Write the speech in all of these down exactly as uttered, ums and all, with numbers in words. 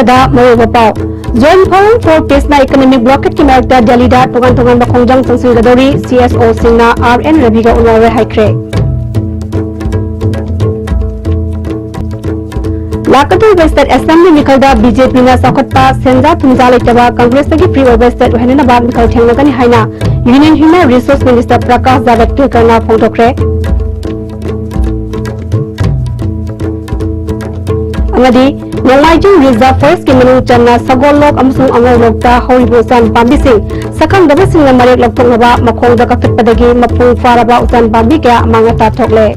ꯗ ꯃꯔꯨꯑꯣꯏꯕ ꯄꯥꯎ꯫ Joint Forum for Peace ꯅ economic blockade ꯀꯤ ꯃꯥꯌꯣꯛꯇ ꯗꯦꯜꯂꯤꯗ ꯇꯣꯉꯥꯟ ꯇꯣꯉꯥꯟꯕ ꯈꯣꯡꯖꯪ ꯆꯪꯁꯤꯟꯒꯗꯧꯔꯤ, C S O ꯁꯤꯡꯅ R N ꯔꯕꯤꯒ ꯎꯅꯔꯦ ꯍꯥꯏꯈ꯭ꯔꯦ꯫ ꯂꯥꯛꯀꯗꯧꯔꯤꯕ state assembly ꯃꯤꯈꯜꯗ B J P ꯅ ꯆꯥꯎꯈꯠꯄ, ꯁꯦꯟꯖꯥ ꯊꯨꯝꯖꯥ ꯂꯩꯇꯕ, Congress ꯇꯒꯤ free ꯑꯣꯏꯕ state ꯑꯣꯏꯍꯟꯅꯅꯕ ꯃꯤꯈꯜ ꯊꯦꯡꯅꯒꯅꯤ ꯍꯥꯏꯅ Union Human Resource Minister Prakash ꯖꯥꯚꯗꯦꯀꯔꯅ ꯐꯣꯡꯗꯣꯛꯈ꯭ꯔꯦ꯫ ꯑꯃꯗꯤ ꯅꯣꯡꯃꯥꯏꯖꯤꯡ Reserve Forest ꯀꯤ ꯃꯅꯨꯡ ꯆꯟꯅ ꯁꯒꯣꯜꯂꯣꯛ ꯑꯃꯁꯨꯡ ꯑꯉꯧꯂꯣꯛꯇ ꯍꯧꯔꯤꯕ ꯎꯆꯥꯟ ꯄꯥꯝꯕꯤꯁꯤꯡ ꯁꯛꯈꯪꯗꯕꯁꯤꯡꯅ ꯃꯔꯦꯛ ꯂꯧꯊꯣꯛꯅꯕ ꯃꯈꯣꯡꯗ ꯀꯛꯊꯠꯄꯗꯒꯤ ꯃꯄꯨꯡ ꯐꯥꯔꯕ ꯎꯆꯥꯟ ꯄꯥꯝꯕꯤ ꯀꯌꯥ ꯑꯃꯥꯡ ꯑꯇꯥ ꯊꯣꯛꯂꯦ꯫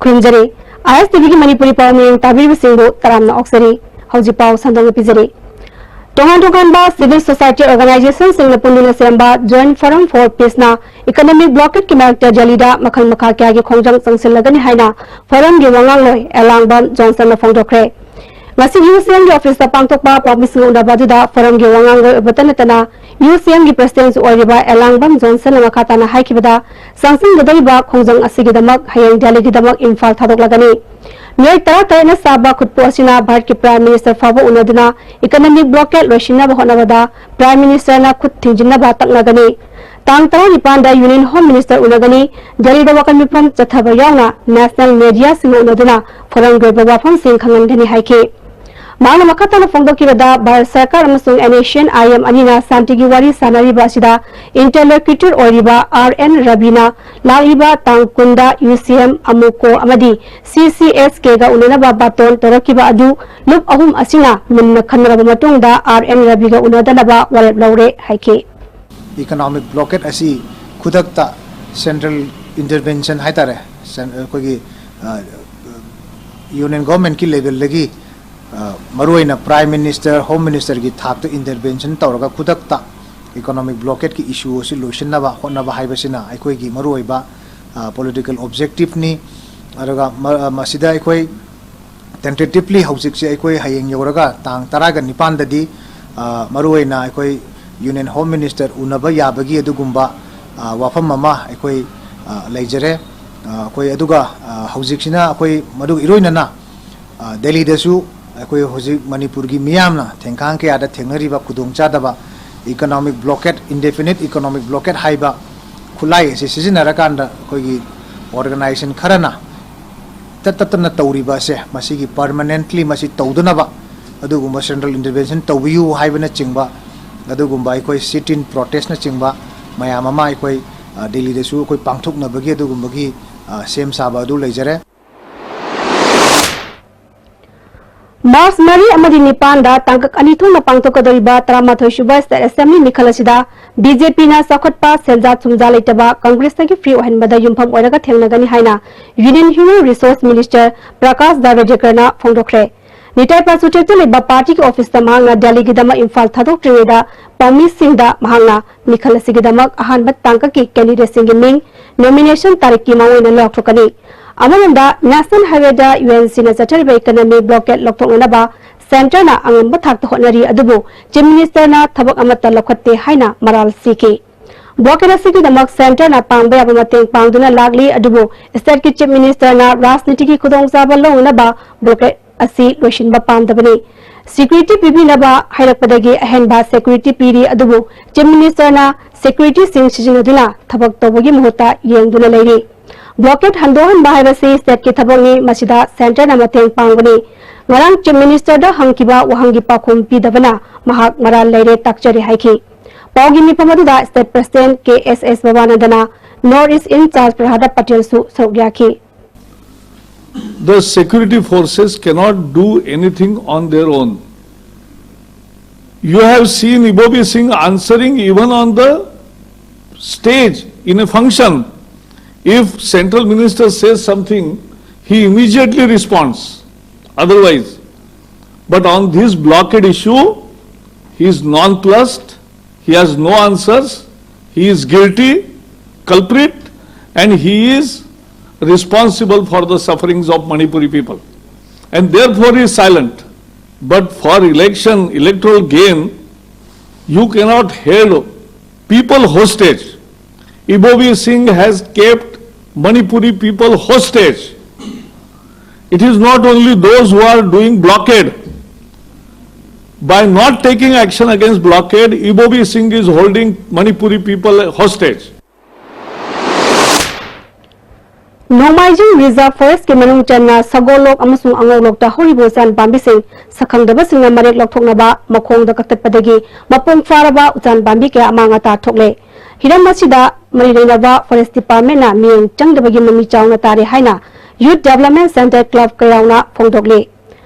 ꯈꯨꯔꯨꯝꯖꯔꯤ꯫ I S T V ꯒꯤ ꯃꯅꯤꯄꯨꯔꯤ ꯄꯥꯎ ꯃꯤꯌꯦꯡ ꯇꯥꯕꯤꯔꯤꯕꯁꯤꯡꯕꯨ ꯇꯔꯥꯝꯅ ꯑꯣꯛꯆꯔꯤ꯫ ꯍꯧꯖꯤꯛ ꯄꯥꯎ ꯁꯟꯗꯣꯛꯅ ꯄꯤꯖꯔꯤ꯫ ꯇꯣꯉꯥꯟ ꯇꯣꯉꯥꯟꯕ civil society organization ꯁꯤꯡꯅ ꯄꯨꯟꯗꯨꯅ ꯁꯦꯝꯕ Joint Forum for Peace ꯅ economic blockade ꯀꯤ ꯃꯥꯌꯣꯛꯇ ꯗꯦꯜꯂꯤꯗ ꯃꯈꯜ ꯃꯈꯥ ꯀꯌꯥꯒꯤ ꯈꯣꯡꯖꯪ ꯆꯪꯁꯤꯜꯂꯒꯅꯤ ꯍꯥꯏꯅ Forum ꯒꯤ ꯋꯥꯉꯥꯡꯂꯣꯏ ꯑꯦꯂꯥꯡꯕꯝ ꯖꯣꯟꯁꯟꯅ ꯐꯣꯡꯗꯣꯛꯈ꯭ꯔꯦ꯫ ꯉꯁꯤ U C M ꯒꯤ office ꯇ ꯄꯥꯡꯊꯣꯛꯄ ꯄꯥꯎꯃꯤꯁꯤꯡ ꯎꯅꯕ ꯑꯗꯨꯗ Forum ꯒꯤ ꯋꯥꯉꯥꯡꯂꯣꯏ ꯑꯣꯏꯕꯇ ꯅꯠꯇꯅ U C M ꯒꯤ president ꯁꯨ ꯑꯣꯏꯔꯤꯕ ꯑꯦꯂꯥꯡꯕꯝ ꯖꯣꯟꯁꯟꯅ ꯃꯈꯥ ꯇꯥꯅ ꯍꯥꯏꯈꯤꯕꯗ, ꯆꯪꯁꯤꯟꯒꯗꯧꯔꯤꯕ ꯈꯣꯡꯖꯪ ꯑꯁꯤꯒꯤꯗꯃꯛ ꯍꯌꯦꯡ ꯗꯦꯜꯂꯤꯒꯤꯗꯃꯛ ꯏꯝꯐꯥꯜ ꯊꯥꯗꯣꯛꯂꯒꯅꯤ꯫ ꯃꯤꯑꯣꯏ ꯇꯔꯥ ꯇꯔꯦꯠꯅ ꯁꯥꯕ ꯈꯨꯠꯄꯨ ꯑꯁꯤꯅ ꯚꯥꯔꯠꯀꯤ Prime Minister ꯐꯥꯎꯕ ꯎꯅꯗꯨꯅ economic blockade ꯂꯣꯏꯁꯤꯟꯅꯕ ꯍꯣꯠꯅꯕꯗ Prime Minister ꯅ ꯈꯨꯠ ꯊꯤꯡꯖꯤꯟꯅꯕ ꯇꯛꯅꯒꯅꯤ꯫ ꯇꯥꯡ ꯇꯔꯥꯅꯤꯄꯥꯟꯗ Union Home Minister ꯎꯅꯒꯅꯤ꯫ ꯗꯦꯜꯂꯤꯗ ꯋꯥꯀꯠ ꯃꯤꯐꯝ ꯆꯠꯊꯕ ꯌꯥꯎꯅ national media ꯁꯤꯡꯒ ꯎꯅꯗꯨꯅ Forum ꯒꯤ ꯑꯣꯏꯕ ꯋꯥꯐꯝꯁꯤꯡ ꯈꯪꯍꯟꯒꯅꯤ ꯍꯥꯏꯈꯤ꯫ ꯃꯍꯥꯛꯅ ꯃꯈꯥ ꯇꯥꯅ ꯐꯣꯡꯗꯣꯛꯈꯤꯕꯗ, ꯚꯥꯔꯠ ꯁꯔꯀꯥꯔ ꯑꯃꯁꯨꯡ N S C N I M ꯑꯅꯤꯅ ꯁꯥꯟꯇꯤꯒꯤ ꯋꯥꯔꯤ ꯁꯥꯅꯔꯤꯕ ꯑꯁꯤꯗ interlocutor ꯑꯣꯏꯔꯤꯕ R N ꯔꯕꯤꯅ ꯂꯥꯛꯂꯤꯕ ꯇꯥꯡ ꯀꯨꯟꯗ U C M, AMUCO ꯑꯃꯗꯤ C C S K ꯒ ꯎꯅꯅꯕ ꯕꯥꯇꯣꯟ ꯇꯧꯔꯛꯈꯤꯕ ꯑꯗꯨ ꯂꯨꯞ ꯑꯍꯨꯝ ꯑꯁꯤꯅ ꯃꯨꯟꯅ ꯈꯟꯅꯔꯕ ꯃꯇꯨꯡꯗ R N ꯔꯕꯤꯒ ꯎꯅꯗꯅꯕ ꯋꯥꯔꯦꯞ ꯂꯧꯔꯦ ꯍꯥꯏꯈꯤ꯫ Economic blockade ꯑꯁꯤ ꯈꯨꯗꯛꯇ central intervention ꯍꯥꯏꯇꯥꯔꯦ, ꯁꯦꯟ-, ꯑꯩꯈꯣꯏꯒꯤ, ꯑ, Union Government ꯀꯤ level ꯗꯒꯤ, ꯑ, ꯃꯔꯨꯑꯣꯏꯅ Prime Minister, Home Minister ꯒꯤ ꯊꯥꯛꯇ intervention ꯇꯧꯔꯒ ꯈꯨꯗꯛꯇ economic blockade ꯀꯤ issue ꯑꯁꯤ ꯂꯣꯏꯁꯤꯟꯅꯕ ꯍꯣꯠꯅꯕ ꯍꯥꯏꯕꯁꯤꯅ ꯑꯩꯈꯣꯏꯒꯤ ꯃꯔꯨꯑꯣꯏꯕ, ꯑ, political objective ꯅꯤ꯫ ꯑꯗꯨꯒ ꯃ-, ꯃꯁꯤꯗ ꯑꯩꯈꯣꯏ Tentatively ꯍꯧꯖꯤꯛꯁꯦ ꯑꯩꯈꯣꯏ ꯍꯌꯦꯡ ꯌꯧꯔꯒ ꯇꯥꯡ ꯇꯔꯥꯒ ꯅꯤꯄꯥꯟꯗꯗꯤ, ꯑ, ꯃꯔꯨꯑꯣꯏꯅ ꯑꯩꯈꯣꯏ Union Home Minister ꯎꯅꯕ ꯌꯥꯕꯒꯤ ꯑꯗꯨꯒꯨꯝꯕ, ꯑ, ꯋꯥꯐꯝ ꯑꯃ ꯑꯩꯈꯣꯏ, ꯑ, ꯂꯩꯖꯔꯦ꯫ ꯑ, ꯑꯩꯈꯣꯏ ꯑꯗꯨꯒ, ꯑ, ꯍꯧꯖꯤꯛꯁꯤꯅ ꯑꯩꯈꯣꯏ ꯃꯗꯨꯒ ꯏꯔꯣꯏꯅꯅ, ꯑ, ꯗꯦꯜꯂꯤꯗꯁꯨ ꯑꯩꯈꯣꯏ ꯍꯧꯖꯤꯛ ꯃꯅꯤꯄꯨꯔꯒꯤ ꯃꯤꯌꯥꯝꯅ ꯊꯦꯡꯈꯥꯡ ꯀꯌꯥꯗ ꯊꯦꯡꯅꯔꯤꯕ ꯈꯨꯗꯣꯡꯆꯥꯗꯕ economic blockade, indefinite economic blockade ꯍꯥꯏꯕ ꯈꯨꯠꯂꯥꯏ ꯑꯁꯤ ꯁꯤꯖꯤꯟꯅꯔꯀꯥꯟꯗ ꯑꯩꯈꯣꯏꯒꯤ organization ꯈꯔꯅ ꯇꯠ ꯇꯠꯇꯅ ꯇꯧꯔꯤꯕ ꯑꯁꯦ, ꯃꯁꯤꯒꯤ permanently ꯃꯁꯤ ꯇꯧꯗꯅꯕ ꯑꯗꯨꯒꯨꯝꯕ central intervention ꯇꯧꯕꯤꯌꯨ ꯍꯥꯏꯕꯅꯆꯤꯡꯕ, ꯑꯗꯨꯒꯨꯝꯕ ꯑꯩꯈꯣꯏ sit-in protestꯅꯆꯤꯡꯕ ꯃꯌꯥꯝ ꯑꯃ ꯑꯩꯈꯣꯏ, ꯑ, ꯗꯦꯜꯂꯤꯗꯁꯨ ꯑꯩꯈꯣꯏ ꯄꯥꯡꯊꯣꯛꯅꯕꯒꯤ ꯑꯗꯨꯒꯨꯝꯕꯒꯤ, ꯑ, ꯁꯦꯝ ꯁꯥꯕ ꯑꯗꯨ ꯂꯩꯖꯔꯦ꯫ ꯃꯥꯔꯆ ꯃꯔꯤ ꯑꯃꯗꯤ ꯅꯤꯄꯥꯟꯗ ꯇꯥꯡꯀꯛ ꯑꯅꯤ ꯊꯣꯛꯅ ꯄꯥꯡꯊꯣꯛꯀꯗꯧꯔꯤꯕ ꯇꯔꯥꯃꯥꯊꯣꯏ ꯁꯨꯕ State Assembly ꯃꯤꯈꯜ ꯑꯁꯤꯗ BJPꯅ ꯆꯥꯎꯈꯠꯄ, ꯁꯦꯟꯖꯥ ꯊꯨꯝꯖꯥ ꯂꯩꯇꯕ ꯀꯪꯒ꯭ꯔꯦꯁꯇꯒꯤ free ꯑꯣꯏꯍꯟꯕꯗ ꯌꯨꯝꯐꯝ ꯑꯣꯏꯔꯒ ꯊꯦꯡꯅꯒꯅꯤ ꯍꯥꯏꯅ Union Human Resource Minister Prakash ꯖꯥꯚꯦꯗꯀꯔꯅ ꯐꯣꯡꯗꯣꯛꯈ꯭ꯔꯦ꯫ Nitai ꯄꯥꯁꯨ ꯇ꯭ꯔꯦꯛꯇ ꯂꯩꯕ ꯄꯥꯔꯇꯤꯒꯤ ꯑꯣꯐꯤꯁꯇ ꯃꯍꯥꯛꯅ ꯗꯦꯜꯂꯤꯒꯤꯗꯃꯛ ꯏꯝꯐꯥꯜ ꯊꯥꯗꯣꯛꯇ꯭ꯔꯤꯉꯩꯗ ꯄꯥꯎꯃꯤꯁꯤꯡꯗ ꯃꯍꯥꯛꯅ ꯃꯤꯈꯜ ꯑꯁꯤꯒꯤꯗꯃꯛ ꯑꯍꯥꯟꯕ ꯇꯥꯡꯀꯛꯀꯤ candidateꯁꯤꯡꯒꯤ ꯃꯤꯡ nomination ꯇꯥꯔꯤꯛꯀꯤ ꯃꯥꯡꯑꯣꯏꯅ ꯂꯥꯎꯊꯣꯛꯀꯅꯤ꯫ ꯑꯃꯔꯣꯝꯗ, National Highwayꯗ UNCꯅ ꯆꯠꯊꯔꯤꯕ economic blockade ꯂꯧꯊꯣꯛꯅꯅꯕ centreꯅ ꯑꯉꯝꯕ ꯊꯥꯛꯇ ꯍꯣꯠꯅꯔꯤ, ꯑꯗꯨꯕꯨ Chief Ministerꯅ ꯊꯕꯛ ꯑꯃꯠꯇ ꯂꯧꯈꯠꯇꯦ ꯍꯥꯏꯅ ꯃꯔꯥꯜ ꯁꯤꯈꯤ꯫ Blockade ꯑꯁꯤꯒꯤꯗꯃꯛ centreꯅ ꯄꯥꯡꯕ ꯌꯥꯕ ꯃꯇꯦꯡ ꯄꯥꯡꯗꯨꯅ ꯂꯥꯛꯂꯤ, ꯑꯗꯨꯕꯨ stateꯀꯤ Chief Ministerꯅ ꯔꯥꯖꯅꯤꯇꯤꯒꯤ ꯈꯨꯗꯣꯡꯆꯥꯕ ꯂꯧꯅꯅꯕ blockade ꯑꯁꯤ ꯂꯣꯏꯁꯤꯟꯕ ꯄꯥꯝꯗꯕꯅꯤ꯫ Security ꯄꯤꯕꯤꯅꯕ ꯍꯥꯏꯔꯛꯄꯗꯒꯤ ꯑꯍꯦꯟꯕ security ꯄꯤꯔꯤ, ꯑꯗꯨꯕꯨ Chief Ministerꯅ securityꯁꯤꯡ ꯁꯤꯖꯤꯟꯅꯗꯨꯅ ꯊꯕꯛ ꯇꯧꯕꯒꯤ ꯃꯍꯨꯠꯇ ꯌꯦꯡꯗꯨꯅ ꯂꯩꯔꯤ꯫ Blockade ꯍꯟꯗꯣꯛꯍꯟꯕ ꯍꯥꯏꯕꯁꯤ stateꯀꯤ ꯊꯕꯛꯅꯤ, ꯃꯁꯤꯗ centreꯅ ꯃꯇꯦꯡ ꯄꯥꯡꯕꯅꯤ꯫ ꯉꯔꯥꯡ Chief Ministerꯗ ꯍꯪꯈꯤꯕ ꯋꯥꯍꯪꯒꯤ ꯄꯥꯎꯈꯨꯝ ꯄꯤꯗꯕꯅ ꯃꯍꯥꯛ ꯃꯔꯥꯜ ꯂꯩꯔꯦ, ꯇꯥꯛꯆꯔꯤ ꯍꯥꯏꯈꯤ꯫ ꯄꯥꯎꯒꯤ ꯃꯤꯐꯝ ꯑꯗꯨꯗ state president K S S ꯚꯕꯥꯅꯟꯗꯅ North East in charge ꯄ꯭ꯔꯍꯥꯗ ꯄꯇꯦꯜꯁꯨ ꯁꯔꯨꯛ ꯌꯥꯈꯤ꯫ The security forces cannot do anything on their own. You have seen Ibobi Singh answering even on the stage in a function. If central minister says something, he immediately responds. Otherwise, but on this blockade issue, he is nonplussed, he has no answers, he is guilty, culprit, and he is responsible for the sufferings of Manipuri people. and therefore is silent. But for election, electoral gain, you cannot hold people hostage. Ibobi Singh has kept Manipuri people hostage. It is not only those who are doing blockade. By not taking action against blockade, Ibobi Singh is holding Manipuri people hostage. ꯅꯣꯡꯃꯥꯏꯖꯤꯡ Reserve Forest ꯀꯤ ꯃꯅꯨꯡ ꯆꯟꯅ ꯁꯒꯣꯜꯂꯣꯛ ꯑꯃꯁꯨꯡ ꯑꯉꯧꯂꯣꯛꯇ ꯍꯧꯔꯤꯕ ꯎꯆꯥꯟ ꯄꯥꯝꯕꯤꯁꯤꯡ ꯁꯛꯈꯪꯗꯕꯁꯤꯡꯅ ꯃꯔꯦꯛ ꯂꯧꯊꯣꯛꯅꯕ ꯃꯈꯣꯡꯗ ꯀꯛꯊꯠꯄꯗꯒꯤ ꯃꯄꯨꯡ ꯐꯥꯔꯕ ꯎꯆꯥꯟ ꯄꯥꯝꯕꯤ ꯀꯌꯥ ꯑꯃꯥꯡ ꯑꯇꯥ ꯊꯣꯛꯂꯦ꯫ ꯍꯤꯔꯝ ꯑꯁꯤꯗ ꯃꯔꯤ ꯂꯩꯅꯕ Forest Department ꯅ ꯃꯤꯠꯌꯦꯡ ꯆꯪꯗꯕꯒꯤ ꯃꯃꯤ ꯆꯥꯎꯅ ꯇꯥꯔꯦ ꯍꯥꯏꯅ Youth Development Centre Club ꯀꯩꯔꯥꯎꯅ ꯐꯣꯡꯗꯣꯛꯂꯤ꯫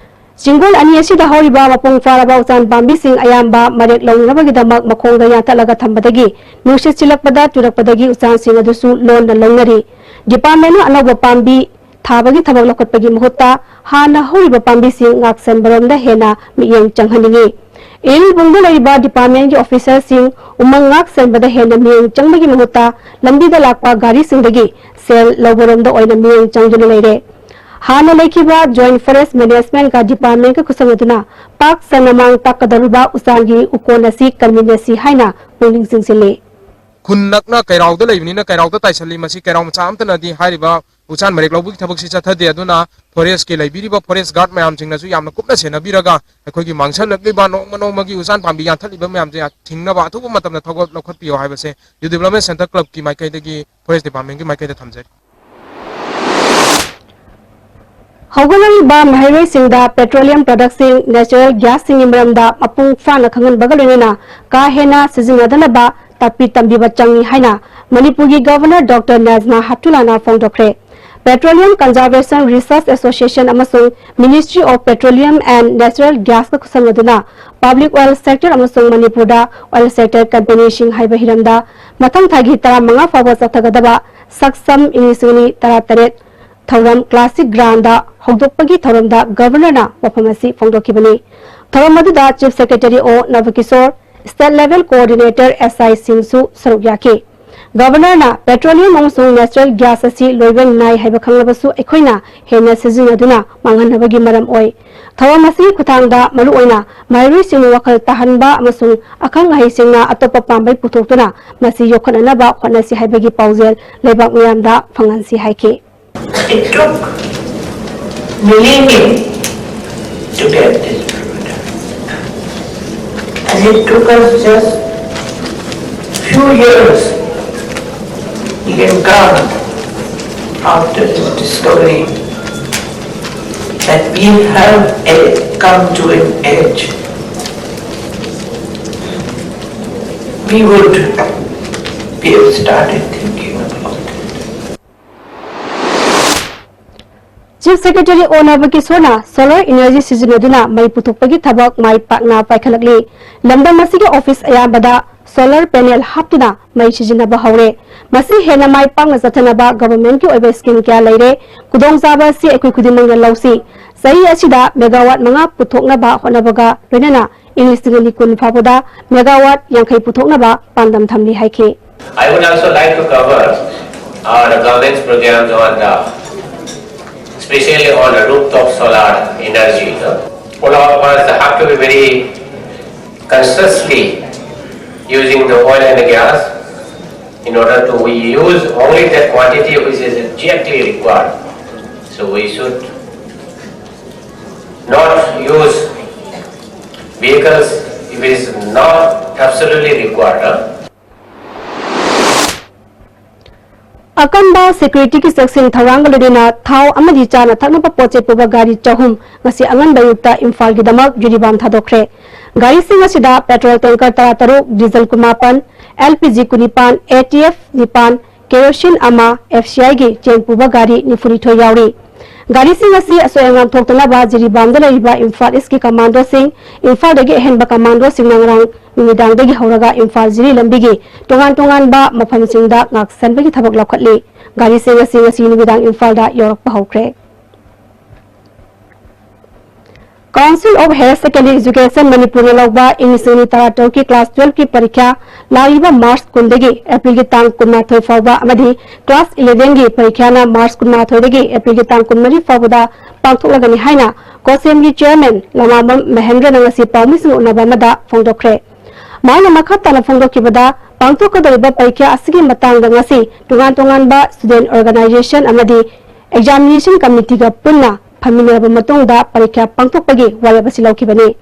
ꯆꯤꯡꯒꯣꯜ ꯑꯅꯤ ꯑꯁꯤꯗ ꯍꯧꯔꯤꯕ ꯃꯄꯨꯡ ꯐꯥꯔꯕ ꯎꯆꯥꯟ ꯄꯥꯝꯕꯤꯁꯤꯡ ꯑꯌꯥꯝꯕ ꯃꯔꯦꯛ ꯂꯧꯅꯅꯕꯒꯤꯗꯃꯛ ꯃꯈꯣꯡꯗ ꯌꯥꯟꯊꯠꯂꯒ ꯊꯝꯕꯗꯒꯤ ꯅꯨꯡꯁꯤꯠ ꯁꯤꯜꯂꯛꯄꯗ ꯆꯨꯔꯛꯄꯗꯒꯤ ꯎꯆꯥꯟꯁꯤꯡ ꯑꯗꯨꯁꯨ ꯂꯣꯟꯅ ꯂꯧꯅꯔꯤ꯫ Department ꯅ ꯑꯅꯧꯕ ꯄꯥꯝꯕꯤ ꯊꯥꯕꯒꯤ ꯊꯕꯛ ꯂꯧꯈꯠꯄꯒꯤ ꯃꯍꯨꯠꯇ ꯍꯥꯟꯅ ꯍꯧꯔꯤꯕ ꯄꯥꯝꯕꯤꯁꯤꯡ ꯉꯥꯛꯁꯦꯟꯕꯔꯣꯝꯗ ꯍꯦꯟꯅ ꯃꯤꯠꯌꯦꯡ ꯆꯪꯍꯟꯅꯤꯡꯏ꯫ ꯏꯔꯤꯜꯕꯨꯡꯗ ꯂꯩꯔꯤꯕ Department ꯀꯤ officer ꯁꯤꯡ ꯎꯃꯪ ꯉꯥꯛ ꯁꯦꯟꯕꯗ ꯍꯦꯟꯅ ꯃꯤꯠꯌꯦꯡ ꯆꯪꯕꯒꯤ ꯃꯍꯨꯠꯇ ꯂꯝꯕꯤꯗ ꯂꯥꯛꯄ ꯒꯥꯔꯤꯁꯤꯡꯗꯒꯤ ꯁꯦꯜ ꯂꯧꯕꯔꯣꯝꯗ ꯑꯣꯏꯅ ꯃꯤꯠꯌꯦꯡ ꯆꯪꯗꯨꯅ ꯂꯩꯔꯦ꯫ ꯍꯥꯟꯅ ꯂꯩꯈꯤꯕ Joint Forest Management ꯀ Department ꯀ ꯈꯨꯠꯁꯝꯅꯗꯨꯅ ꯄꯥꯛ ꯁꯟꯅ ꯃꯥꯡ ꯇꯥꯛꯀꯗꯧꯔꯤꯕ ꯎꯆꯥꯟꯒꯤ ꯎꯀꯣꯟ ꯑꯁꯤ ꯀꯟꯃꯤꯟꯅꯁꯤ ꯍꯥꯏꯅ ꯄꯨꯛꯅꯤꯡ ꯆꯤꯡꯁꯤꯜꯂꯤ꯫ ꯈꯨꯟ ꯅꯛꯅ ꯀꯩꯔꯥꯎꯗ ꯂꯩꯕꯅꯤꯅ ꯀꯩꯔꯥꯎꯗ ꯇꯥꯏꯁꯜꯂꯤ꯫ ꯃꯁꯤ ꯀꯩꯔꯥꯎ ꯃꯆꯥ ꯑꯝꯇꯅꯗꯤ ꯍꯥꯏꯔꯤꯕ ꯎꯆꯥꯟ ꯃꯔꯦꯛ ꯂꯧꯕꯒꯤ ꯊꯕꯛꯁꯤ ꯆꯠꯊꯗꯦ꯫ ꯑꯗꯨꯅ Forest ꯀꯤ ꯂꯩꯕꯤꯔꯤꯕ Forest Guard ꯃꯌꯥꯝꯁꯤꯡꯅꯁꯨ ꯌꯥꯝꯅ ꯀꯨꯞꯅ ꯁꯦꯟꯅꯕꯤꯔꯒ ꯑꯩꯈꯣꯏꯒꯤ ꯃꯥꯡꯁꯜꯂꯛꯂꯤꯕ ꯅꯣꯡꯃ ꯅꯣꯡꯃꯒꯤ ꯎꯆꯥꯟ ꯄꯥꯝꯕꯤ ꯌꯥꯟꯊꯠꯂꯤꯕ ꯃꯌꯥꯝꯁꯦ ꯊꯤꯡꯅꯕ ꯑꯊꯨꯕ ꯃꯇꯝꯗ ꯊꯧꯒꯠ ꯂꯧꯈꯠꯄꯤꯌꯣ ꯍꯥꯏꯕꯁꯦ Youth Development Centre Club ꯀꯤ ꯃꯥꯏꯀꯩꯗꯒꯤ Forest Department ꯀꯤ ꯃꯥꯏꯀꯩꯗ ꯊꯝꯖꯔꯤ꯫ ꯍꯧꯒꯠꯂꯛꯂꯤꯕ ꯃꯍꯩꯔꯣꯏꯁꯤꯡꯗ petroleum product ꯁꯤꯡ, natural gas ꯁꯤꯡꯒꯤ ꯃꯔꯝꯗ ꯃꯄꯨꯡ ꯐꯥꯅ ꯈꯪꯍꯟꯕꯒ ꯂꯣꯏꯅꯅ ꯀꯥ ꯍꯦꯟꯅ ꯁꯤꯖꯤꯟꯅꯗꯅꯕ ꯇꯥꯛꯄꯤ ꯇꯝꯕꯤꯕ ꯆꯪꯏ ꯍꯥꯏꯅ ꯃꯅꯤꯄꯨꯔꯒꯤ Governor Doctor ꯅꯥꯖꯃꯥ ꯍꯦꯞꯇꯨꯂꯥꯅ ꯐꯣꯡꯗꯣꯛꯈ꯭ꯔꯦ꯫ Petroleum Conservation Research Association ꯑꯃꯁꯨꯡ Ministry of Petroleum and Natural Gas ꯀ ꯈꯨꯠꯁꯝꯅꯗꯨꯅ Public Oil Sector ꯑꯃꯁꯨꯡ ꯃꯅꯤꯄꯨꯔꯗ Oil Sector Company ꯁꯤꯡ ꯍꯥꯏꯕ ꯍꯤꯔꯝꯗ ꯃꯊꯪ ꯊꯥꯒꯤ ꯇꯔꯥꯃꯉꯥ ꯐꯥꯎꯕ ꯆꯠꯊꯒꯗꯕ ꯁꯛꯁꯝ ꯏꯪ ꯂꯤꯁꯤꯡ ꯑꯅꯤ ꯇꯔꯥꯇꯔꯦꯠ ꯊꯧꯔꯝ Classic Ground ꯗ ꯍꯧꯗꯣꯛꯄꯒꯤ ꯊꯧꯔꯝꯗ Governor ꯅ ꯋꯥꯐꯝ ꯑꯁꯤ ꯐꯣꯡꯗꯣꯛꯈꯤꯕꯅꯤ꯫ ꯊꯧꯔꯝ ꯑꯗꯨꯗ Chief Secretary ꯑꯣ ꯅꯕꯀꯤꯁꯣꯔ, State Level Coordinator ꯑꯦꯁ ꯑꯥꯏ ꯁꯤꯡꯁꯨ ꯁꯔꯨꯛ ꯌꯥꯈꯤ꯫ ꯒꯕꯔꯅꯔꯅ ꯄꯦꯇ꯭ꯔꯣꯂꯤꯌꯝ ꯑꯃꯁꯨꯡ ꯅꯦꯆꯔꯦꯜ ꯒ꯭ꯌꯥꯁ ꯑꯁꯤ ꯂꯣꯏꯕ ꯅꯥꯏ ꯍꯥꯏꯕ ꯈꯪꯂꯕꯁꯨ ꯑꯩꯈꯣꯏꯅ ꯍꯦꯟꯅ ꯁꯤꯖꯤꯟꯅꯗꯨꯅ ꯃꯥꯡꯍꯟꯅꯕꯒꯤ ꯃꯔꯝ ꯑꯣꯏ꯫ ꯊꯧꯔꯝ ꯑꯁꯤꯒꯤ ꯈꯨꯠꯊꯥꯡꯗ ꯃꯔꯨꯑꯣꯏꯅ ꯃꯍꯩꯔꯣꯏꯁꯤꯡꯕꯨ ꯋꯥꯈꯜ ꯇꯥꯍꯟꯕ ꯑꯃꯁꯨꯡ ꯑꯈꯪ ꯑꯍꯩꯁꯤꯡꯅ ꯑꯇꯣꯞꯄ ꯄꯥꯝꯕꯩ ꯄꯨꯊꯣꯛꯇꯨꯅ ꯃꯁꯤ ꯌꯣꯛꯈꯠꯅꯅꯕ ꯍꯣꯠꯅꯁꯤ ꯍꯥꯏꯕꯒꯤ ꯄꯥꯎꯖꯦꯜ ꯂꯩꯕꯥꯛ ꯃꯤꯌꯥꯝꯗ ꯐꯪꯍꯟꯁꯤ ꯍꯥꯏꯈꯤ꯫ It took millennium to get this product. And it took us just few years in ground after this discovery that we have a- come to an edge. We would be started thinking about it. Chief Secretary ꯑꯣ ꯅꯕꯀꯤꯁꯣꯔꯅ solar energy ꯁꯤꯖꯤꯟꯅꯗꯨꯅ ꯃꯩ ꯄꯨꯊꯣꯛꯄꯒꯤ ꯊꯕꯛ ꯃꯥꯏ ꯄꯥꯛꯅ ꯄꯥꯏꯈꯠꯂꯛꯂꯤ꯫ ꯂꯝꯗꯝ ꯑꯁꯤꯒꯤ office ꯑꯌꯥꯝꯕꯗ solar panel ꯍꯥꯞꯇꯨꯅ ꯃꯩ ꯁꯤꯖꯤꯟꯅꯕ ꯍꯧꯔꯦ꯫ ꯃꯁꯤ ꯍꯦꯟꯅ ꯃꯥꯏ ꯄꯥꯛꯅ ꯆꯠꯊꯅꯕ governmentꯀꯤ ꯑꯣꯏꯕ scheme ꯀꯌꯥ ꯂꯩꯔꯦ꯫ ꯈꯨꯗꯣꯡꯆꯥꯕ ꯑꯁꯤ ꯑꯩꯈꯣꯏ ꯈꯨꯗꯤꯡꯃꯛꯅ ꯂꯧꯁꯤ꯫ ꯆꯍꯤ ꯑꯁꯤꯗ megawatt ꯃꯉꯥ ꯄꯨꯊꯣꯛꯅꯕ ꯍꯣꯠꯅꯕꯒ ꯂꯣꯏꯅꯅ ꯏꯪ ꯂꯤꯁꯤꯡ ꯑꯅꯤ ꯀꯨꯟ ꯐꯥꯎꯕꯗ megawatt ꯌꯥꯡꯈꯩ ꯄꯨꯊꯣꯛꯅꯕ ꯄꯥꯟꯗꯝ ꯊꯝꯂꯤ ꯍꯥꯏꯈꯤ꯫ I would also like to cover our government's programs on the, especially on the rooftop solar energy. All of us have to be very consciously using the oil and the gas in order to we use only that quantity which is exactly required. So we should not use vehicles if it is not absolutely required. Huh? ꯑꯀꯟꯕ securityꯒꯤ ꯆꯦꯛꯁꯤꯟ ꯊꯧꯔꯥꯡꯒ ꯂꯣꯏꯅꯅ ꯊꯥꯎ ꯑꯃꯗꯤ ꯆꯥꯅ ꯊꯛꯅꯕ ꯄꯣꯠ ꯆꯩ ꯄꯨꯕ ꯒꯥꯔꯤ ꯆꯍꯨꯝ ꯉꯁꯤ ꯑꯉꯟꯕ ꯑꯌꯨꯛꯇ ꯏꯝꯐꯥꯜꯒꯤꯗꯃꯛ ꯖꯤꯔꯤꯕꯥꯝ ꯊꯥꯗꯣꯛꯈ꯭ꯔꯦ꯫ ꯒꯥꯔꯤꯁꯤꯡ ꯑꯁꯤꯗ petrol tanker ꯇꯔꯥꯇꯔꯨꯛ, diesel ꯀꯨꯟꯃꯥꯄꯟ, LPG ꯀꯨꯟꯅꯤꯄꯥꯟ, ATF ꯅꯤꯄꯥꯟ, kerosene ꯑꯃ, FCIꯒꯤ ꯆꯦꯡ ꯄꯨꯕ ꯒꯥꯔꯤ ꯅꯤꯐꯨꯅꯤꯊꯣꯏ ꯌꯥꯎꯔꯤ꯫ ꯒꯥꯔꯤꯁꯤꯡ ꯑꯁꯤ ꯑꯁꯣꯏ ꯑꯉꯥꯝ ꯊꯣꯛꯇꯅꯕ ꯖꯤꯔꯤꯕꯥꯝꯗ ꯂꯩꯔꯤꯕ ꯏꯝꯐꯥꯜ ꯏꯁꯀꯤ ꯀꯃꯥꯟꯗꯣꯁꯤꯡ, ꯏꯝꯐꯥꯜꯗꯒꯤ ꯑꯍꯦꯟꯕ ꯀꯃꯥꯟꯗꯣꯁꯤꯡꯅ ꯉꯔꯥꯡ ꯅꯨꯃꯤꯗꯥꯡꯗꯒꯤ ꯍꯧꯔꯒ ꯏꯝꯐꯥꯜ ꯖꯤꯔꯤ ꯂꯝꯕꯤꯒꯤ ꯇꯣꯉꯥꯟ ꯇꯣꯉꯥꯟꯕ ꯃꯐꯝꯁꯤꯡꯗ ꯉꯥꯛꯁꯦꯟꯕꯒꯤ ꯊꯕꯛ ꯂꯧꯈꯠꯂꯤ꯫ ꯒꯥꯔꯤꯁꯤꯡ ꯑꯁꯤ ꯉꯁꯤ ꯅꯨꯃꯤꯗꯥꯡ ꯏꯝꯐꯥꯜꯗ ꯌꯧꯔꯛꯄ ꯍꯧꯈ꯭ꯔꯦ꯫ Council of Higher Secondary Education ꯃꯅꯤꯄꯨꯔꯅ ꯂꯧꯕ ꯏꯪ ꯂꯤꯁꯤꯡ ꯑꯅꯤ ꯇꯔꯥꯇꯔꯨꯛꯀꯤ class twelve ꯀꯤ ꯄꯔꯤꯈ꯭ꯌꯥ ꯂꯥꯛꯂꯤꯕ March ꯀꯨꯟꯗꯒꯤ April ꯒꯤ ꯇꯥꯡ ꯀꯨꯟꯃꯥꯊꯣꯏ ꯐꯥꯎꯕ ꯑꯃꯗꯤ class eleven ꯒꯤ ꯄꯔꯤꯈ꯭ꯌꯥꯅ March ꯀꯨꯟꯃꯥꯊꯣꯏꯗꯒꯤ April ꯒꯤ ꯇꯥꯡ ꯀꯨꯟꯃꯔꯤ ꯐꯥꯎꯕꯗ ꯄꯥꯡꯊꯣꯛꯂꯒꯅꯤ ꯍꯥꯏꯅ COHSEM ꯒꯤ chairman ꯂꯃꯥꯕꯝ ꯃꯍꯦꯟꯗ꯭ꯔꯅ ꯉꯁꯤ ꯄꯥꯎꯃꯤꯁꯤꯡ ꯎꯠꯅꯕ ꯑꯃꯗ ꯐꯣꯡꯗꯣꯛꯈ꯭ꯔꯦ꯫ ꯃꯍꯥꯛꯅ ꯃꯈꯥ ꯇꯥꯅ ꯐꯣꯡꯗꯣꯛꯈꯤꯕꯗ, ꯄꯥꯡꯊꯣꯛꯀꯗꯧꯔꯤꯕ ꯄꯔꯤꯈ꯭ꯌꯥ ꯑꯁꯤꯒꯤ ꯃꯇꯥꯡꯗ ꯉꯁꯤ ꯇꯣꯉꯥꯟ ꯇꯣꯉꯥꯟꯕ student organization ꯑꯃꯗꯤ examination committee ꯒ ꯄꯨꯟꯅ ꯐꯝꯃꯤꯟꯅꯔꯕ ꯃꯇꯨꯡꯗ ꯄꯔꯤꯈ꯭ꯌꯥ ꯄꯥꯡꯊꯣꯛꯄꯒꯤ ꯋꯥꯔꯦꯞ ꯑꯁꯤ ꯂꯧꯈꯤꯕꯅꯤ꯫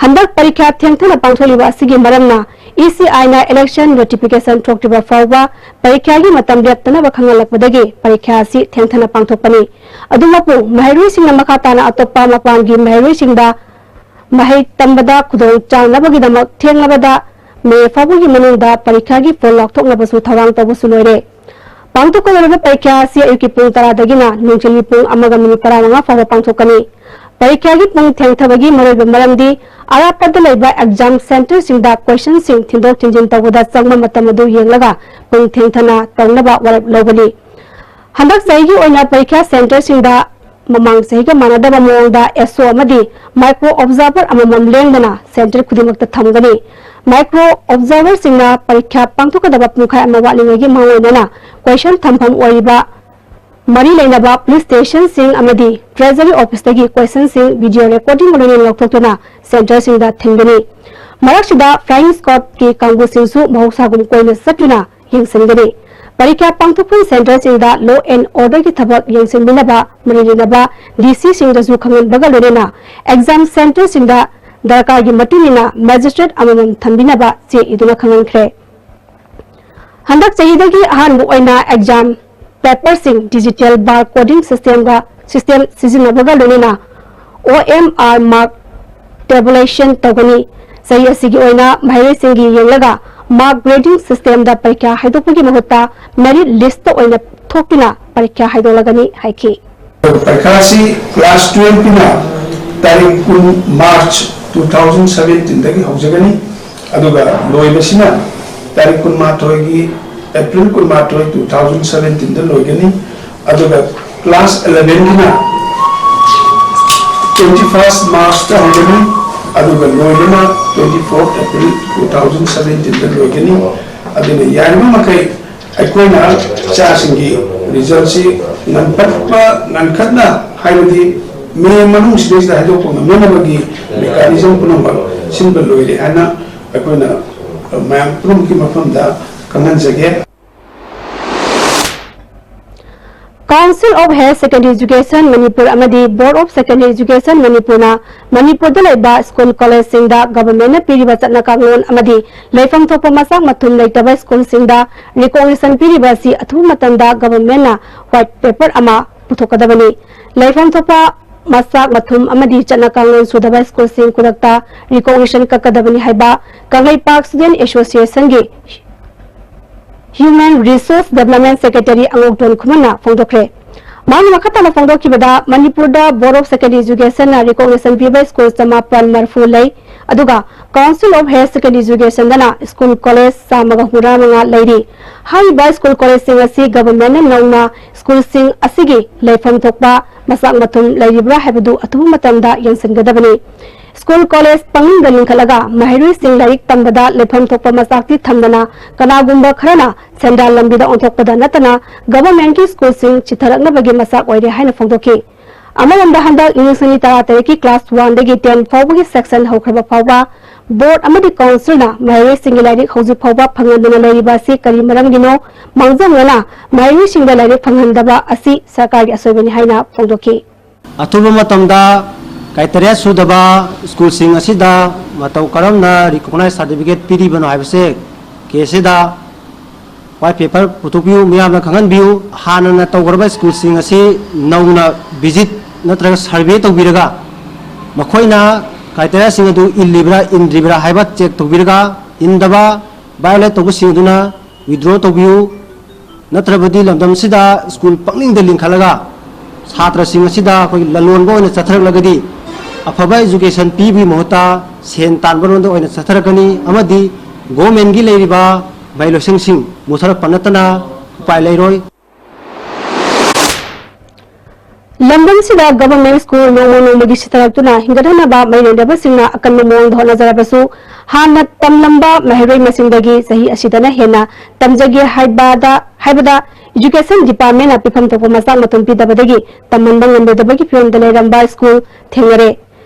ꯍꯟꯗꯛ ꯄꯔꯤꯈ꯭ꯌꯥ ꯊꯦꯡꯊꯅ ꯄꯥꯡꯊꯣꯛꯂꯤꯕ ꯑꯁꯤꯒꯤ ꯃꯔꯝꯅ ECI ꯅ election notification ꯊꯣꯛꯇ꯭ꯔꯤꯕ ꯐꯥꯎꯕ ꯄꯔꯤꯈ꯭ꯌꯥꯒꯤ ꯃꯇꯝ ꯂꯦꯞꯇꯅꯕ ꯈꯪꯍꯜꯂꯛꯄꯗꯒꯤ ꯄꯔꯤꯈ꯭ꯌꯥ ꯑꯁꯤ ꯊꯦꯡꯊꯅ ꯄꯥꯡꯊꯣꯛꯄꯅꯤ꯫ ꯑꯗꯨꯃꯛꯄꯨ ꯃꯍꯩꯔꯣꯏꯁꯤꯡꯅ ꯃꯈꯥ ꯇꯥꯅ ꯑꯇꯣꯞꯄ ꯃꯄꯥꯟꯒꯤ ꯃꯍꯩꯔꯣꯏꯁꯤꯡꯗ ꯃꯍꯩ ꯇꯝꯕꯗ ꯈꯨꯗꯣꯡ ꯆꯥꯅꯕꯒꯤꯗꯃꯛ ꯊꯦꯡꯂꯕꯗ May ꯐꯥꯎꯕꯒꯤ ꯃꯅꯨꯡꯗ ꯄꯔꯤꯈ꯭ꯌꯥꯒꯤ ꯐꯣꯜ ꯂꯥꯎꯊꯣꯛꯅꯕꯁꯨ ꯊꯧꯔꯥꯡ ꯇꯧꯕꯁꯨ ꯂꯣꯏꯔꯦ꯫ ꯄꯥꯡꯊꯣꯛꯀꯗꯧꯔꯤꯕ ꯄꯔꯤꯈ꯭ꯌꯥ ꯑꯁꯤ ꯑꯌꯨꯛꯀꯤ ꯄꯨꯡ ꯇꯔꯥꯗꯒꯤꯅ ꯅꯨꯡꯊꯤꯜꯒꯤ ꯄꯨꯡ ꯑꯃꯒ ꯃꯤꯅꯤꯠ ꯇꯔꯥꯃꯉꯥ ꯐꯥꯎꯕ ꯄꯥꯡꯊꯣꯛꯀꯅꯤ꯫ ꯄꯔꯤꯈ꯭ꯌꯥꯒꯤ ꯄꯨꯡ ꯊꯦꯡꯊꯕꯒꯤ ꯃꯔꯨꯑꯣꯏꯕ ꯃꯔꯝꯗꯤ ꯑꯔꯥꯞꯄꯗ ꯂꯩꯕ exam centre ꯁꯤꯡꯗ question ꯁꯤꯡ ꯊꯤꯟꯗꯣꯛ ꯊꯤꯟꯖꯤꯟ ꯇꯧꯕꯗ ꯆꯪꯕ ꯃꯇꯝ ꯑꯗꯨ ꯌꯦꯡꯂꯒ ꯄꯨꯡ ꯊꯦꯡꯊꯅ ꯇꯧꯅꯕ ꯋꯥꯔꯦꯞ ꯂꯧꯕꯅꯤ꯫ ꯍꯟꯗꯛ ꯆꯍꯤꯒꯤ ꯑꯣꯏꯅ ꯄꯔꯤꯈ꯭ꯌꯥ centre ꯁꯤꯡꯗ ꯃꯃꯥꯡ ꯆꯍꯤꯒ ꯃꯥꯟꯅꯗꯕ ꯃꯑꯣꯡꯗ SO ꯑꯃꯗꯤ micro observer ꯑꯃꯃꯝ ꯂꯦꯡꯗꯅ centre ꯈꯨꯗꯤꯡꯃꯛꯇ ꯊꯝꯒꯅꯤ꯫ Micro observer ꯁꯤꯡꯅ ꯄꯔꯤꯈ꯭ꯌꯥ ꯄꯥꯡꯊꯣꯛꯀꯗꯕ ꯄꯨꯡꯈꯥꯏ ꯑꯃ ꯋꯥꯠꯂꯤꯉꯩꯒꯤ ꯃꯥꯡꯑꯣꯏꯅꯅ question ꯊꯝꯐꯝ ꯑꯣꯏꯔꯤꯕ ꯃꯔꯤ ꯂꯩꯅꯕ police station ꯁꯤꯡ ꯑꯃꯗꯤ Treasury Office ꯇꯒꯤ question ꯁꯤꯡ video recording ꯂꯣꯏꯅꯅ ꯂꯧꯊꯣꯛꯇꯨꯅ centre ꯁꯤꯡꯗ ꯊꯤꯟꯒꯅꯤ꯫ ꯃꯔꯛꯁꯤꯗ flying squad ꯀꯤ ꯀꯥꯡꯕꯨꯁꯤꯡꯁꯨ ꯃꯍꯧꯁꯥꯒꯨꯝ ꯀꯣꯏꯅ ꯆꯠꯇꯨꯅ ꯌꯦꯡꯁꯤꯟꯒꯅꯤ꯫ ꯄꯔꯤꯈ꯭ꯌꯥ ꯄꯥꯡꯊꯣꯛꯐꯝ centre ꯁꯤꯡꯗ law and order ꯒꯤ ꯊꯕꯛ ꯌꯦꯡꯁꯤꯟꯕꯤꯅꯕ ꯃꯔꯤ ꯂꯩꯅꯕ DC ꯁꯤꯡꯗꯁꯨ ꯈꯪꯍꯟꯕꯒ ꯂꯣꯏꯅꯅ exam centre ꯁꯤꯡꯗ ꯗꯔꯀꯥꯔꯒꯤ ꯃꯇꯨꯡ ꯏꯟꯅ magistrate ꯑꯃꯃꯝ ꯊꯝꯕꯤꯅꯕ ꯆꯦ ꯏꯗꯨꯅ ꯈꯪꯍꯟꯈ꯭ꯔꯦ꯫ ꯍꯟꯗꯛ ꯆꯍꯤꯗꯒꯤ ꯑꯍꯥꯟꯕ ꯑꯣꯏꯅ exam paper ꯁꯤꯡ digital bar coding system ꯒ, system ꯁꯤꯖꯤꯟꯅꯕꯒ ꯂꯣꯏꯅꯅ OMR mark tabulation ꯇꯧꯒꯅꯤ꯫ ꯆꯍꯤ ꯑꯁꯤꯒꯤ ꯑꯣꯏꯅ ꯃꯍꯩꯔꯣꯏꯁꯤꯡꯒꯤ ꯌꯦꯡꯂꯒ mark grading system ꯗ ꯄꯔꯤꯈ꯭ꯌꯥ ꯍꯥꯏꯗꯣꯛꯄꯒꯤ ꯃꯍꯨꯠꯇ merit list ꯇ ꯑꯣꯏꯅ ꯊꯣꯛꯇꯨꯅ ꯄꯔꯤꯈ꯭ꯌꯥ ꯍꯥꯏꯗꯣꯛꯂꯒꯅꯤ ꯍꯥꯏꯈꯤ꯫ ꯄꯔꯤꯈꯥ ꯑꯁꯤ class twelve ꯀꯤꯅ ꯇꯥꯔꯤꯛ ꯀꯨꯟ March two thousand seventeen ꯗꯒꯤ ꯍꯧꯖꯒꯅꯤ, ꯑꯗꯨꯒ ꯂꯣꯏꯕꯁꯤꯅ ꯇꯥꯔꯤꯛ ꯀꯨꯟꯃꯥꯊꯣꯏꯒꯤ April ꯀꯨꯟꯃꯥꯊꯣꯏ, two thousand seventeen ꯗ ꯂꯣꯏꯒꯅꯤ꯫ ꯑꯗꯨꯒ class eleven ꯒꯤꯅ Twenty first March ꯇ ꯍꯧꯒꯅꯤ, ꯑꯗꯨꯒ ꯂꯣꯏꯕꯅ twenty fourth April two thousand seventeen ꯗ ꯂꯣꯏꯒꯅꯤ꯫ ꯑꯗꯨꯅ ꯌꯥꯔꯤꯕ ꯃꯈꯩ ꯑꯩꯈꯣꯏꯅ ꯏꯆꯥꯁꯤꯡꯒꯤ result ꯁꯤ ꯉꯟꯈꯠꯄ, ꯉꯟꯈꯠꯅ, ꯍꯥꯏꯕꯗꯤ May ꯃꯅꯨꯡꯁꯤꯗꯩꯁꯤꯗ ꯍꯥꯏꯗꯣꯛꯄ ꯉꯝꯅꯅꯕꯒꯤ mechanism ꯄꯨꯝꯅꯃꯛ ꯁꯤꯟꯕ ꯂꯣꯏꯔꯦ ꯍꯥꯏꯅ ꯑꯩꯈꯣꯏꯅ ꯃꯌꯥꯝ ꯄꯨꯝꯅꯃꯛꯀꯤ ꯃꯐꯝꯗ ꯈꯪꯍꯟꯖꯒꯦ꯫ Council of Higher Secondary Education Manipur ꯑꯃꯗꯤ Board of Secondary Education ꯃꯅꯤꯄꯨꯔꯅ ꯃꯅꯤꯄꯨꯔꯗ ꯂꯩꯕ ꯁ꯭ꯀꯨꯜ ꯀꯣꯂꯦꯖꯁꯤꯡꯗ ꯒꯚꯔꯟꯃꯦꯟꯠꯅ ꯄꯤꯔꯤꯕ ꯆꯠꯅ ꯀꯥꯡꯂꯣꯟ ꯑꯃꯗꯤ ꯂꯩꯐꯝ ꯊꯣꯛꯄ ꯃꯆꯥꯛ ꯃꯊꯨꯝ ꯂꯩꯇꯕ ꯁ꯭ꯀꯨꯜꯁꯤꯡꯗ recognition ꯄꯤꯔꯤꯕ ꯑꯁꯤ ꯑꯊꯨꯕ ꯃꯇꯝꯗ ꯒꯚꯔꯟꯃꯦꯟꯠꯅ white paper ꯑꯃ ꯄꯨꯊꯣꯛꯀꯗꯕꯅꯤ꯫ ꯂꯩꯐꯝ ꯊꯣꯛꯄ ꯃꯆꯥꯛ ꯃꯊꯨꯝ ꯑꯃꯗꯤ ꯆꯠꯅ ꯀꯥꯡꯂꯣꯟ ꯁꯨꯗꯕ ꯁ꯭ꯀꯨꯜꯁꯤꯡ ꯈꯨꯗꯛꯇ recognition ꯀꯛꯀꯗꯕꯅꯤ ꯍꯥꯏꯕ ꯀꯪꯂꯩꯄꯥꯛ Student Association ꯒꯤ Human Resource Development Secretary ꯑꯉꯧꯇꯣꯟ ꯈꯨꯃꯟꯅ ꯐꯣꯡꯗꯣꯛꯈ꯭ꯔꯦ꯫ ꯃꯍꯥꯛꯅ ꯃꯈꯥ ꯇꯥꯅ ꯐꯣꯡꯗꯣꯛꯈꯤꯕꯗ, ꯃꯅꯤꯄꯨꯔꯗ Board of Secondary Education ꯅ recognition ꯄꯤꯕ ꯁ꯭ꯀꯨꯜ ꯆꯃꯥꯄꯟ ꯃꯔꯤꯐꯨ ꯂꯩ, ꯑꯗꯨꯒ Council of Higher Secondary Education ꯗꯅ ꯁ꯭ꯀꯨꯜ ꯀꯣꯂꯦꯖ ꯆꯥꯝꯃꯒ ꯍꯨꯝꯗ꯭ꯔꯥ ꯃꯉꯥ ꯂꯩꯔꯤ꯫ ꯍꯥꯏꯔꯤꯕ ꯁ꯭ꯀꯨꯜ ꯀꯣꯂꯦꯖꯁꯤꯡ ꯑꯁꯤ ꯒꯚꯔꯟꯃꯦꯟꯠꯅ ꯅꯧꯅ ꯁ꯭ꯀꯨꯜꯁꯤꯡ ꯑꯁꯤꯒꯤ ꯂꯩꯐꯝ ꯊꯣꯛꯄ ꯃꯆꯥꯛ ꯃꯊꯨꯝ ꯂꯩꯔꯤꯕ꯭ꯔꯥ ꯍꯥꯏꯕꯗꯨ ꯑꯊꯨꯕ ꯃꯇꯝꯗ ꯌꯦꯡꯁꯤꯟꯒꯗꯕꯅꯤ꯫ ꯁ꯭ꯀꯨꯜ ꯀꯣꯂꯦꯖ ꯄꯪꯂꯤꯡꯗ ꯂꯤꯡꯈꯠꯂꯒ ꯃꯍꯩꯔꯣꯏꯁꯤꯡ ꯂꯥꯏꯔꯤꯛ ꯇꯝꯕꯗ ꯂꯩꯐꯝ ꯊꯣꯛꯄ ꯃꯆꯥꯛꯇꯤ ꯊꯝꯗꯅ, ꯀꯅꯥꯒꯨꯝꯕ ꯈꯔꯅ ꯁꯦꯟꯗꯥꯟ ꯂꯝꯕꯤꯗ ꯑꯣꯟꯊꯣꯛꯄꯗ ꯅꯠꯇꯅ ꯒꯚꯔꯟꯃꯦꯟꯠꯀꯤ ꯁ꯭ꯀꯨꯜꯁꯤꯡ ꯆꯤꯊꯔꯛꯅꯕꯒꯤ ꯃꯆꯥꯛ ꯑꯣꯏꯔꯦ ꯍꯥꯏꯅ ꯐꯣꯡꯗꯣꯛꯈꯤ꯫ ꯑꯃꯔꯣꯝꯗ, ꯍꯟꯗꯛ ꯏꯪ ꯂꯤꯁꯤꯡ ꯑꯅꯤ ꯇꯔꯥꯇꯔꯦꯠꯀꯤ class one ꯗꯒꯤ ten ꯐꯥꯎꯕꯒꯤ section ꯍꯧꯈ꯭ꯔꯕ ꯐꯥꯎꯕ Board ꯑꯃꯗꯤ Council ꯅ ꯃꯍꯩꯔꯣꯏꯁꯤꯡꯒꯤ ꯂꯥꯏꯔꯤꯛ ꯍꯧꯖꯤꯛ ꯐꯥꯎꯕ ꯐꯪꯍꯟꯗꯅ ꯂꯩꯔꯤꯕ ꯑꯁꯤ ꯀꯔꯤ ꯃꯔꯝꯒꯤꯅꯣ? ꯃꯥꯡꯖꯧꯅꯅ ꯃꯍꯩꯔꯣꯏꯁꯤꯡꯗ ꯂꯥꯏꯔꯤꯛ ꯐꯪꯍꯟꯗꯕ ꯑꯁꯤ ꯁꯔꯀꯥꯔꯒꯤ ꯑꯁꯣꯏꯕꯅꯤ ꯍꯥꯏꯅ ꯐꯣꯡꯗꯣꯛꯈꯤ꯫ ꯑꯊꯨꯕ ꯃꯇꯝꯗ criteria ꯁꯨꯗꯕ ꯁ꯭ꯀꯨꯜꯁꯤꯡ ꯑꯁꯤꯗ ꯃꯇꯧ ꯀꯔꯝꯅ recognize certificate ꯄꯤꯔꯤꯕꯅꯣ ꯍꯥꯏꯕꯁꯦ case ꯁꯤꯗ white paper ꯄꯨꯊꯣꯛꯄꯤꯌꯨ, ꯃꯤꯌꯥꯝꯅ ꯈꯪꯍꯟꯕꯤꯌꯨ꯫ ꯍꯥꯟꯅꯅ ꯇꯧꯈ꯭ꯔꯕ ꯁ꯭ꯀꯨꯜꯁꯤꯡ ꯑꯁꯤ ꯅꯧꯅ visit ꯅꯠꯇ꯭ꯔꯒ survey ꯇꯧꯕꯤꯔꯒ, ꯃꯈꯣꯏꯅ criteria ꯁꯤꯡ ꯑꯗꯨ ꯏꯜꯂꯤꯕ꯭ꯔꯥ ꯏꯟꯗ꯭ꯔꯤꯕ꯭ꯔꯥ ꯍꯥꯏꯕ check ꯇꯧꯕꯤꯔꯒ, ꯏꯟꯗꯕ, violate ꯇꯧꯕꯁꯤꯡ ꯑꯗꯨꯅ withdraw ꯇꯧꯕꯤꯌꯨ꯫ ꯅꯠꯇ꯭ꯔꯕꯗꯤ ꯂꯝꯗꯝꯁꯤꯗ ꯁ꯭ꯀꯨꯜ ꯄꯪꯂꯤꯡꯗ ꯂꯤꯡꯈꯠꯂꯒ ꯁꯥꯇ꯭ꯔꯁꯤꯡ ꯑꯁꯤꯗ ꯑꯩꯈꯣꯏꯒꯤ ꯂꯂꯣꯟꯕ ꯑꯣꯏꯅ ꯆꯠꯊꯔꯛꯂꯒꯗꯤ, ꯑꯐꯕ education ꯄꯤꯕꯒꯤ ꯃꯍꯨꯠꯇ ꯁꯦꯟ ꯇꯥꯟꯕꯔꯣꯝꯗ ꯑꯣꯏꯅ ꯆꯠꯊꯔꯛꯀꯅꯤ ꯑꯃꯗꯤ government ꯀꯤ ꯂꯩꯔꯤꯕ ꯃꯍꯩ ꯂꯣꯏꯁꯪꯁꯤꯡ ꯃꯨꯠꯊꯔꯛꯄ ꯅꯠꯇꯅ ꯎꯄꯥꯏ ꯂꯩꯔꯣꯏ꯫ ꯂꯝꯗꯝꯁꯤꯗ ꯒꯚꯔꯟꯃꯦꯟꯠ ꯁ꯭ꯀꯨꯜ ꯅꯣꯡꯃ ꯅꯣꯡꯃꯒꯤ ꯁꯤꯊꯔꯛꯇꯨꯅ ꯍꯤꯡꯒꯠꯍꯟꯅꯕ ꯃꯩꯂꯦꯟꯗꯕꯁꯤꯡꯅ ꯑꯀꯟꯕ ꯃꯑꯣꯡꯗ ꯍꯣꯠꯅꯖꯔꯕꯁꯨ, ꯍꯥꯟꯅ ꯇꯝꯂꯝꯕ ꯃꯍꯩꯔꯣꯏ ꯃꯁꯤꯡꯗꯒꯤ ꯆꯍꯤ ꯑꯁꯤꯗꯅ ꯍꯦꯟꯅ ꯇꯝꯖꯒꯦ ꯍꯥꯏꯕꯗ, ꯍꯥꯏꯕꯗ Education Department ꯅ ꯄꯤꯐꯝ ꯊꯣꯛꯄ ꯃꯆꯥꯛ ꯃꯊꯨꯝ ꯄꯤꯗꯕꯗꯒꯤ ꯇꯝꯍꯟꯕ ꯉꯝꯂꯣꯏꯗꯕꯒꯤ ꯐꯤꯕꯝꯗ ꯂꯩꯔꯝꯕ ꯁ꯭ꯀꯨꯜ ꯊꯦꯡꯅꯔꯦ꯫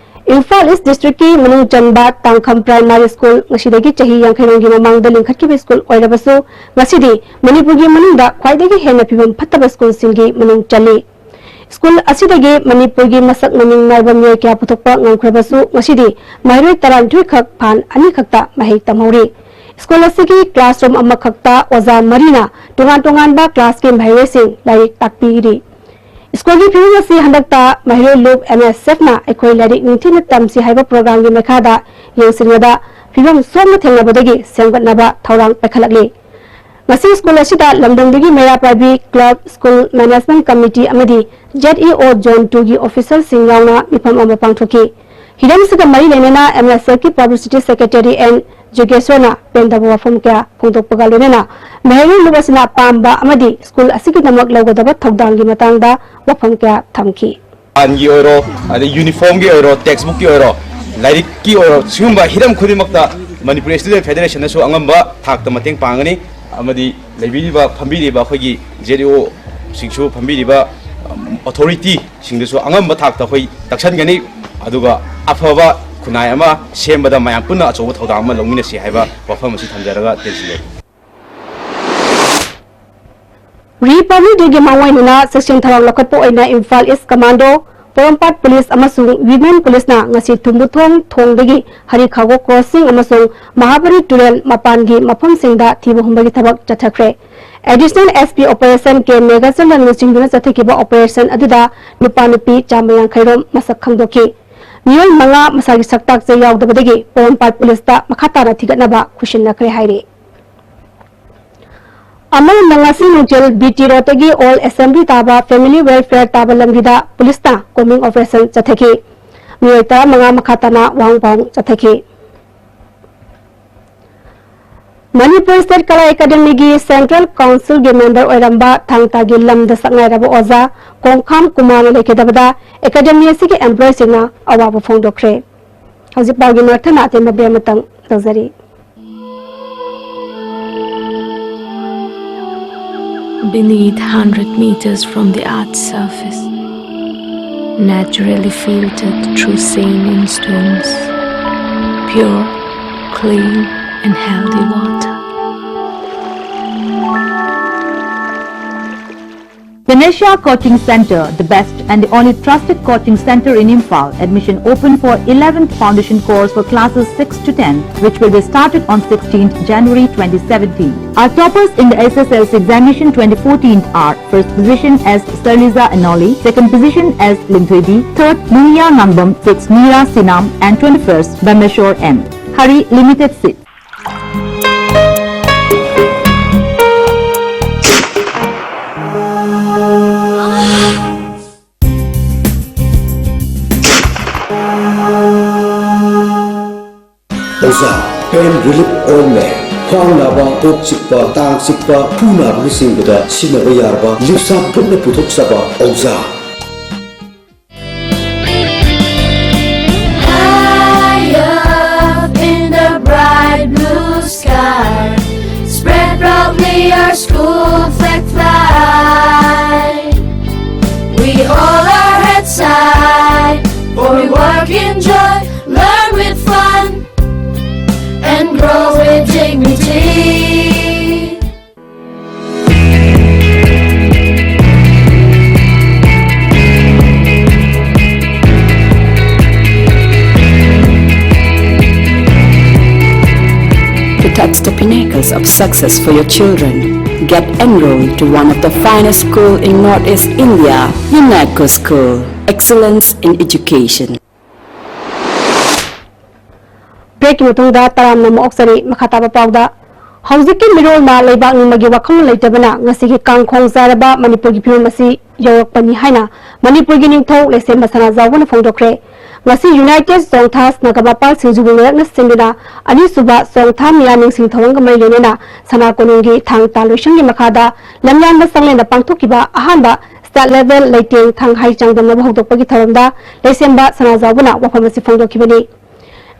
ꯏꯝꯐꯥꯜ ꯏꯁ꯭ꯠ ꯗꯤꯁꯇ꯭ꯔꯤꯛꯀꯤ ꯃꯅꯨꯡ ꯆꯟꯕ ꯇꯥꯡꯈꯝ ꯄ꯭ꯔꯥꯏꯃꯥꯔꯤ ꯁ꯭ꯀꯨꯜ ꯉꯁꯤꯗꯒꯤ ꯆꯍꯤ ꯌꯥꯡꯈꯩꯔꯣꯝꯒꯤ ꯃꯃꯥꯡꯗ ꯂꯤꯡꯈꯠꯈꯤꯕ ꯁ꯭ꯀꯨꯜ ꯑꯣꯏꯔꯕꯁꯨ, ꯉꯁꯤꯗꯤ ꯃꯅꯤꯄꯨꯔꯒꯤ ꯃꯅꯨꯡꯗ ꯈ꯭ꯋꯥꯏꯗꯒꯤ ꯍꯦꯟꯅ ꯐꯤꯕꯝ ꯐꯠꯇꯕ ꯁ꯭ꯀꯨꯜꯁꯤꯡꯒꯤ ꯃꯅꯨꯡ ꯆꯜꯂꯤ꯫ ꯁ꯭ꯀꯨꯜ ꯑꯁꯤꯗꯒꯤ ꯃꯅꯤꯄꯨꯔꯒꯤ ꯃꯁꯛ ꯃꯃꯤꯡ ꯅꯥꯏꯕ ꯃꯤꯑꯣꯏ ꯀꯌꯥ ꯄꯨꯊꯣꯛꯄ ꯉꯝꯈ꯭ꯔꯕꯁꯨ, ꯉꯁꯤꯗꯤ ꯃꯍꯩꯔꯣꯏ ꯇꯔꯥꯅꯤꯊꯣꯏ ꯈꯛ ꯐꯥꯟ ꯑꯅꯤ ꯈꯛꯇ ꯃꯍꯩ ꯇꯝꯍꯧꯔꯤ꯫ ꯁ꯭ꯀꯨꯜ ꯑꯁꯤꯒꯤ classroom ꯑꯃꯈꯛꯇ ꯑꯣꯖꯥ ꯃꯔꯤꯅ ꯇꯣꯉꯥꯟ ꯇꯣꯉꯥꯟꯕ class ꯀꯤ ꯃꯍꯩꯔꯣꯏꯁꯤꯡ ꯂꯥꯏꯔꯤꯛ ꯇꯥꯛꯄꯤꯔꯤ꯫ ꯁ꯭ꯀꯨꯜꯒꯤ ꯐꯤꯕꯝ ꯑꯁꯤ ꯍꯟꯗꯛꯇ ꯃꯍꯩꯔꯣꯏ ꯂꯨꯞ ꯑꯦꯝ ꯑꯦꯁ ꯑꯦꯐ ꯅ ꯑꯩꯈꯣꯏ ꯂꯥꯏꯔꯤꯛ ꯅꯤꯡꯊꯤꯅ ꯇꯝꯁꯤ ꯍꯥꯏꯕ program ꯒꯤ ꯃꯈꯥꯗ ꯌꯦꯡꯁꯤꯟꯕꯗ ꯐꯤꯕꯝ ꯁꯣꯛꯅ ꯊꯦꯡꯅꯕꯗꯒꯤ ꯁꯦꯝꯒꯠꯅꯕ ꯊꯧꯔꯥꯡ ꯄꯥꯏꯈꯠꯂꯛꯂꯤ꯫ ꯉꯁꯤ ꯁ꯭ꯀꯨꯜ ꯑꯁꯤꯗ ꯂꯝꯗꯝꯗꯨꯒꯤ ꯃꯩꯔꯥ ꯄꯥꯏꯕꯤ clerk, school management committee ꯑꯃꯗꯤ Z E O Zone two ꯒꯤ officer ꯁꯤꯡ ꯌꯥꯎꯅ ꯃꯤꯐꯝ ꯑꯃ ꯄꯥꯡꯊꯣꯛꯈꯤ꯫ ꯍꯤꯔꯝꯁꯤꯒ ꯃꯔꯤ ꯂꯩꯅꯅ M S F ꯀꯤ publicity secretary N ꯖꯨꯒꯦꯁ꯭ꯋꯔꯅ ꯄꯦꯟꯗꯕ ꯋꯥꯐꯝ ꯀꯌꯥ ꯐꯣꯡꯗꯣꯛꯄꯒ ꯂꯣꯏꯅꯅ ꯃꯍꯩꯔꯣꯏ ꯂꯨꯞ ꯑꯁꯤꯅ ꯄꯥꯝꯕ ꯑꯃꯗꯤ ꯁ꯭ꯀꯨꯜ ꯑꯁꯤꯒꯤꯗꯃꯛ ꯂꯧꯒꯗꯕ ꯊꯧꯗꯥꯡꯒꯤ ꯃꯇꯥꯡꯗ ꯋꯥꯐꯝ ꯀꯌꯥ ꯊꯝꯈꯤ꯫ ꯒꯤ ꯑꯣꯏꯔꯣ, ꯑꯗꯩ ꯌꯨꯅꯤꯐꯣꯔꯝꯒꯤ ꯑꯣꯏꯔꯣ, ꯇꯦꯛꯁꯕꯨꯛꯀꯤ ꯑꯣꯏꯔꯣ, ꯂꯥꯏꯔꯤꯛꯀꯤ ꯑꯣꯏꯔꯣ, ꯁꯤꯒꯨꯝꯕ ꯍꯤꯔꯝ ꯈꯨꯗꯤꯡꯃꯛꯇ ꯃꯅꯤꯄꯨꯔ ꯁ꯭ꯇꯨꯗꯦꯟꯠ ꯐꯦꯗꯔꯦꯁꯟꯅꯁꯨ ꯑꯉꯝꯕ ꯊꯥꯛꯇ ꯃꯇꯦꯡ ꯄꯥꯡꯒꯅꯤ꯫ ꯑꯃꯗꯤ ꯂꯩꯕꯤꯔꯤꯕ, ꯐꯝꯕꯤꯔꯤꯕ ꯑꯩꯈꯣꯏꯒꯤ ꯖꯦ ꯏ ꯑꯣꯁꯤꯡꯁꯨ, ꯐꯝꯕꯤꯔꯤꯕ ꯑꯣꯊꯣꯔꯤꯇꯤꯁꯤꯡꯗꯁꯨ ꯑꯉꯝꯕ ꯊꯥꯛꯇ ꯑꯩꯈꯣꯏ ꯇꯛꯁꯟꯒꯅꯤ꯫ ꯑꯗꯨꯒ ꯑꯐꯕ ꯈꯨꯟꯅꯥꯏ ꯑꯃ ꯁꯦꯝꯕꯗ ꯃꯌꯥꯝ ꯄꯨꯟꯅ ꯑꯆꯧꯕ ꯊꯧꯗꯥꯡ ꯑꯃ ꯂꯧꯃꯤꯟꯅꯁꯤ ꯍꯥꯏꯕ ꯋꯥꯐꯝ ꯑꯁꯤ ꯊꯝꯖꯔꯒ ꯇꯦꯟꯁꯤꯜꯂꯦ꯫ ꯔꯤꯄꯕ꯭ꯂꯤꯛ ꯗꯦꯒꯤ ꯃꯥꯡꯑꯣꯏꯅꯅ ꯆꯦꯛꯁꯤꯟ ꯊꯧꯔꯥꯡ ꯂꯧꯈꯠꯄ ꯑꯣꯏꯅ ꯏꯝꯐꯥꯜ ꯏꯁ꯭ꯠ ꯀꯃꯥꯟꯗꯣ, ꯄꯣꯔꯣꯝꯄꯥꯠ ꯄꯨꯂꯤꯁ ꯑꯃꯁꯨꯡ ꯋꯤꯃꯦꯟ ꯄꯨꯂꯤꯁꯅ ꯉꯁꯤ ꯊꯨꯝꯕꯨꯊꯣꯡ ꯊꯣꯡꯗꯒꯤ ꯍꯔꯤꯈꯥꯒꯣ ꯀ꯭ꯔꯣꯁꯤꯡ ꯑꯃꯁꯨꯡ ꯃꯍꯥꯕꯔꯤ ꯇꯨꯔꯦꯜ ꯃꯄꯥꯟꯒꯤ ꯃꯐꯝꯁꯤꯡꯗ ꯊꯤꯕ ꯍꯨꯝꯕꯒꯤ ꯊꯕꯛ ꯆꯠꯊꯈ꯭ꯔꯦ꯫ ꯑꯦꯗꯤꯁꯅꯦꯜ ꯑꯦꯁ ꯄꯤ ꯑꯣꯄꯔꯦꯁꯟ ꯀꯦ ꯃꯦꯘꯆꯟꯗ꯭ꯔꯟ ꯂꯨꯆꯤꯡꯗꯨꯅ ꯆꯠꯊꯈꯤꯕ ꯑꯣꯄꯔꯦꯁꯟ ꯑꯗꯨꯗ ꯅꯨꯄꯥ ꯅꯨꯄꯤ ꯆꯥꯝꯃ ꯌꯥꯡꯈꯩ ꯔꯣꯝ ꯃꯁꯛ ꯈꯪꯗꯣꯛꯈꯤ꯫ ꯃꯤꯑꯣꯏ ꯃꯉꯥ ꯃꯁꯥꯒꯤ ꯁꯛꯇꯥꯛꯁꯦ ꯌꯥꯎꯗꯕꯗꯒꯤ ꯄꯣꯔꯣꯝꯄꯥꯠ ꯄꯨꯂꯤꯁꯇ ꯃꯈꯥ ꯇꯥꯅ ꯊꯤꯒꯠꯅꯕ ꯈꯨꯠꯁꯤꯟꯅꯈ꯭ꯔꯦ ꯍꯥꯏꯔꯤ꯫ ꯑꯃꯔꯣꯝꯗ ꯉꯁꯤ ꯅꯨꯡꯊꯤꯜ ꯕꯤ ꯇꯤ ꯔꯣꯗꯇꯒꯤ ꯑꯣꯜ ꯑꯦꯁꯦꯝꯕ꯭ꯂꯤ ꯇꯥꯕ ꯐꯦꯃꯤꯂꯤ ꯋꯦꯜꯐꯤꯌꯔ ꯇꯥꯕ ꯂꯝꯕꯤꯗ ꯄꯨꯂꯤꯁꯅ ꯀꯣꯝꯕꯤꯡ ꯑꯣꯄꯔꯦꯁꯟ ꯆꯠꯊꯈꯤ꯫ ꯃꯤꯑꯣꯏ ꯇꯔꯥꯃꯉꯥ ꯃꯈꯥ ꯇꯥꯅ ꯋꯥꯍꯣꯡ ꯄꯥꯎꯍꯣꯡ ꯆꯠꯊꯈꯤ꯫ ꯃꯅꯤꯄꯨꯔ ꯁ꯭ꯇꯦꯠ ꯀꯂꯥ ꯑꯦꯀꯥꯗꯦꯃꯤꯒꯤ ꯁꯦꯟꯇ꯭ꯔꯦꯜ ꯀꯥꯎꯟꯁꯤꯜꯒꯤ ꯃꯦꯝꯕꯔ ꯑꯣꯏꯔꯝꯕ ꯊꯥꯡ ꯇꯥꯒꯤ ꯂꯝꯗ ꯁꯛꯅꯥꯏꯔꯕ ꯑꯣꯖꯥ ꯀꯣꯡꯈꯥꯝ ꯀꯨꯃꯥꯔꯅ ꯂꯩꯈꯤꯗꯕꯗ ꯑꯦꯀꯥꯗꯦꯃꯤ ꯑꯁꯤꯒꯤ ꯑꯦꯝꯄ꯭ꯂꯣꯌꯤꯁꯤꯡꯅ ꯑꯋꯥꯕ ꯐꯣꯡꯗꯣꯛꯈ꯭ꯔꯦ꯫ ꯍꯧꯖꯤꯛ ꯄꯥꯎꯒꯤ ꯃꯔꯛꯊꯠꯅ ꯑꯇꯦꯟꯕ ꯕ꯭ꯔꯦꯛ ꯑꯃꯇꯪ ꯇꯧꯖꯔꯤ꯫ Beneath hundred meters from the earth's surface, naturally filtered through saline stones, pure, clean, and healthy water. Ganesha Coaching Center, the best and the only trusted coaching center in Imphal. Admission open for eleventh foundation course for classes six to ten, which will be started on sixteenth January twenty seventeen. Our toppers in the S S L C examination twenty fourteen are: first position S Sarliza Anoli, second position S Linthuidi, third Munia Ngambam, sixth Mira Sinam, and twenty-first Bameshwar M. Hurry, limited seat. ꯑꯣꯖꯥ, pain relief ointment, ꯈ꯭ꯋꯥꯡ ꯅꯥꯕ, ꯀꯣꯛ ꯆꯤꯛꯄ, ꯇꯥꯡ ꯆꯤꯛꯄ, ꯈꯨ ꯅꯥꯕꯅꯆꯤꯡꯕꯗ ꯁꯤꯖꯤꯟꯅꯕ ꯌꯥꯔꯕ ꯂꯤꯞꯁꯥꯞ ꯈꯨꯠꯅ ꯄꯨꯊꯣꯛꯆꯕ ꯑꯣꯖꯥ꯫ High up in the bright blue sky, spread proudly our school flag fly. We hold our heads high, for we work in joy, learn with fun, and grow with dignity. To touch the pinnacles of success for your children, get enrolled to one of the finest school in Northeast India, UNESCO School. Excellence in education. ꯕ꯭ꯔꯦꯛꯀꯤ ꯃꯇꯨꯡꯗ ꯇꯔꯥꯝꯅ ꯑꯃꯨꯛ ꯑꯣꯛꯆꯔꯤ꯫ ꯃꯈꯥ ꯇꯥꯕ ꯄꯥꯎꯗ, ꯍꯧꯖꯤꯛꯀꯤ ꯃꯤꯔꯣꯜꯅ ꯂꯩꯕꯥꯛ ꯅꯤꯡꯕꯒꯤ ꯋꯥꯈꯜꯂꯣꯟ ꯂꯩꯇꯕꯅ ꯉꯁꯤꯒꯤ ꯀꯥꯡꯈꯣꯡ ꯆꯥꯏꯔꯕ ꯃꯅꯤꯄꯨꯔꯒꯤ ꯐꯤꯕꯝ ꯑꯁꯤ ꯌꯧꯔꯛꯄꯅꯤ ꯍꯥꯏꯅ ꯃꯅꯤꯄꯨꯔꯒꯤ ꯅꯤꯡꯊꯧ ꯂꯩꯁꯦꯝꯕ ꯁꯅꯥꯖꯥꯎꯕꯅ ꯐꯣꯡꯗꯣꯛꯈ꯭ꯔꯦ꯫ ꯉꯁꯤ United Chongtha's ꯅꯥꯒꯥꯃꯄꯥꯜ ꯁꯤꯡꯖꯨꯕꯨ ꯃꯥꯏꯌꯣꯛꯅ ꯁꯤꯟꯗꯨꯅ ꯑꯅꯤꯁꯨꯕ ꯆꯣꯡꯊꯥ ꯃꯤꯌꯥ ꯅꯤꯡꯁꯤꯡ ꯊꯧꯔꯝꯒ ꯃꯔꯤ ꯂꯩꯅꯅ ꯁꯅꯥ ꯀꯣꯅꯨꯡꯒꯤ ꯊꯥꯡ ꯇꯥ ꯂꯣꯏꯁꯪꯒꯤ ꯃꯈꯥꯗ ꯂꯝꯌꯥꯟꯕ ꯆꯥꯡꯂꯦꯟꯗ ꯄꯥꯡꯊꯣꯛꯈꯤꯕ ꯑꯍꯥꯟꯕ state level ꯂꯩꯇꯦꯡ ꯊꯥꯡ ꯍꯩ ꯆꯥꯡꯗꯝꯅꯕ ꯍꯧꯗꯣꯛꯄꯒꯤ ꯊꯧꯔꯝꯗ ꯂꯩꯁꯦꯝꯕ ꯁꯅꯥꯖꯥꯎꯕꯅ ꯋꯥꯐꯝ ꯑꯁꯤ ꯐꯣꯡꯗꯣꯛꯈꯤꯕꯅꯤ꯫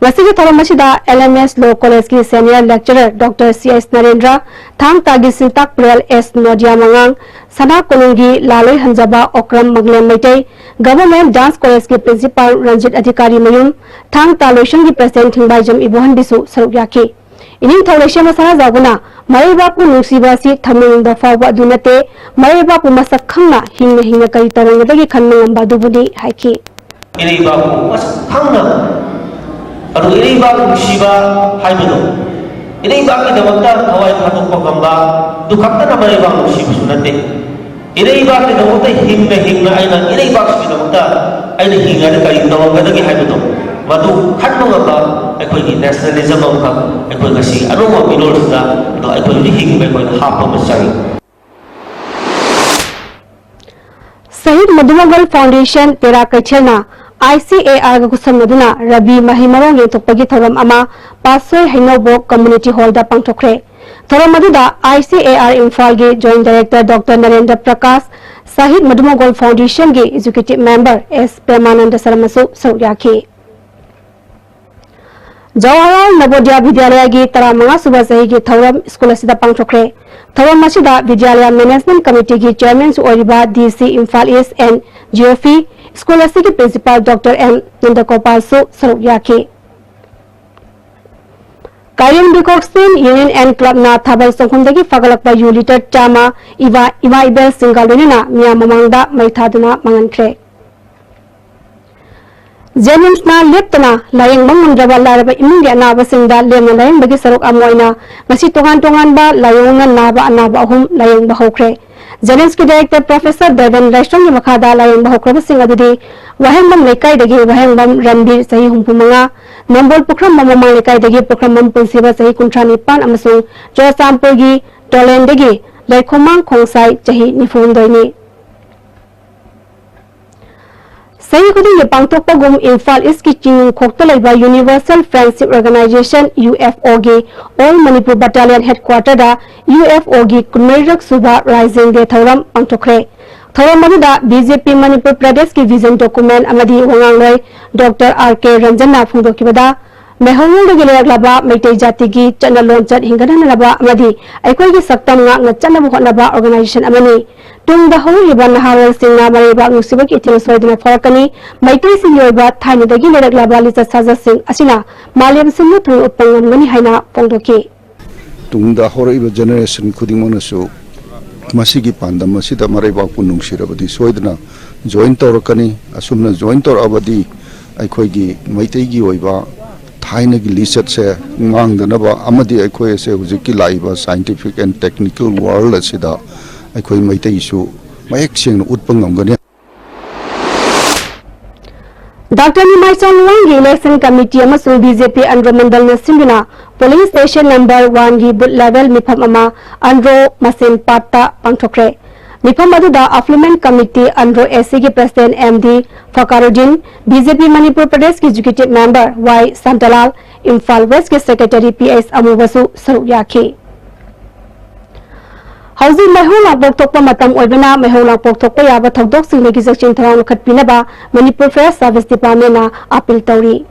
ꯉꯁꯤꯒꯤ ꯊꯧꯔꯝ ꯑꯁꯤꯗ L M S Law College ꯀꯤ senior lecturer Doctor C S Narendra, ꯊꯥꯡ ꯇꯥꯒꯤ ꯁꯤꯟꯇꯥꯛ ꯄ꯭ꯔꯦꯜ S ꯅꯣꯗꯤꯌꯥ ꯃꯉꯥꯡ, ꯁꯅꯥ ꯀꯣꯅꯨꯡꯒꯤ ꯂꯥꯂꯣꯏ ꯍꯟꯖꯕ Okram ꯃꯪꯂꯦꯝ Meitei, Government Dance College ꯀꯤ principal ꯔꯟꯖꯤꯠ ꯑꯙꯤꯀꯥꯔꯤ ꯃꯌꯨꯝ, ꯊꯥꯡ ꯇꯥ ꯂꯣꯏꯁꯪꯒꯤ president ꯊꯤꯡꯕꯥꯏꯖꯝ ꯏꯕꯣꯍꯟꯕꯤꯁꯨ ꯁꯔꯨꯛ ꯌꯥꯈꯤ꯫ ꯏꯅꯤꯡꯊꯧ ꯂꯩꯁꯦꯝꯕ ꯁꯅꯥꯖꯥꯎꯕꯅ ꯃꯔꯩꯕꯥꯛꯄꯨ ꯅꯨꯡꯁꯤꯕ ꯑꯁꯤ ꯊꯃꯣꯏꯅꯨꯡꯗ ꯐꯥꯎꯕ ꯑꯗꯨ ꯅꯠꯇꯦ, ꯃꯔꯩꯕꯥꯛꯄꯨ ꯃꯁꯛ ꯈꯪꯅ ꯍꯤꯡꯅ ꯍꯤꯡꯅ ꯀꯔꯤ ꯇꯧꯔꯝꯒꯗꯒꯦ ꯈꯟꯕ ꯉꯝꯕ ꯑꯗꯨꯕꯨꯅꯤ ꯍꯥꯏꯈꯤ꯫ ꯏꯔꯩꯕꯥꯛꯄꯨ ꯃꯁꯛ ꯈꯪꯅ, ꯑꯗꯨꯒ ꯏꯔꯩꯕꯥꯛ ꯅꯨꯡꯁꯤꯕ ꯍꯥꯏꯕꯗꯣ, ꯏꯔꯩꯕꯥꯛꯀꯤꯗꯃꯛꯇ ꯊꯋꯥꯏ ꯊꯥꯗꯣꯛꯄ ꯉꯝꯕ ꯑꯗꯨ ꯈꯛꯇꯅ ꯃꯔꯩꯕꯥꯛ ꯅꯨꯡꯁꯤꯕꯁꯨ ꯅꯠꯇꯦ꯫ ꯏꯔꯩꯕꯥꯛꯀꯤꯗꯃꯛꯇ ꯍꯤꯡꯅ ꯍꯤꯡꯅ ꯑꯩꯅ ꯏꯔꯩꯕꯥꯛꯁꯤꯒꯤꯗꯃꯛꯇ ꯑꯩꯅ ꯍꯤꯡꯉꯗꯤ ꯀꯔꯤ ꯇꯧꯔꯝꯒꯗꯒꯦ ꯍꯥꯏꯕꯗꯣ, ꯃꯗꯨ ꯈꯟꯕ ꯉꯝꯕ ꯑꯩꯈꯣꯏꯒꯤ nationalism ꯑꯃꯈꯛ ꯑꯩꯈꯣꯏ ꯉꯁꯤ ꯑꯅꯧꯕ ꯃꯤꯔꯣꯜꯁꯤꯗ ꯑꯗꯣ ꯑꯩꯈꯣꯏ ꯍꯧꯖꯤꯛ ꯍꯤꯡꯕ ꯑꯩꯈꯣꯏꯗ ꯍꯥꯞꯄ ꯑꯃ ꯆꯪꯉꯤ꯫ ꯁꯍꯤꯗ ꯃꯙꯨꯃꯒꯜ foundation Tera ꯀꯩꯊꯦꯜꯅ I C A R ꯒ ꯈꯨꯠꯁꯝꯅꯗꯨꯅ ꯔꯕꯤ ꯃꯍꯩ ꯃꯔꯣꯡ ꯌꯦꯟꯊꯣꯛꯄꯒꯤ ꯊꯧꯔꯝ ꯑꯃ ꯄꯥꯠꯁꯣꯏ ꯍꯩꯅꯧꯕꯣꯛ community hall ꯗ ꯄꯥꯡꯊꯣꯛꯈ꯭ꯔꯦ꯫ ꯊꯧꯔꯝ ꯑꯗꯨꯗ I C A R ꯏꯝꯐꯥꯜꯒꯤ Joint Director Doctor Narendra Prakash, ꯁꯍꯤꯗ ꯃꯙꯨꯃꯒꯣꯜ ꯐꯥꯎꯟꯗꯦꯁꯟꯒꯤ Executive Member S ꯄ꯭ꯔꯦꯃꯥꯅꯟꯗ ꯁꯔꯃꯁꯨ ꯁꯔꯨꯛ ꯌꯥꯈꯤ꯫ ꯖꯋꯥꯍꯔꯂꯥꯜ ꯅꯕꯣꯗꯤꯌꯥ ꯕꯤꯗ꯭ꯌꯥꯂꯌꯒꯤ ꯇꯔꯥꯃꯉꯥ ꯁꯨꯕ ꯆꯍꯤꯒꯤ ꯊꯧꯔꯝ ꯁ꯭ꯀꯨꯜ ꯑꯁꯤꯗ ꯄꯥꯡꯊꯣꯛꯈ꯭ꯔꯦ꯫ ꯊꯧꯔꯝ ꯑꯁꯤꯗ ꯕꯤꯗ꯭ꯌꯥꯂꯌ Management Committeeꯒꯤ Chairmanꯁꯨ ꯑꯣꯏꯔꯤꯕ D C Imphal East and G O P school ꯑꯁꯤꯒꯤ Principal Doctor M ꯅꯟꯗꯒꯣꯄꯥꯜꯁꯨ ꯁꯔꯨꯛ ꯌꯥꯈꯤ꯫ ꯀꯥꯏꯔꯦꯝꯕꯤ ꯀꯣꯛꯁꯤꯟ Union and Clubꯅ ꯊꯥꯕꯜ ꯆꯣꯡꯐꯝꯗꯒꯤ ꯐꯒꯠꯂꯛꯄ ꯌꯨ ꯂꯤꯇꯔ ꯆꯥꯝꯃ ꯏꯕꯥ ꯏꯃꯥ ꯏꯕꯦꯜꯁꯤꯡꯒ ꯂꯣꯏꯅꯅ ꯃꯤꯌꯥꯝ ꯃꯃꯥꯡꯗ ꯃꯩ ꯊꯥꯗꯨꯅ ꯃꯥꯡꯍꯟꯈ꯭ꯔꯦ꯫ ꯖꯦꯅꯤꯝꯁꯅ ꯂꯦꯞꯇꯅ ꯂꯥꯌꯦꯡꯕ ꯉꯝꯗ꯭ꯔꯕ ꯂꯥꯏꯔꯕ ꯏꯃꯨꯡꯒꯤ ꯑꯅꯥꯕꯁꯤꯡꯗ ꯂꯦꯝꯅ ꯂꯥꯌꯦꯡꯕꯒꯤ ꯁꯔꯨꯛ ꯑꯃ ꯑꯣꯏꯅ ꯉꯁꯤ ꯇꯣꯉꯥꯟ ꯇꯣꯉꯥꯟꯕ ꯂꯥꯏꯑꯣꯡꯅ ꯅꯥꯕ ꯑꯅꯥꯕ ꯑꯍꯨꯝ ꯂꯥꯌꯦꯡꯕ ꯍꯧꯈ꯭ꯔꯦ꯫ ꯖꯦꯅꯤꯝꯁꯀꯤ Director Professor ꯗꯦꯕꯟ ꯂꯥꯏꯁ꯭ꯔꯝꯒꯤ ꯃꯈꯥꯗ ꯂꯥꯌꯦꯡꯕ ꯍꯧꯈ꯭ꯔꯕꯁꯤꯡ ꯑꯗꯨꯗꯤ ꯋꯥꯍꯦꯡꯕꯝ ꯂꯩꯀꯥꯏꯗꯒꯤ ꯋꯥꯍꯦꯡꯕꯝ ꯔꯟꯕꯤꯔ ꯆꯍꯤ ꯍꯨꯝꯐꯨ ꯃꯉꯥ, ꯅꯝꯕꯣꯜ ꯄꯨꯈ꯭ꯔꯝꯕꯝ ꯃꯃꯥꯡ ꯂꯩꯀꯥꯏꯗꯒꯤ ꯄꯨꯈ꯭ꯔꯝꯕꯝ ꯄꯨꯟꯁꯤꯕ ꯆꯍꯤ ꯀꯨꯟꯊ꯭ꯔꯥ ꯅꯤꯄꯥꯟ ꯑꯃꯁꯨꯡ ꯆꯨꯔꯆꯥꯟꯄꯨꯔꯒꯤ ꯇꯣꯂꯦꯟꯗꯒꯤ ꯂꯩꯈꯣꯃꯥꯡ ꯈꯣꯡꯁꯥꯏ ꯆꯍꯤ ꯅꯤꯐꯨ ꯍꯨꯝꯗꯣꯏꯅꯤ꯫ ꯆꯍꯤ ꯈꯨꯗꯤꯡꯒꯤ ꯄꯥꯡꯊꯣꯛꯄꯒꯨꯝ ꯏꯝꯐꯥꯜ ꯏꯁꯀꯤ ꯆꯤꯡꯅꯨꯡꯈꯣꯛꯇ ꯂꯩꯕ Universal Friendship Organization, UFOꯒꯤ All Manipur Battalion Headquarterꯗ UFOꯒꯤ ꯀꯨꯟꯃꯔꯤꯔꯛ ꯁꯨꯕ Rising Day ꯊꯧꯔꯝ ꯄꯥꯡꯊꯣꯛꯈ꯭ꯔꯦ꯫ ꯊꯧꯔꯝ ꯑꯗꯨꯗ BJP ꯃꯅꯤꯄꯨꯔ ꯄ꯭ꯔꯗꯦꯁꯀꯤ vision document ꯑꯃꯗꯤ ꯋꯥꯉꯥꯡꯂꯣꯏ ꯗꯣꯛꯇꯔ ꯑꯥꯔ ꯀꯦ ꯔꯟꯖꯟꯅ ꯐꯣꯡꯗꯣꯛꯈꯤꯕꯗ, ꯃꯩꯍꯧꯔꯣꯜꯗꯒꯤ ꯂꯩꯔꯛꯂꯕ ꯃꯩꯇꯩ ꯖꯥꯇꯤꯒꯤ ꯆꯠꯅ ꯂꯣꯟꯆꯠ ꯍꯤꯡꯒꯠꯍꯟꯅꯕ ꯑꯃꯗꯤ ꯑꯩꯈꯣꯏꯒꯤ ꯁꯛꯇꯝ ꯉꯥꯛꯅ ꯆꯠꯅꯕ ꯍꯣꯠꯅꯕ organization ꯑꯃꯅꯤ꯫ ꯇꯨꯡꯗ ꯍꯧꯔꯛꯂꯤꯕ ꯅꯍꯥꯔꯣꯜꯁꯤꯡꯅ ꯃꯔꯩꯕꯥꯛ ꯅꯨꯡꯁꯤꯕꯒꯤ ꯏꯊꯤꯜ ꯁꯣꯏꯗꯅ ꯐꯥꯎꯔꯛꯀꯅꯤ꯫ ꯃꯩꯇꯩꯁꯤꯡꯒꯤ ꯑꯣꯏꯕ ꯊꯥꯏꯅꯗꯒꯤ ꯂꯩꯔꯛꯂꯕ ꯂꯤꯆꯠ ꯁꯥꯖꯠꯁꯤꯡ ꯑꯁꯤꯅ ꯃꯥꯂꯦꯝ ꯁꯤꯟꯕ ꯊꯨꯡꯅ ꯎꯠꯄ ꯉꯝꯒꯅꯤ ꯍꯥꯏꯅ ꯐꯣꯡꯗꯣꯛꯈꯤ꯫ ꯇꯨꯡꯗ ꯍꯧꯔꯛꯏꯕ generation ꯈꯨꯗꯤꯡꯃꯛꯅꯁꯨ ꯃꯁꯤꯒꯤ ꯄꯥꯟꯗꯝ ꯑꯁꯤꯗ ꯃꯔꯩꯕꯥꯛꯄꯨ ꯅꯨꯡꯁꯤꯔꯕꯗꯤ ꯁꯣꯏꯗꯅ join ꯇꯧꯔꯛꯀꯅꯤ꯫ ꯑꯁꯨꯝꯅ join ꯇꯧꯔꯛꯑꯕꯗꯤ ꯑꯩꯈꯣꯏꯒꯤ ꯃꯩꯇꯩꯒꯤ ꯑꯣꯏꯕ ꯊꯥꯏꯅꯒꯤ ꯂꯤꯆꯠꯁꯦ ꯉꯥꯡꯗꯅꯕ ꯑꯃꯗꯤ ꯑꯩꯈꯣꯏ ꯑꯁꯦ ꯍꯧꯖꯤꯛꯀꯤ ꯂꯥꯛꯏꯕ scientific and technical world ꯑꯁꯤꯗ ꯑꯩꯈꯣꯏ ꯃꯩꯇꯩꯁꯨ ꯃꯌꯦꯛ ꯁꯦꯡꯅ ꯎꯠꯄ ꯉꯝꯒꯅꯤ꯫ ꯗꯥꯛꯇꯔ ꯅꯤꯃꯥꯏꯆꯥ ꯂꯨꯋꯥꯡꯒꯤ election committee ꯑꯃꯁꯨꯡ BJP ꯑꯟꯗ꯭ꯔꯣ ꯃꯟꯗꯜꯅ ꯁꯤꯟꯗꯨꯅ polling station number oneꯒꯤ booth level ꯃꯤꯐꯝ ꯑꯃ ꯑꯟꯗ꯭ꯔꯣ ꯃꯁꯦꯟ ꯄꯥꯠꯇ ꯄꯥꯡꯊꯣꯛꯈ꯭ꯔꯦ꯫ ꯃꯤꯐꯝ ꯑꯗꯨꯗ Affluent Committee Andro ACꯒꯤ President M D ꯐꯀꯥꯔꯨꯗꯤꯟ, BJP Manipur ꯄ꯭ꯔꯗꯦꯁꯀꯤ Executive Member Y ꯁꯥꯟꯇꯂꯥꯜ, Imphal Westꯀꯤ Secretary P S ꯑꯃꯨꯕꯁꯨ ꯁꯔꯨꯛ ꯌꯥꯈꯤ꯫ ꯍꯧꯖꯤꯛ ꯃꯩꯍꯧ ꯂꯥꯡꯄꯣꯛ ꯊꯣꯛꯄ ꯃꯇꯝ ꯑꯣꯏꯕꯅ, ꯃꯩꯍꯧ ꯂꯥꯡꯄꯣꯛ ꯊꯣꯛꯄ ꯌꯥꯕ ꯊꯧꯗꯣꯛꯁꯤꯡꯗꯒꯤ ꯆꯦꯛꯁꯤꯟ ꯊꯧꯔꯥꯡ ꯂꯧꯈꯠꯄꯤꯅꯕ ꯃꯅꯤꯄꯨꯔ Fire Service Departmentꯅ appeal ꯇꯧꯔꯤ꯫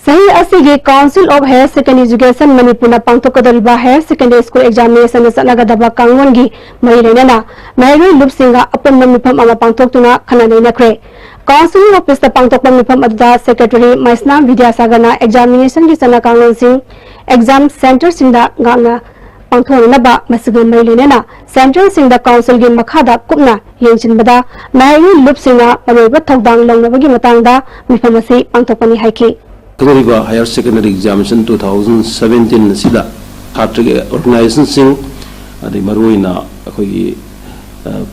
ꯆꯍꯤ ꯑꯁꯤꯒꯤ Council of Higher Secondary Education ꯃꯅꯤꯄꯨꯔꯅ ꯄꯥꯡꯊꯣꯛꯀꯗꯧꯔꯤꯕ Higher Secondary School Examinationꯗ ꯆꯠꯅꯒꯗꯕ ꯀꯥꯡꯂꯣꯟꯒꯤ ꯃꯔꯤ ꯂꯩꯅꯅ ꯃꯍꯩꯔꯣꯏ ꯂꯨꯞꯁꯤꯡꯒ ꯑꯄꯨꯟꯕ ꯃꯤꯐꯝ ꯑꯃ ꯄꯥꯡꯊꯣꯛꯇꯨꯅ ꯈꯟꯅ ꯅꯩꯅꯈ꯭ꯔꯦ꯫ Council officeꯇ ꯄꯥꯡꯊꯣꯛꯄ ꯃꯤꯐꯝ ꯑꯗꯨꯗ Secretary ꯃꯩꯁꯅꯥꯝ ꯕꯤꯗ꯭ꯌꯥꯁꯥꯒꯔꯅ examinationꯒꯤ ꯆꯠꯅ ꯀꯥꯡꯂꯣꯟꯁꯤꯡ exam centreꯁꯤꯡꯗ ꯉꯥꯛꯅ ꯄꯥꯡꯊꯣꯛꯅꯅꯕ, ꯃꯁꯤꯒ ꯃꯔꯤ ꯂꯩꯅꯅ centreꯁꯤꯡꯗ Councilꯒꯤ ꯃꯈꯥꯗ ꯀꯨꯞꯅ ꯌꯦꯡꯁꯤꯟꯕꯗ ꯃꯍꯩꯔꯣꯏ ꯂꯨꯞꯁꯤꯡꯅ ꯃꯔꯨꯑꯣꯏꯕ ꯊꯧꯗꯥꯡ ꯂꯧꯅꯕꯒꯤ ꯃꯇꯥꯡꯗ ꯃꯤꯐꯝ ꯑꯁꯤ ꯄꯥꯡꯊꯣꯛꯄꯅꯤ ꯍꯥꯏꯈꯤ꯫ ꯍꯥꯏꯔꯤꯕ Higher Secondary Examination two thousand seventeen ꯑꯁꯤꯗ ꯁꯥꯇ꯭ꯔꯒꯤ organizationꯁꯤꯡ, ꯑꯗꯩ ꯃꯔꯨꯑꯣꯏꯅ ꯑꯩꯈꯣꯏꯒꯤ, ꯑ,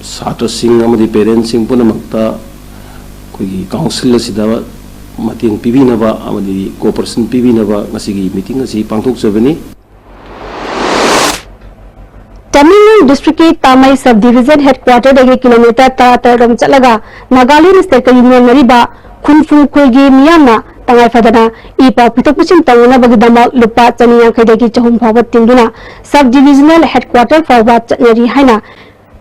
ꯁꯥꯇ꯭ꯔꯁꯤꯡ ꯑꯃꯗꯤ parentsꯁꯤꯡ ꯄꯨꯝꯅꯃꯛꯇ ꯑꯩꯈꯣꯏꯒꯤ Council ꯑꯁꯤꯗ ꯃꯇꯦꯡ ꯄꯤꯕꯤꯅꯕ ꯑꯃꯗꯤ cooperation ꯄꯤꯕꯤꯅꯕ ꯉꯁꯤꯒꯤ meeting ꯑꯁꯤ ꯄꯥꯡꯊꯣꯛꯆꯕꯅꯤ꯫ ꯇꯃꯦꯡꯂꯣꯡ ꯗꯤꯁꯇ꯭ꯔꯤꯛꯀꯤ ꯇꯥꯃꯩ ꯁꯕ ꯗꯤꯕꯤꯖꯟ ꯍꯦꯗꯀ꯭ꯋꯥꯇꯔꯗꯒꯤ ꯀꯤꯂꯣꯃꯤꯇꯔ ꯇꯔꯥ ꯇꯔꯦꯠ ꯔꯣꯝ ꯆꯠꯂꯒ ꯅꯥꯒꯥꯂꯦꯟ ꯁ꯭ꯇꯦꯠꯀ ꯌꯨꯝꯂꯣꯟꯅꯔꯤꯕ ꯈꯨꯟꯐꯨꯡ ꯈꯨꯜꯒꯤ ꯃꯤꯌꯥꯝꯅ ꯇꯉꯥꯏ ꯐꯗꯅ ꯏ ꯄꯥꯎ ꯄꯤꯊꯣꯛ ꯄꯤꯁꯤꯟ ꯇꯧꯅꯅꯕꯒꯤꯗꯃꯛ ꯂꯨꯄꯥ ꯆꯅꯤ ꯌꯥꯡꯈꯩꯗꯒꯤ ꯆꯍꯨꯝ ꯐꯥꯎꯕ ꯇꯤꯡꯗꯨꯅ ꯁꯕ ꯗꯤꯕꯤꯖꯅꯦꯜ ꯍꯦꯗꯀ꯭ꯋꯥꯇꯔ ꯐꯥꯎꯕ ꯆꯠꯅꯔꯤ ꯍꯥꯏꯅ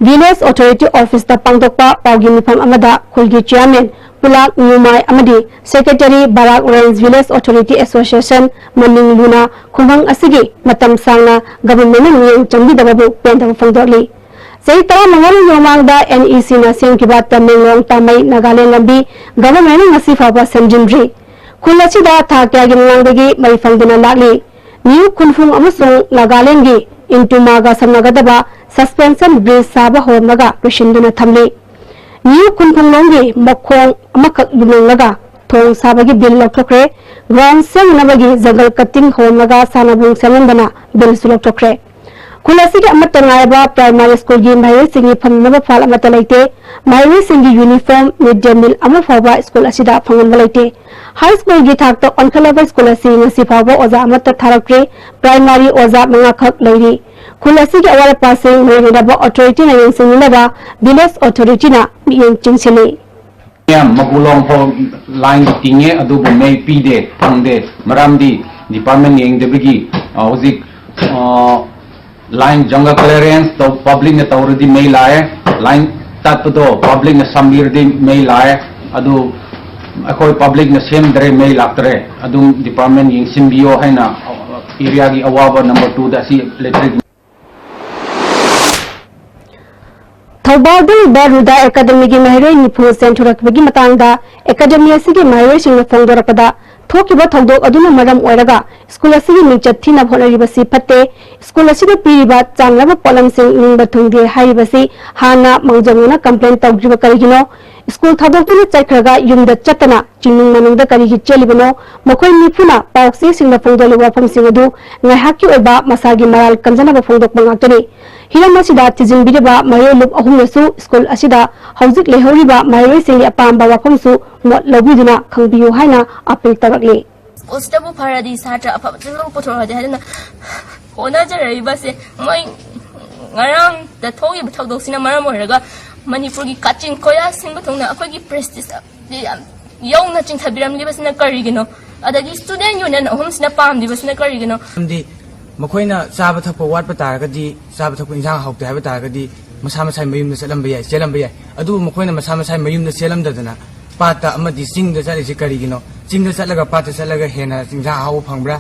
ꯚꯤꯂꯦꯖ ꯑꯣꯊꯣꯔꯤꯇꯤ ꯑꯣꯐꯤꯁꯇ ꯄꯥꯡꯊꯣꯛꯄ ꯄꯥꯎꯒꯤ ꯃꯤꯐꯝ ꯑꯃꯗ ꯈꯨꯜꯒꯤ ꯆꯤꯌꯥꯔꯃꯦꯟ ꯄꯨꯂꯥꯛ ꯅ꯭ꯌꯨꯃꯥꯏ ꯑꯃꯗꯤ ꯁꯦꯀ꯭ꯔꯦꯇꯔꯤ ꯕꯔꯥꯛ ꯔꯦꯟꯖ ꯚꯤꯂꯦꯖ ꯑꯣꯊꯣꯔꯤꯇꯤ ꯑꯦꯁꯣꯁꯤꯌꯦꯁꯟ ꯃꯅꯤꯡ ꯂꯨꯅ ꯈꯨꯡꯒꯪ ꯑꯁꯤꯒꯤ ꯃꯇꯝ ꯁꯥꯡꯅ ꯒꯚꯔꯟꯃꯦꯟꯠꯅ ꯃꯤꯠꯌꯦꯡ ꯆꯪꯕꯤꯗꯕꯕꯨ ꯄꯦꯟꯗꯕ ꯐꯣꯡꯗꯣꯛꯂꯤ꯫ ꯆꯍꯤ ꯇꯔꯥꯃꯉꯥꯒꯤ ꯃꯃꯥꯡꯗ ꯑꯦꯟ ꯏ ꯁꯤꯅ ꯁꯦꯝꯈꯤꯕ ꯇꯃꯦꯡꯂꯣꯡ ꯇꯥꯃꯩ ꯅꯥꯒꯥꯂꯦꯟ ꯂꯝꯕꯤ ꯒꯚꯔꯟꯃꯦꯟꯠꯅ ꯉꯁꯤ ꯐꯥꯎꯕ ꯁꯦꯝꯖꯤꯟꯗ꯭ꯔꯤ꯫ ꯈꯨꯜ ꯑꯁꯤꯗ ꯊꯥ ꯀꯌꯥꯒꯤ ꯃꯃꯥꯡꯗꯒꯤ ꯃꯩ ꯐꯪꯗꯨꯅ ꯂꯥꯛꯂꯤ꯫ ꯅ꯭ꯌꯨ ꯈꯨꯟꯐꯨꯡ ꯑꯃꯁꯨꯡ ꯅꯥꯒꯥꯂꯦꯟꯒꯤ ꯏꯟꯇꯨꯃꯥꯒ ꯁꯝꯅꯒꯗꯕ ꯁꯁꯄꯦꯟꯁꯟ ꯕ꯭ꯔꯤꯖ ꯁꯥꯕ ꯍꯧꯔꯝꯂꯒ ꯂꯣꯏꯁꯤꯟꯗꯨꯅ ꯊꯝꯂꯤ꯫ ꯅ꯭ꯌꯨ ꯈꯨꯟꯐꯨꯡꯂꯣꯝꯒꯤ ꯃꯈꯣꯡ ꯑꯃꯈꯛ ꯌꯨꯡꯂꯒ ꯊꯣꯡ ꯁꯥꯕꯒꯤ ꯕꯤꯜ ꯂꯧꯊꯣꯛꯈ꯭ꯔꯦ꯫ ꯒ꯭ꯔꯥꯎꯟ ꯁꯦꯝꯅꯕꯒꯤ ꯖꯪꯒꯜ ꯀꯠꯇꯤꯡ ꯍꯧꯔꯝꯂꯒ ꯁꯥꯟꯅꯕꯨꯡ ꯁꯦꯝꯂꯝꯕꯅ ꯕꯤꯜꯁꯨ ꯂꯧꯊꯣꯛꯈ꯭ꯔꯦ꯫ ꯈꯨꯜ ꯑꯁꯤꯒꯤ ꯑꯃꯠꯇ ꯉꯥꯏꯔꯕ ꯄ꯭ꯔꯥꯏꯃꯥꯔꯤ ꯁ꯭ꯀꯨꯜꯒꯤ ꯃꯍꯩꯔꯣꯏꯁꯤꯡꯒꯤ ꯐꯝꯅꯅꯕ ꯐꯥꯜ ꯑꯃꯠꯇ ꯂꯩꯇꯦ꯫ ꯃꯍꯩꯔꯣꯏꯁꯤꯡꯒꯤ ꯌꯨꯅꯤꯐꯣꯔꯝ, ꯃꯤꯗ ꯗꯦ ꯃꯤꯜ ꯑꯃ ꯐꯥꯎꯕ ꯁ꯭ꯀꯨꯜ ꯑꯁꯤꯗ ꯐꯪꯍꯟꯕ ꯂꯩꯇꯦ꯫ ꯍꯥꯏ ꯁ꯭ꯀꯨꯜꯒꯤ ꯊꯥꯛꯇ ꯑꯣꯟꯈꯠꯂꯕ ꯁ꯭ꯀꯨꯜ ꯑꯁꯤ ꯉꯁꯤ ꯐꯥꯎꯕ ꯑꯣꯖꯥ ꯑꯃꯠꯇ ꯊꯥꯔꯛꯇ꯭ꯔꯤ꯫ ꯄ꯭ꯔꯥꯏꯃꯥꯔꯤ ꯑꯣꯖꯥ ꯃꯉꯥꯈꯛ ꯂꯩꯔꯤ꯫ ꯈꯨꯜ ꯑꯁꯤꯒꯤ ꯑꯋꯥꯠ ꯑꯄꯥꯁꯤꯡ ꯃꯔꯤ ꯂꯩꯅꯕ ꯑꯣꯊꯣꯔꯤꯇꯤꯅ ꯌꯦꯡꯁꯤꯟꯅꯕ ꯚꯤꯂꯦꯖ ꯑꯣꯊꯣꯔꯤꯇꯤꯅ ꯃꯤꯠꯌꯦꯡ ꯆꯤꯡꯁꯤꯜꯂꯤ꯫ ꯃꯌꯥꯝ ꯃꯀꯨꯂꯣꯡ ꯐꯥꯎ ꯂꯥꯏꯟ ꯇꯤꯡꯉꯦ, ꯑꯗꯨꯕꯨ ꯃꯩ ꯄꯤꯗꯦ, ꯐꯪꯗꯦ꯫ ꯃꯔꯝꯗꯤ ꯗꯤꯄꯥꯔꯠꯃꯦꯟ ꯌꯦꯡꯗꯕꯒꯤ, ꯑ, ꯍꯧꯖꯤꯛ, ꯑ, ꯂꯥꯏꯟ ꯖꯪꯒꯜ ꯀ꯭ꯂꯤꯌꯥꯔꯦꯟꯁ ꯇꯧ-, ꯄꯕ꯭ꯂꯤꯛꯅ ꯇꯧꯔꯗꯤ ꯃꯩ ꯂꯥꯛꯑꯦ, ꯂꯥꯏꯟ ꯇꯠꯄꯗꯣ ꯄꯕ꯭ꯂꯤꯛꯅ ꯁꯝꯕꯤꯔꯗꯤ ꯃꯩ ꯂꯥꯛꯑꯦ꯫ ꯑꯗꯨ ꯑꯩꯈꯣꯏ ꯄꯕ꯭ꯂꯤꯛꯅ ꯁꯦꯝꯗ꯭ꯔꯦ, ꯃꯩ ꯂꯥꯛꯇ꯭ꯔꯦ꯫ ꯑꯗꯨꯝ ꯗꯤꯄꯥꯔꯠꯃꯦꯟ ꯌꯦꯡꯁꯤꯟꯕꯤꯌꯣ ꯍꯥꯏꯅ ꯑꯦꯔꯤꯌꯥꯒꯤ ꯑꯋꯥꯕ ꯅꯝꯕꯔ ꯇꯨꯗ ꯑꯁꯤ ꯏꯂꯦꯛꯇ꯭ꯔꯤꯛ ꯊꯧꯕꯥꯜꯗ ꯂꯩꯕ ꯔꯨꯗꯥ ꯑꯦꯀꯥꯗꯃꯤꯒꯤ ꯃꯍꯩꯔꯣꯏ ꯅꯤꯐꯨ ꯆꯦꯟꯊꯣꯔꯛꯄꯒꯤ ꯃꯇꯥꯡꯗ ꯑꯦꯀꯥꯗꯃꯤ ꯑꯁꯤꯒꯤ ꯃꯍꯩꯔꯣꯏꯁꯤꯡꯅ ꯐꯣꯡꯗꯣꯔꯛꯄꯗ, ꯊꯣꯛꯈꯤꯕ ꯊꯧꯗꯣꯛ ꯑꯗꯨꯅ ꯃꯔꯝ ꯑꯣꯏꯔꯒ ꯁ꯭ꯀꯨꯜ ꯑꯁꯤꯒꯤ ꯃꯤꯡꯆꯠ ꯊꯤꯅꯕ ꯍꯣꯠꯅꯔꯤꯕꯁꯤ ꯐꯠꯇꯦ꯫ ꯁ꯭ꯀꯨꯜ ꯑꯁꯤꯗ ꯄꯤꯔꯤꯕ ꯆꯥꯅꯕ ꯄꯣꯠꯂꯝꯁꯤꯡ ꯅꯤꯡꯕ ꯊꯨꯡꯗꯦ ꯍꯥꯏꯔꯤꯕꯁꯤ ꯍꯥꯟꯅ ꯃꯥꯡꯖꯧꯅꯅ ꯀꯝꯄ꯭ꯂꯦꯟ ꯇꯧꯗ꯭ꯔꯤꯕ ꯀꯔꯤꯒꯤꯅꯣ? ꯁ꯭ꯀꯨꯜ ꯊꯥꯗꯣꯛꯇꯨꯅ ꯆꯠꯈ꯭ꯔꯒ ꯌꯨꯝꯗ ꯆꯠꯇꯅ ꯆꯤꯡꯅꯨꯡ ꯃꯅꯨꯡꯗ ꯀꯔꯤꯒꯤ ꯆꯦꯜꯂꯤꯕꯅꯣ? ꯃꯈꯣꯏ ꯅꯤꯐꯨꯅ ꯄꯥꯎ ꯆꯦꯁꯤꯡꯗ ꯐꯣꯡꯗꯣꯛꯂꯤꯕ ꯋꯥꯐꯝꯁꯤꯡ ꯑꯗꯨ ꯉꯥꯏꯍꯥꯛꯀꯤ ꯑꯣꯏꯕ ꯃꯁꯥꯒꯤ ꯃꯔꯥꯜ ꯀꯟꯖꯅꯕ ꯐꯣꯡꯗꯣꯛꯄ ꯉꯥꯛꯇꯅꯤ꯫ ꯍꯤꯔꯝ ꯑꯁꯤꯗ ꯊꯤꯖꯤꯟꯕꯤꯔꯤꯕ ꯃꯍꯩꯔꯣꯏ ꯂꯨꯞ ꯑꯍꯨꯝꯅꯁꯨ ꯁ꯭ꯀꯨꯜ ꯑꯁꯤꯗ ꯍꯧꯖꯤꯛ ꯂꯩꯍꯧꯔꯤꯕ ꯃꯍꯩꯔꯣꯏꯁꯤꯡꯒꯤ ꯑꯄꯥꯝꯕ ꯋꯥꯐꯝꯁꯨ ꯃꯣꯠ ꯂꯧꯕꯤꯗꯨꯅ ꯈꯪꯕꯤꯌꯨ ꯍꯥꯏꯅ ꯑꯥꯄꯤꯜ ꯇꯧꯔꯛꯂꯤ꯫ ꯁ꯭ꯀꯨꯜꯁꯤꯗꯕꯨ ꯐꯔꯗꯤ ꯁꯥꯇ꯭ꯔ ꯑꯐꯕꯁꯤꯡ ꯄꯨꯊꯣꯔꯛꯑꯗꯤ ꯍꯥꯏꯗꯅ ꯍꯣꯠꯅꯖꯔꯛꯏꯕꯁꯦ ꯃꯣꯏ ꯉꯔꯥꯡ ꯗ ꯊꯣꯛꯏꯕ ꯊꯧꯗꯣꯛꯁꯤꯅ ꯃꯔꯝ ꯑꯣꯏꯔꯒ ꯃꯅꯤꯄꯨꯔꯒꯤ ꯀꯥꯆꯤꯟ ꯀꯣꯏꯌꯥ ꯁꯤꯟꯕ ꯊꯨꯡꯅ ꯑꯩꯈꯣꯏꯒꯤ ꯄ꯭ꯔꯦꯁꯇꯤꯖ ꯌꯥꯝ ꯌꯧꯅ ꯆꯤꯡꯊꯕꯤꯔꯝꯂꯤꯕꯁꯤꯅ ꯀꯔꯤꯒꯤꯅꯣ? ꯑꯗꯒꯤ ꯁ꯭ꯇꯨꯗꯦꯟ ꯌꯨꯅꯤꯌꯟ ꯑꯍꯨꯝꯁꯤꯅ ꯄꯥꯝꯗ꯭ꯔꯤꯕꯁꯤꯅ ꯀꯔꯤꯒꯤꯅꯣ? ꯃꯔꯝꯗꯤ ꯃꯈꯣꯏꯅ ꯆꯥꯕ ꯊꯛꯄ ꯋꯥꯠꯄ ꯇꯥꯔꯒꯗꯤ, ꯆꯥꯕ ꯊꯛꯄ ꯏꯟꯁꯥꯡ ꯍꯥꯎꯇꯦ ꯍꯥꯏꯕ ꯇꯥꯔꯒꯗꯤ, ꯃꯁꯥ ꯃꯁꯥꯒꯤ ꯃꯌꯨꯝꯗ ꯆꯠꯂꯝꯕ ꯌꯥꯏ, ꯆꯦꯜꯂꯝꯕ ꯌꯥꯏ꯫ ꯑꯗꯨꯕꯨ ꯃꯈꯣꯏꯅ ꯃꯁꯥ ꯃꯁꯥꯒꯤ ꯃꯌꯨꯝꯗ ꯆꯦꯜꯂꯝꯗꯗꯅ ꯄꯥꯠꯇ ꯑꯃꯗꯤ ꯆꯤꯡꯗ ꯆꯠꯂꯤꯁꯤ ꯀꯔꯤꯒꯤꯅꯣ? ꯆꯤꯡꯗ ꯆꯠꯂꯒ ꯄꯥꯠꯇ ꯆꯠꯂꯒ ꯍꯦꯟꯅ ꯏꯟꯁꯥꯡ ꯑꯍꯥꯎꯕ ꯐꯪꯕ꯭ꯔꯥ?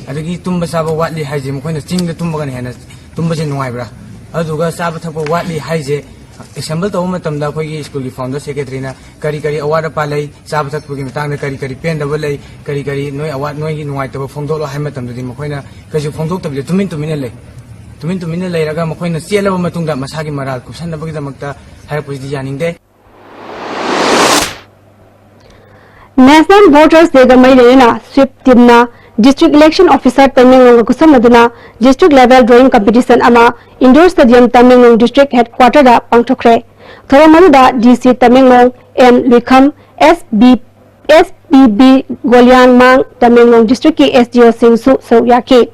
ꯑꯗꯒꯤ ꯇꯨꯝꯕ ꯆꯥꯕ ꯋꯥꯠꯂꯤ ꯍꯥꯏꯁꯦ ꯃꯈꯣꯏꯅ ꯆꯤꯡꯗ ꯇꯨꯝꯕꯒꯅ ꯍꯦꯟꯅ ꯇꯨꯝꯕꯁꯦ ꯅꯨꯡꯉꯥꯏꯕ꯭ꯔꯥ? ꯑꯗꯨꯗꯨꯒ ꯆꯥꯕ ꯊꯛꯄ ꯋꯥꯠꯂꯤ ꯍꯥꯏꯁꯦ ꯑꯦꯁꯦꯝꯕꯜ ꯇꯧꯕ ꯃꯇꯝꯗ ꯑꯩꯈꯣꯏꯒꯤ ꯁ꯭ꯀꯨꯜꯒꯤ ꯐꯥꯎꯟꯗꯔ ꯁꯦꯀ꯭ꯔꯦꯇꯔꯤꯅ ꯀꯔꯤ ꯀꯔꯤ ꯑꯋꯥꯠ ꯑꯄꯥ ꯂꯩ, ꯆꯥꯕ ꯊꯛꯄꯒꯤ ꯃꯇꯥꯡꯗ ꯀꯔꯤ ꯀꯔꯤ ꯄꯦꯟꯗꯕ ꯂꯩ, ꯀꯔꯤ ꯀꯔꯤ ꯅꯣꯏ ꯑꯋꯥꯠ ꯅꯣꯏꯒꯤ ꯅꯨꯡꯉꯥꯏꯇꯕ ꯐꯣꯡꯗꯣꯛꯂꯣ ꯍꯥꯏꯕ ꯃꯇꯝꯗꯗꯤ ꯃꯈꯣꯏꯅ ꯀꯩꯁꯨ ꯐꯣꯡꯗꯣꯛꯇꯕꯤꯗ ꯇꯨꯃꯤꯟ ꯇꯨꯃꯤꯟꯅ ꯂꯩ꯫ ꯇꯨꯃꯤꯟ ꯇꯨꯃꯤꯟꯅ ꯂꯩꯔꯒ ꯃꯈꯣꯏꯅ ꯆꯦꯜꯂꯕ ꯃꯇꯨꯡꯗ ꯃꯁꯥꯒꯤ ꯃꯔꯥꯜ ꯀꯨꯞꯁꯟꯅꯕꯒꯤꯗꯃꯛꯇ ꯍꯥꯏꯔꯛꯄꯁꯤꯗꯤ ꯌꯥꯅꯤꯡꯗꯦ꯫ National Voters Day ꯒ ꯃꯔꯤ ꯂꯩꯅꯅ ꯁ꯭ꯋꯤꯞ ꯇꯤꯝꯅ District Election Officer ꯇꯃꯦꯡꯂꯣꯡꯒ ꯈꯨꯠꯁꯝꯅꯗꯨꯅ District Level Drawing Competition ꯑꯃ Indoor Stadium Tamenglong District Headquarter ꯗ ꯄꯥꯡꯊꯣꯛꯈ꯭ꯔꯦ꯫ ꯊꯧꯔꯝ ꯑꯗꯨꯗ D C Tamenglong M Luikham, S B, S P B Goliangmang, Tamenglong District ꯀꯤ ꯑꯦꯁ ꯗꯤ ꯑꯣ ꯁꯤꯡꯁꯨ ꯁꯔꯨꯛ ꯌꯥꯈꯤ꯫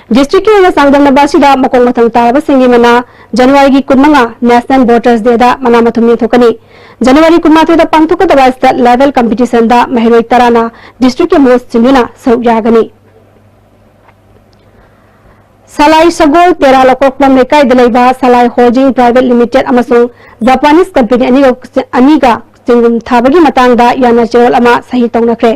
District ꯀꯤ ꯑꯣꯏꯅ ꯆꯥꯡꯗꯝꯅꯕ ꯑꯁꯤꯗ ꯃꯈꯣꯡ ꯃꯊꯪ ꯇꯥꯔꯕꯁꯤꯡꯒꯤ ꯃꯅꯥ ꯖꯅꯋꯥꯔꯤꯒꯤ ꯀꯨꯟꯃꯉꯥ National Voters Day ꯗ ꯃꯅꯥ ꯃꯊꯨꯝ ꯌꯦꯟꯊꯣꯛꯀꯅꯤ꯫ ꯖꯅꯋꯥꯔꯤ ꯀꯨꯟꯃꯥꯊꯣꯏꯗ ꯄꯥꯡꯊꯣꯛꯀꯗꯕ State Level Competition ꯗ ꯃꯍꯩꯔꯣꯏ ꯇꯔꯥꯅ district ꯀꯤ ꯃꯍꯨꯠ ꯁꯤꯟꯗꯨꯅ ꯁꯔꯨꯛ ꯌꯥꯒꯅꯤ꯫ ꯁꯂꯥꯏ ꯁꯒꯣꯜ ꯇꯦꯔꯥ ꯂꯧꯀꯣꯛꯄꯝ ꯂꯩꯀꯥꯏꯗ ꯂꯩꯕ ꯁꯂꯥꯏ ꯍꯣꯜꯗꯤꯡ ꯄ꯭ꯔꯥꯏꯚꯦꯠ ꯂꯤꯃꯤꯇꯦꯗ ꯑꯃꯁꯨꯡ ꯖꯄꯥꯅꯤꯁ ꯀꯝꯄꯦꯅꯤ ꯑꯅꯤꯒ, ꯑꯅꯤꯒ ꯆꯦꯡꯒꯨꯝ ꯊꯥꯕꯒꯤ ꯃꯇꯥꯡꯗ ꯌꯥꯅ ꯆꯦꯔꯣꯜ ꯑꯃ ꯁꯍꯤ ꯇꯧꯅꯈ꯭ꯔꯦ꯫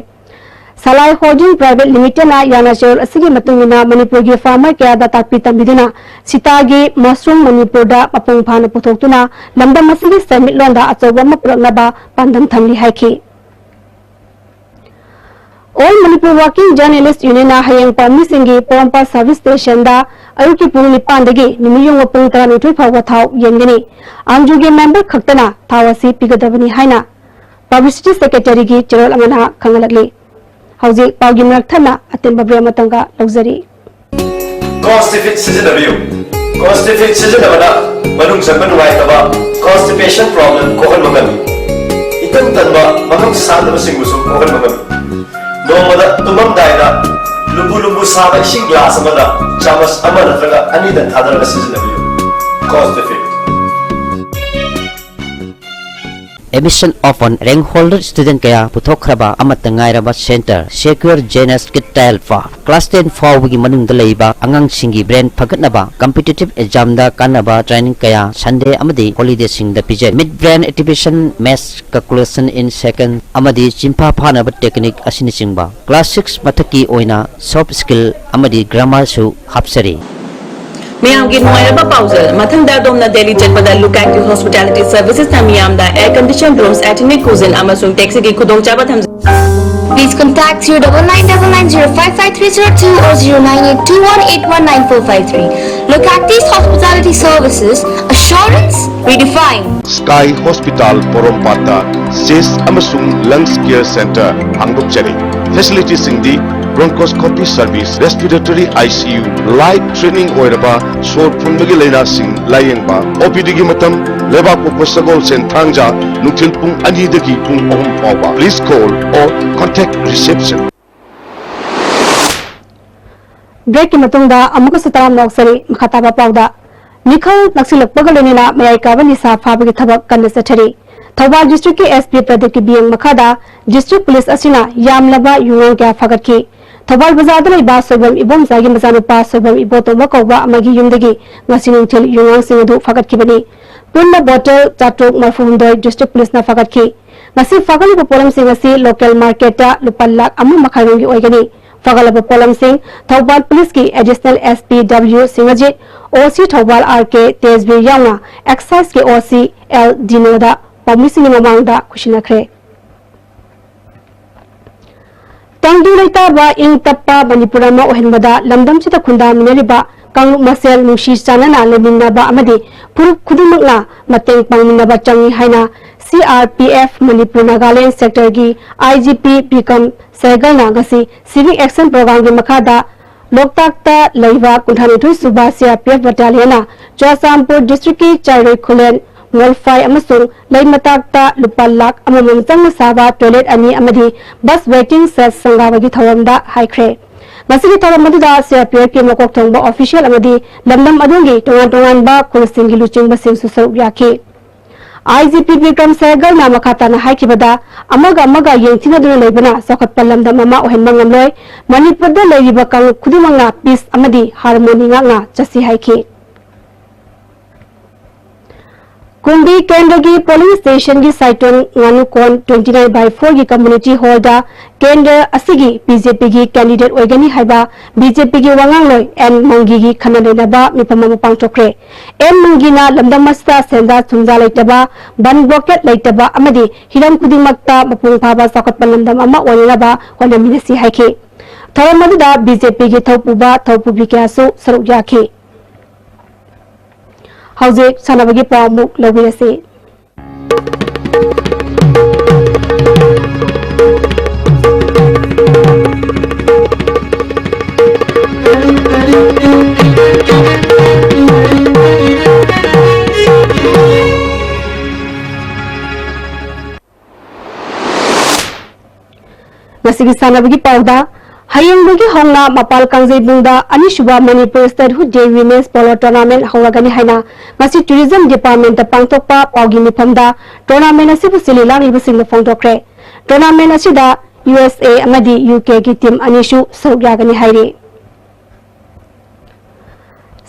ꯁꯂꯥꯏ ꯍꯣꯜꯗꯤꯡ ꯄ꯭ꯔꯥꯏꯚꯦꯠ ꯂꯤꯃꯤꯇꯦꯗꯅ ꯌꯥꯅ ꯆꯦꯔꯣꯜ ꯑꯁꯤꯒꯤ ꯃꯇꯨꯡ ꯏꯟꯅ ꯃꯅꯤꯄꯨꯔꯒꯤ ꯐꯥꯔꯃꯔ ꯀꯌꯥꯗ ꯇꯥꯛꯄꯤ ꯇꯝꯕꯤꯗꯨꯅ ꯁꯤꯇꯥꯒꯤ ꯃꯁꯔꯨꯝ ꯃꯅꯤꯄꯨꯔꯗ ꯃꯄꯨꯡ ꯐꯥꯅ ꯄꯨꯊꯣꯛꯇꯨꯅ ꯂꯝꯗꯝ ꯑꯁꯤꯒꯤ ꯁꯦꯟꯃꯤꯠꯂꯣꯟꯗ ꯑꯆꯧꯕ ꯑꯃ ꯄꯨꯔꯛꯅꯕ ꯄꯥꯟꯗꯝ ꯊꯝꯂꯤ ꯍꯥꯏꯈꯤ꯫ All Manipur Working Journalist Union ꯅ ꯍꯌꯦꯡ ꯄꯥꯎꯃꯤꯁꯤꯡꯒꯤ ꯄꯣꯔꯣꯝꯄꯥꯠ ꯁꯕ ꯁ꯭ꯇꯦꯁꯟꯗ ꯑꯌꯨꯛꯀꯤ ꯄꯨꯡ ꯅꯤꯄꯥꯟꯗꯒꯤ ꯅꯨꯃꯤꯠꯌꯨꯡꯕ ꯄꯨꯡ ꯇꯔꯥꯅꯤꯊꯣꯏ ꯐꯥꯎꯕ ꯊꯥꯎ ꯌꯦꯟꯒꯅꯤ꯫ ꯑꯥꯝꯖꯨꯒꯤ ꯃꯦꯝꯕꯔ ꯈꯛꯇꯅ ꯊꯥꯎ ꯑꯁꯤ ꯄꯤꯒꯗꯕꯅꯤ ꯍꯥꯏꯅ ꯄꯕ꯭ꯂꯤꯁꯤꯇꯤ ꯁꯦꯀ꯭ꯔꯦꯇꯔꯤꯒꯤ ꯆꯦꯔꯣꯜ ꯑꯃꯅ ꯈꯪꯍꯜꯂꯛꯂꯤ꯫ ꯍꯧꯖꯤꯛ ꯄꯥꯎꯒꯤ ꯃꯔꯛ ꯊꯠꯅ ꯑꯇꯦꯟꯕ ꯕ꯭ꯔꯦꯛ ꯑꯃꯇꯪꯒ ꯂꯧꯖꯔꯤ꯫ ꯀꯣꯟꯁꯇꯤꯐꯤꯠ ꯁꯤꯖꯤꯟꯅꯕꯤꯌꯨ꯫ ꯀꯣꯟꯁꯇꯤꯐꯤꯠ ꯁꯤꯖꯤꯟꯅꯕꯅ ꯃꯅꯨꯡ ꯆꯪꯕ ꯅꯨꯡꯉꯥꯏꯇꯕ, constipation problem ꯀꯣꯛꯍꯟꯕ ꯉꯝꯃꯤ꯫ ꯏꯇꯟ ꯇꯟꯕ, ꯃꯃꯨꯠ ꯁꯥꯗꯕꯁꯤꯡꯕꯨꯁꯨ ꯀꯣꯛꯍꯟꯕ ꯉꯝꯃꯤ꯫ ꯅꯣꯡꯃꯗ ꯇꯨꯝꯃꯝꯗꯥꯏꯗ ꯂꯨꯝꯕꯨ ꯂꯨꯝꯕꯨ ꯁꯥꯕ ꯏꯁꯤꯡ ꯒ꯭ꯂꯥꯁ ꯑꯃꯗ ꯆꯥꯃꯁ ꯑꯃ ꯅꯠꯇ꯭ꯔꯒ ꯑꯅꯤꯗꯪ ꯊꯥꯗꯔꯒ ꯁꯤꯖꯤꯟꯅꯕꯤꯌꯨ꯫ Admission of on rank holder student ꯀꯌꯥ ꯄꯨꯊꯣꯛꯈ꯭ꯔꯕ ꯑꯃꯠꯇ ꯉꯥꯏꯔꯕ center Secure J N S Kid Trial Park꯫ Class ten ꯐꯥꯎꯕꯒꯤ ꯃꯅꯨꯡꯗ ꯂꯩꯕ ꯑꯉꯥꯡꯁꯤꯡꯒꯤ brain ꯐꯒꯠꯅꯕ competitive examꯗ ꯀꯥꯟꯅꯕ training ꯀꯌꯥ Sunday ꯑꯃꯗꯤ holidayꯁꯤꯡꯗ ꯄꯤꯖꯩ꯫ Mid brain activation, maths calculation in second ꯑꯃꯗꯤ ꯆꯤꯟꯐꯥ ꯐꯥꯅꯕ technique ꯑꯁꯤꯅꯆꯤꯡꯕ꯫ Class six ꯃꯊꯛꯀꯤ ꯑꯣꯏꯅ soft skill ꯑꯃꯗꯤ grammarꯁꯨ ꯍꯥꯞꯆꯔꯤ꯫ ꯃꯌꯥꯝꯒꯤ ꯅꯨꯡꯉꯥꯏꯔꯕ ꯄꯥꯎꯖꯦꯜ꯫ ꯃꯊꯪꯗ ꯑꯗꯣꯝꯅ ꯗꯦꯜꯂꯤ ꯆꯠꯄꯗ Look Active Hospitality Servicesꯅ ꯃꯤꯌꯥꯝꯗ air conditioned rooms, ethnic cuisine ꯑꯃꯁꯨꯡ taxiꯒꯤ ꯈꯨꯗꯣꯡꯆꯥꯕ ꯊꯝꯖꯩ꯫ Please contact zero double nine double nine zero five five three zero two or zero nine eight two one eight one nine four five three. Look Active Hospitality Services, assurance redefined. Sky Hospital ꯄꯣꯔꯣꯝꯄꯥꯠꯇ Chest ꯑꯃꯁꯨꯡ Lungs Care Center ꯍꯥꯡꯗꯣꯛꯆꯔꯤ꯫ Facilitiesꯁꯤꯡꯗꯤ bronchoscopy service, respiratory I C U, life threatening ꯑꯣꯏꯔꯕ ꯁꯣꯔ ꯐꯨꯟꯕꯒꯤ ꯂꯥꯏꯅꯥꯁꯤꯡ ꯂꯥꯌꯦꯡꯕ꯫ OPDꯒꯤ ꯃꯇꯝ ꯂꯩꯕꯥꯛꯄꯣꯛꯄ ꯁꯒꯣꯜꯁꯦꯟ ꯊꯥꯡꯖ ꯅꯨꯡꯊꯤꯜ ꯄꯨꯡ ꯑꯅꯤꯗꯒꯤ ꯄꯨꯡ ꯑꯍꯨꯝ ꯐꯥꯎꯕ꯫ Please call or contact reception. Breakꯀꯤ ꯃꯇꯨꯡꯗ ꯑꯃꯨꯛꯀꯁꯨ ꯇꯔꯥꯝꯅ ꯑꯣꯛꯆꯔꯤ꯫ ꯃꯈꯥ ꯇꯥꯕ ꯄꯥꯎꯗ, ꯃꯤꯈꯜ ꯅꯛꯁꯤꯜꯂꯛꯄꯒ ꯂꯣꯏꯅꯅ ꯃꯌꯥꯏ ꯀꯥꯕ ꯅꯤꯁꯥ ꯐꯥꯕꯒꯤ ꯊꯕꯛ ꯀꯟꯅ ꯆꯠꯊꯔꯤ꯫ ꯊꯧꯕꯥꯜ districtꯀꯤ S P ꯄ꯭ꯔꯗꯤꯞꯀꯤ ꯃꯤꯠꯌꯦꯡ ꯃꯈꯥꯗ district police ꯑꯁꯤꯅ ꯌꯥꯝꯂꯕ ꯌꯨꯉꯥꯡ ꯀꯌꯥ ꯐꯥꯒꯠꯈꯤ꯫ ꯊꯧꯕꯥꯜ ꯕꯖꯥꯔꯗ ꯂꯩꯕ ꯁꯣꯏꯕꯝ ꯏꯕꯣꯝꯆꯥꯒꯤ ꯃꯆꯥꯅꯨꯄꯥ ꯁꯣꯏꯕꯝ ꯏꯕꯣꯇꯣꯝꯕ ꯀꯧꯕ ꯑꯃꯒꯤ ꯌꯨꯝꯗꯒꯤ ꯉꯁꯤ ꯅꯨꯡꯊꯤꯜ ꯌꯨꯉꯥꯡꯁꯤꯡ ꯑꯗꯨ ꯐꯥꯒꯠꯈꯤꯕꯅꯤ꯫ ꯄꯨꯟꯅ bottle ꯆꯥꯇ꯭ꯔꯨꯛ ꯃꯔꯐꯨꯍꯨꯝꯗꯣꯏ district policeꯅ ꯐꯥꯒꯠꯈꯤ꯫ ꯉꯁꯤ ꯐꯥꯒꯠꯂꯤꯕ ꯄꯣꯠꯂꯝꯁꯤꯡ ꯑꯁꯤ local marketꯇ ꯂꯨꯄꯥ ꯂꯥꯈ ꯑꯃ ꯃꯈꯥꯏꯔꯣꯝꯒꯤ ꯑꯣꯏꯒꯅꯤ꯫ ꯐꯒꯠꯂꯕ ꯄꯣꯠꯂꯝꯁꯤꯡ Thoubal policeꯀꯤ additional S P W ꯁꯤꯡꯍꯖꯤꯠ, O C Thoubal R K ꯇꯦꯖꯕꯤꯔ ꯌꯥꯎꯅ exciseꯀꯤ O C L ꯗꯤꯅꯣꯗ ꯄꯥꯎꯃꯤꯁꯤꯡꯒꯤ ꯃꯃꯥꯡꯗ ꯈꯨꯠꯁꯤꯟꯅꯈ꯭ꯔꯦ꯫ ꯇꯪꯗꯨ ꯂꯩꯇꯥꯕ ꯏꯪ ꯇꯞꯄ ꯃꯅꯤꯄꯨꯔ ꯑꯃ ꯑꯣꯏꯍꯟꯕꯗ ꯂꯝꯗꯝꯁꯤꯗ ꯈꯨꯟꯗꯥꯃꯤꯟꯅꯔꯤꯕ ꯀꯥꯡꯂꯨꯞ ꯃꯁꯦꯜ ꯅꯨꯡꯁꯤ ꯆꯥꯟꯅꯅ ꯂꯩꯃꯤꯟꯅꯕ ꯑꯃꯗꯤ ꯐꯨꯔꯨꯞ ꯈꯨꯗꯤꯡꯃꯛꯅ ꯃꯇꯦꯡ ꯄꯥꯡꯃꯤꯟꯅꯕ ꯆꯪꯏ ꯍꯥꯏꯅ C R P F Manipur Nagaland sectorꯒꯤ I G P ꯕꯤꯀꯝ ꯁꯦꯍꯒꯜꯅ ꯉꯁꯤ Civic Action Programꯒꯤ ꯃꯈꯥꯗ ꯂꯣꯛꯇꯥꯛꯇ ꯂꯩꯕ ꯀꯨꯟꯊ꯭ꯔꯥꯅꯤꯊꯣꯏ ꯁꯨꯕ C R P F battalionꯅ Churachandpur districtꯀꯤ ꯆꯥꯏꯔꯣꯏ ꯈꯨꯂꯦꯟ, ꯃꯣꯜꯐꯥꯏ ꯑꯃꯁꯨꯡ ꯂꯩꯃꯇꯥꯛꯇ ꯂꯨꯄꯥ ꯂꯥꯈ ꯑꯃꯃꯝ ꯆꯪꯅ ꯁꯥꯕ toilet ꯑꯅꯤ ꯑꯃꯗꯤ bus waiting shed ꯁꯪꯒꯥꯕꯒꯤ ꯊꯧꯔꯝꯗ ꯍꯥꯏꯈ꯭ꯔꯦ꯫ ꯃꯁꯤꯒꯤ ꯊꯧꯔꯝ ꯑꯗꯨꯗ C R P F ꯀꯤ ꯃꯀꯣꯛ ꯊꯣꯡꯕ official ꯑꯃꯗꯤ ꯂꯝꯗꯝ ꯑꯗꯨꯒꯤ ꯇꯣꯉꯥꯟ ꯇꯣꯉꯥꯟꯕ ꯈꯨꯜꯁꯤꯡꯒꯤ ꯂꯨꯆꯤꯡꯕꯁꯤꯡꯁꯨ ꯁꯔꯨꯛ ꯌꯥꯈꯤ꯫ I G P ꯕꯤꯀ꯭ꯔꯝ ꯁꯦꯍꯒꯜꯅ ꯃꯈꯥ ꯇꯥꯅ ꯍꯥꯏꯈꯤꯕꯗ, ꯑꯃꯒ ꯑꯃꯒ ꯌꯦꯡꯊꯤꯅꯗꯨꯅ ꯂꯩꯕꯅ ꯆꯥꯎꯈꯠꯄ ꯂꯝꯗꯝ ꯑꯃ ꯑꯣꯏꯍꯟꯕ ꯉꯝꯂꯣꯏ꯫ ꯃꯅꯤꯄꯨꯔꯗ ꯂꯩꯔꯤꯕ ꯀꯥꯡꯂꯨꯞ ꯈꯨꯗꯤꯡꯃꯛꯅ peace ꯑꯃꯗꯤ harmony ꯉꯥꯛꯅ ꯆꯠꯁꯤ ꯍꯥꯏꯈꯤ꯫ ꯀꯨꯝꯕꯤ ꯀꯦꯟꯗ꯭ꯔꯒꯤ polling station ꯒꯤ ꯁꯥꯏꯇꯣꯟ ꯉꯥꯅꯨꯀꯣꯟ twenty nine by four ꯒꯤ community hall ꯗ ꯀꯦꯟꯗ꯭ꯔ ꯑꯁꯤꯒꯤ B J P ꯒꯤ candidate ꯑꯣꯏꯒꯅꯤ ꯍꯥꯏꯕ B J P ꯒꯤ ꯋꯥꯉꯥꯡꯂꯣꯏ ꯑꯦꯟ ꯃꯪꯒꯤꯒꯤ ꯈꯟꯅ ꯅꯩꯅꯕ ꯃꯤꯐꯝ ꯑꯃ ꯄꯥꯡꯊꯣꯛꯈ꯭ꯔꯦ꯫ ꯑꯦꯟ ꯃꯪꯒꯤꯅ ꯂꯝꯗꯝ ꯑꯁꯤꯗ ꯁꯦꯟꯖꯥ ꯊꯨꯝꯖꯥ ꯂꯩꯇꯕ, ꯕꯟ blockade ꯂꯩꯇꯕ ꯑꯃꯗꯤ ꯍꯤꯔꯝ ꯈꯨꯗꯤꯡꯃꯛꯇ ꯃꯄꯨꯡ ꯐꯥꯕ ꯆꯥꯎꯈꯠꯄ ꯂꯝꯗꯝ ꯑꯃ ꯑꯣꯏꯅꯅꯕ ꯍꯣꯠꯅꯃꯤꯟꯅꯁꯤ ꯍꯥꯏꯈꯤ꯫ ꯊꯧꯔꯝ ꯑꯗꯨꯗ B J P ꯒꯤ ꯊꯧꯄꯨꯕ, ꯊꯧꯄꯨꯕꯤ ꯀꯌꯥꯁꯨ ꯁꯔꯨꯛ ꯌꯥꯈꯤ꯫ ꯍꯧꯖꯤꯛ ꯁꯥꯟꯅꯕꯒꯤ ꯄꯥꯎ ꯑꯃꯨꯛ ꯂꯧꯕꯤꯔꯁꯤ꯫ ꯉꯁꯤꯒꯤ ꯁꯥꯟꯅꯕꯒꯤ ꯄꯥꯎꯗ, ꯍꯌꯦꯡꯗꯒꯤ ꯍꯧꯅ ꯃꯄꯥꯜ ꯀꯥꯡꯖꯩꯕꯨꯡꯗ ꯑꯅꯤꯁꯨꯕ Manipur Statehood Day Women's Polo Tournament ꯍꯧꯔꯒꯅꯤ ꯍꯥꯏꯅ ꯉꯁꯤ Tourism Department ꯇ ꯄꯥꯡꯊꯣꯛꯄ ꯄꯥꯎꯒꯤ ꯃꯤꯐꯝꯗ tournament ꯑꯁꯤꯕꯨ ꯁꯤꯜꯂꯤ ꯂꯥꯡꯂꯤꯕꯁꯤꯡꯅ ꯐꯣꯡꯗꯣꯛꯈ꯭ꯔꯦ꯫ Tournament ꯑꯁꯤꯗ U S A ꯑꯃꯗꯤ U K ꯒꯤ team ꯑꯅꯤꯁꯨ ꯁꯔꯨꯛ ꯌꯥꯒꯅꯤ ꯍꯥꯏꯔꯤ꯫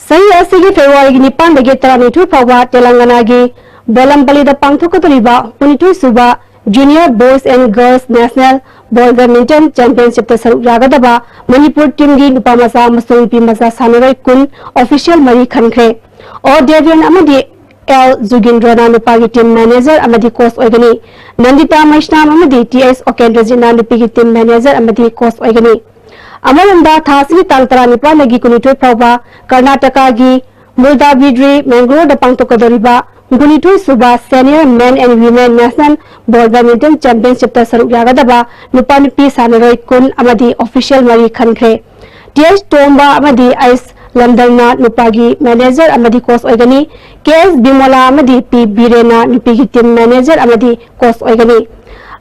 ꯆꯍꯤ ꯑꯁꯤꯒꯤ ꯐꯦꯕ꯭ꯔꯨꯋꯥꯔꯤꯒꯤ ꯅꯤꯄꯥꯟꯗꯒꯤ ꯇꯔꯥꯅꯤꯊꯣꯏ ꯐꯥꯎꯕ ꯇꯦꯂꯪꯒꯅꯥꯒꯤ ꯕꯣꯂꯝꯄꯜꯂꯤꯗ ꯄꯥꯡꯊꯣꯛꯀꯗꯧꯔꯤꯕ ꯀꯨꯟꯅꯤꯊꯣꯏ ꯁꯨꯕ Junior Boys and Girls National Ball Badminton Championship ꯇ ꯁꯔꯨꯛ ꯌꯥꯒꯗꯕ ꯃꯅꯤꯄꯨꯔ team ꯒꯤ ꯅꯨꯄꯥ ꯃꯆꯥ ꯑꯃꯁꯨꯡ ꯅꯨꯄꯤ ꯃꯆꯥ ꯁꯥꯟꯅꯔꯣꯏ ꯀꯨꯟ official ꯃꯔꯤ ꯈꯟꯈ꯭ꯔꯦ꯫ ꯑꯣ ꯗꯦꯕꯤꯌꯟ ꯑꯃꯗꯤ ꯑꯦꯜ ꯖꯨꯒꯤꯟꯗ꯭ꯔꯣꯅ ꯅꯨꯄꯥꯒꯤ team manager ꯑꯃꯗꯤ coach ꯑꯣꯏꯒꯅꯤ꯫ ꯅꯟꯗꯤꯇꯥ ꯃꯩꯁꯅꯥꯝ ꯑꯃꯗꯤ ꯇꯤ ꯑꯩꯆ ꯑꯣꯀꯦꯟꯗ꯭ꯔꯖꯤꯠꯅ ꯅꯨꯄꯤꯒꯤ team manager ꯑꯃꯗꯤ coach ꯑꯣꯏꯒꯅꯤ꯫ ꯑꯃꯔꯣꯝꯗ, ꯊꯥ ꯑꯁꯤꯒꯤ ꯇꯥꯡ ꯇꯔꯥꯅꯤꯄꯥꯟꯗꯒꯤ ꯀꯨꯟꯅꯤꯊꯣꯏ ꯐꯥꯎꯕ ꯀꯔꯅꯥꯇꯀꯥꯒꯤ ꯃꯨꯜꯗꯥꯕꯤꯗ꯭ꯔꯤ, ꯃꯦꯡꯒꯂꯣꯔꯗ ꯄꯥꯡꯊꯣꯛꯀꯗꯧꯔꯤꯕ ꯀꯨꯟꯅꯤꯊꯣꯏ ꯁꯨꯕ Senior Men and Women National Ball Badminton Championship ꯇ ꯁꯔꯨꯛ ꯌꯥꯒꯗꯕ ꯅꯨꯄꯥ ꯅꯨꯄꯤ ꯁꯥꯟꯅꯔꯣꯏ ꯀꯨꯟ ꯑꯃꯗꯤ official ꯃꯔꯤ ꯈꯟꯈ꯭ꯔꯦ꯫ ꯇꯤ ꯑꯩꯆ ꯇꯣꯝꯕ ꯑꯃꯗꯤ ꯑꯩꯁ ꯂꯝꯗꯝꯅ ꯅꯨꯄꯥꯒꯤ manager ꯑꯃꯗꯤ coach ꯑꯣꯏꯒꯅꯤ꯫ ꯀꯦ ꯑꯦꯁ ꯕꯤꯃꯣꯂꯥ ꯑꯃꯗꯤ ꯄꯤ ꯕꯤꯔꯦꯟꯅ ꯅꯨꯄꯤꯒꯤ team manager ꯑꯃꯗꯤ coach ꯑꯣꯏꯒꯅꯤ꯫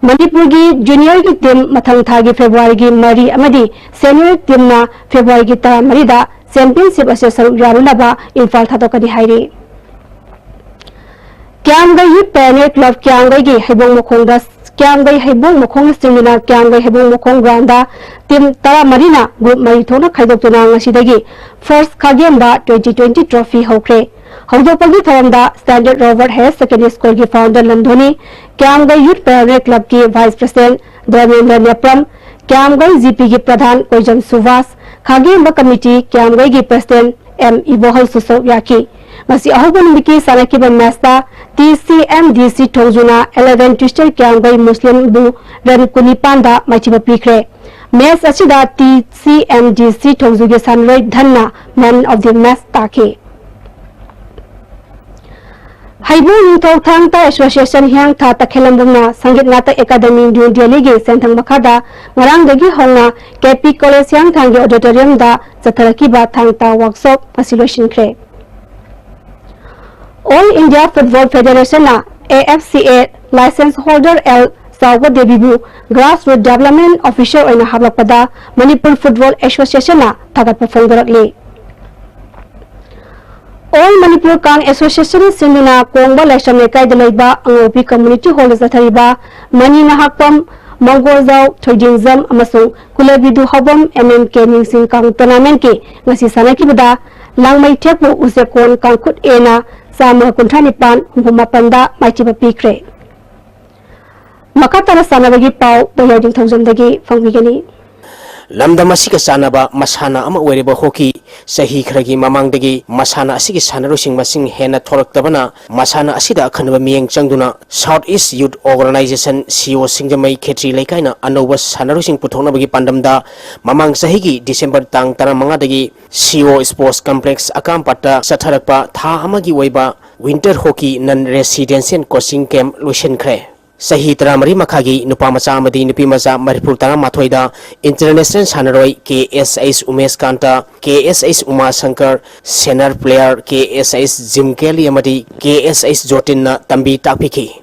ꯃꯅꯤꯄꯨꯔꯒꯤ ꯖꯨꯅꯤꯌꯔꯒꯤ ꯇꯤꯝ ꯃꯊꯪ ꯊꯥꯒꯤ ꯐꯦꯕ꯭ꯔꯨꯋꯥꯔꯤꯒꯤ ꯃꯔꯤ ꯑꯃꯗꯤ ꯁꯦꯅꯤꯌꯔ ꯇꯤꯝꯅ ꯐꯦꯕ꯭ꯔꯨꯋꯥꯔꯤꯒꯤ ꯇꯔꯥꯃꯔꯤꯗ ꯆꯦꯝꯄꯤꯌꯟꯁꯤꯞ ꯑꯁꯤꯗ ꯁꯔꯨꯛ ꯌꯥꯔꯨꯅꯕ ꯏꯝꯐꯥꯜ ꯊꯥꯗꯣꯛꯀꯅꯤ ꯍꯥꯏꯔꯤ꯫ ꯀ꯭ꯌꯥꯝꯒꯩ ꯌꯨꯠ ꯄꯥꯏꯑꯣꯅꯤꯌꯔ ꯀ꯭ꯂꯕ ꯀ꯭ꯌꯥꯝꯒꯩꯒꯤ ꯍꯩꯕꯣꯡ ꯃꯈꯣꯡꯗ, ꯀ꯭ꯌꯥꯝꯒꯩ ꯍꯩꯕꯣꯡ ꯃꯈꯣꯡꯅ ꯆꯤꯡꯗꯨꯅ ꯀ꯭ꯌꯥꯝꯒꯩ ꯍꯩꯕꯣꯡ ꯃꯈꯣꯡ ꯒ꯭ꯔꯥꯎꯟꯗ ꯇꯤꯝ ꯇꯔꯥꯃꯔꯤꯅ ꯒ꯭ꯔꯨꯞ ꯃꯔꯤ ꯊꯣꯛꯅ ꯈꯥꯏꯗꯣꯛꯇꯨꯅ ꯉꯁꯤꯗꯒꯤ ꯐꯥꯔꯁ ꯈꯥꯒꯦꯝꯕ twenty twenty trophy ꯍꯧꯈ꯭ꯔꯦ꯫ ꯍꯧꯗꯣꯛꯄꯒꯤ ꯊꯧꯔꯝꯗ Standard Robert Higher Secondary School ꯒꯤ founder ꯂꯟꯗꯣꯅꯤ, ꯀ꯭ꯌꯥꯝꯒꯩ ꯌꯨꯠ ꯄꯥꯏꯑꯣꯅꯤꯌꯔ ꯀ꯭ꯂꯕꯀꯤ vice president ꯙꯔꯃꯦꯟꯗ꯭ꯔ ꯅꯦꯄ꯭ꯔꯝ, ꯀ꯭ꯌꯥꯝꯒꯩ ꯖꯤꯄꯤꯒꯤ ꯄ꯭ꯔꯙꯥꯟ ꯀꯣꯏꯖꯝ ꯁꯨꯚꯥꯁ, ꯈꯥꯒꯦꯝꯕ ꯀꯃꯤꯇꯤ ꯀ꯭ꯌꯥꯝꯒꯩꯒꯤ president ꯑꯦꯝ ꯏꯕꯣꯍꯜꯁꯨ ꯁꯔꯨꯛ ꯌꯥꯈꯤ꯫ ꯉꯁꯤ ꯑꯍꯧꯕ ꯅꯨꯃꯤꯠꯀꯤ ꯁꯥꯟꯅꯈꯤꯕ ꯃꯦꯆꯇ ꯇꯤ ꯁꯤ ꯑꯦꯝ ꯗꯤ ꯁꯤ ꯊꯣꯡꯖꯨꯅ eleven Twister ꯀ꯭ꯌꯥꯝꯒꯩ ꯃꯨꯁꯂꯤꯝꯕꯨ ꯔꯟ ꯀꯨꯟꯅꯤꯄꯥꯟꯗ ꯃꯥꯏꯊꯤꯕ ꯄꯤꯈ꯭ꯔꯦ꯫ ꯃꯦꯆ ꯑꯁꯤꯗ ꯇꯤ ꯁꯤ ꯑꯦꯝ ꯗꯤ ꯁꯤ ꯊꯣꯡꯖꯨꯒꯤ ꯁꯥꯟꯅꯔꯣꯏ ꯙꯟꯅ man of the match ꯇꯥꯈꯤ꯫ ꯍꯩꯕꯨꯡ ꯅꯤꯡꯊꯧ ꯊꯥꯡ ꯇꯥ ꯑꯦꯁꯣꯁꯤꯌꯦꯁꯟ ꯍꯤꯌꯥꯡꯊꯥꯡ ꯇꯈꯦꯂꯝꯕꯝꯅ ꯁꯪꯒꯤꯠ ꯅꯥꯇꯛ ꯑꯦꯀꯥꯗꯃꯤ ꯅ꯭ꯌꯨ ꯗꯦꯜꯂꯤꯒꯤ ꯁꯦꯟꯊꯪ ꯃꯈꯥꯗ ꯉꯔꯥꯡꯗꯒꯤ ꯍꯧꯅ ꯀꯦ ꯄꯤ ꯀꯣꯂꯦꯖ ꯍꯤꯌꯥꯡꯊꯥꯡꯒꯤ ꯑꯣꯗꯤꯇꯣꯔꯤꯌꯝꯗ ꯆꯠꯊꯔꯛꯈꯤꯕ ꯊꯥꯡ ꯇꯥ ꯋꯥꯔꯛꯁꯣꯞ ꯉꯁꯤ ꯂꯣꯏꯁꯤꯟꯈ꯭ꯔꯦ꯫ All India Football Federation ꯅ A F C A license holder L ꯆꯥꯎꯕ ꯗꯦꯕꯤꯕꯨ grassroot development officer ꯑꯣꯏꯅ ꯍꯥꯞꯂꯛꯄꯗ ꯃꯅꯤꯄꯨꯔ ꯐꯨꯠꯕꯣꯜ ꯑꯦꯁꯣꯁꯤꯌꯦꯁꯟꯅ ꯊꯥꯒꯠꯄ ꯐꯣꯡꯗꯣꯔꯛꯂꯤ꯫ All Manipur Kang Association ꯁꯤꯟꯗꯨꯅ ꯀꯣꯡꯕ ꯂꯥꯏꯁ꯭ꯔꯝ ꯂꯩꯀꯥꯏꯗ ꯂꯩꯕ ꯑꯉꯧꯕꯤ community hall ꯗ ꯆꯠꯊꯔꯤꯕ ꯃꯅꯤ ꯃꯍꯥꯛꯄꯝ, ꯃꯪꯒꯣꯜꯖꯥꯎ, ꯊꯣꯏꯗꯤꯡꯖꯝ ꯑꯃꯁꯨꯡ ꯀꯨꯂꯕꯤꯗꯨ ꯍꯥꯎꯕꯝ M M K ꯅꯤꯡꯁꯤꯡ ꯀꯥꯡ tournament ꯀꯤ ꯉꯁꯤ ꯁꯥꯟꯅꯈꯤꯕꯗ ꯂꯥꯡꯃꯩ ꯊꯦꯛꯄꯨ ꯎꯆꯦꯛꯀꯣꯟ ꯀꯥꯡꯈꯨꯠ A ꯅ ꯆꯥꯝꯃ ꯀꯨꯟꯊ꯭ꯔꯥ ꯅꯤꯄꯥꯟ, ꯍꯨꯝꯐꯨ ꯃꯥꯄꯟꯗ ꯃꯥꯏꯊꯤꯕ ꯄꯤꯈ꯭ꯔꯦ꯫ ꯃꯈꯥ ꯇꯥꯅ ꯁꯥꯟꯅꯕꯒꯤ ꯄꯥꯎ ꯕꯣꯌꯥꯏ ꯅꯤꯡꯊꯧꯖꯝꯗꯒꯤ ꯐꯪꯕꯤꯒꯅꯤ꯫ ꯂꯝꯗꯝ ꯑꯁꯤꯒ ꯆꯥꯟꯅꯕ ꯃꯁꯥꯟꯅ ꯑꯃ ꯑꯣꯏꯔꯤꯕ ꯍꯣꯀꯤ ꯆꯍꯤ ꯈꯔꯒꯤ ꯃꯃꯥꯡꯗꯒꯤ ꯃꯁꯥꯟꯅ ꯑꯁꯤꯒꯤ ꯁꯥꯟꯅꯔꯣꯏꯁꯤꯡ ꯃꯁꯤꯡ ꯍꯦꯟꯅ ꯊꯣꯔꯛꯇꯕꯅ ꯃꯁꯥꯟꯅ ꯑꯁꯤꯗ ꯑꯈꯟꯅꯕ ꯃꯤꯠꯌꯦꯡ ꯆꯪꯗꯨꯅ South East Youth Organization, C O ꯁꯤꯡꯖꯃꯩ ꯈꯦꯇ꯭ꯔꯤ ꯂꯩꯀꯥꯏꯅ ꯑꯅꯧꯕ ꯁꯥꯟꯅꯔꯣꯏꯁꯤꯡ ꯄꯨꯊꯣꯛꯅꯕꯒꯤ ꯄꯥꯟꯗꯝꯗ ꯃꯃꯥꯡ ꯆꯍꯤꯒꯤ December ꯇꯥꯡ ꯇꯔꯥꯃꯉꯥꯗꯒꯤ C O Sports Complex ꯑꯀꯥꯝꯄꯥꯠꯇ ꯆꯠꯊꯔꯛꯄ ꯊꯥ ꯑꯃꯒꯤ ꯑꯣꯏꯕ Winter Hockey Non Residential Coaching Camp ꯂꯣꯏꯁꯤꯟꯈ꯭ꯔꯦ꯫ ꯆꯍꯤ ꯇꯔꯥꯃꯔꯤ ꯃꯈꯥꯒꯤ ꯅꯨꯄꯥ ꯃꯆꯥ ꯑꯃꯗꯤ ꯅꯨꯄꯤ ꯃꯆꯥ ꯃꯔꯤꯐꯨ ꯇꯔꯥꯃꯥꯊꯣꯏꯗ international ꯁꯥꯟꯅꯔꯣꯏ K S H Umesh Kant, K S H Uma Shankar, senior player K S H Jim Kelly ꯑꯃꯗꯤ K S H ꯖꯣꯇꯤꯟꯅ ꯇꯝꯕꯤ ꯇꯥꯛꯄꯤꯈꯤ꯫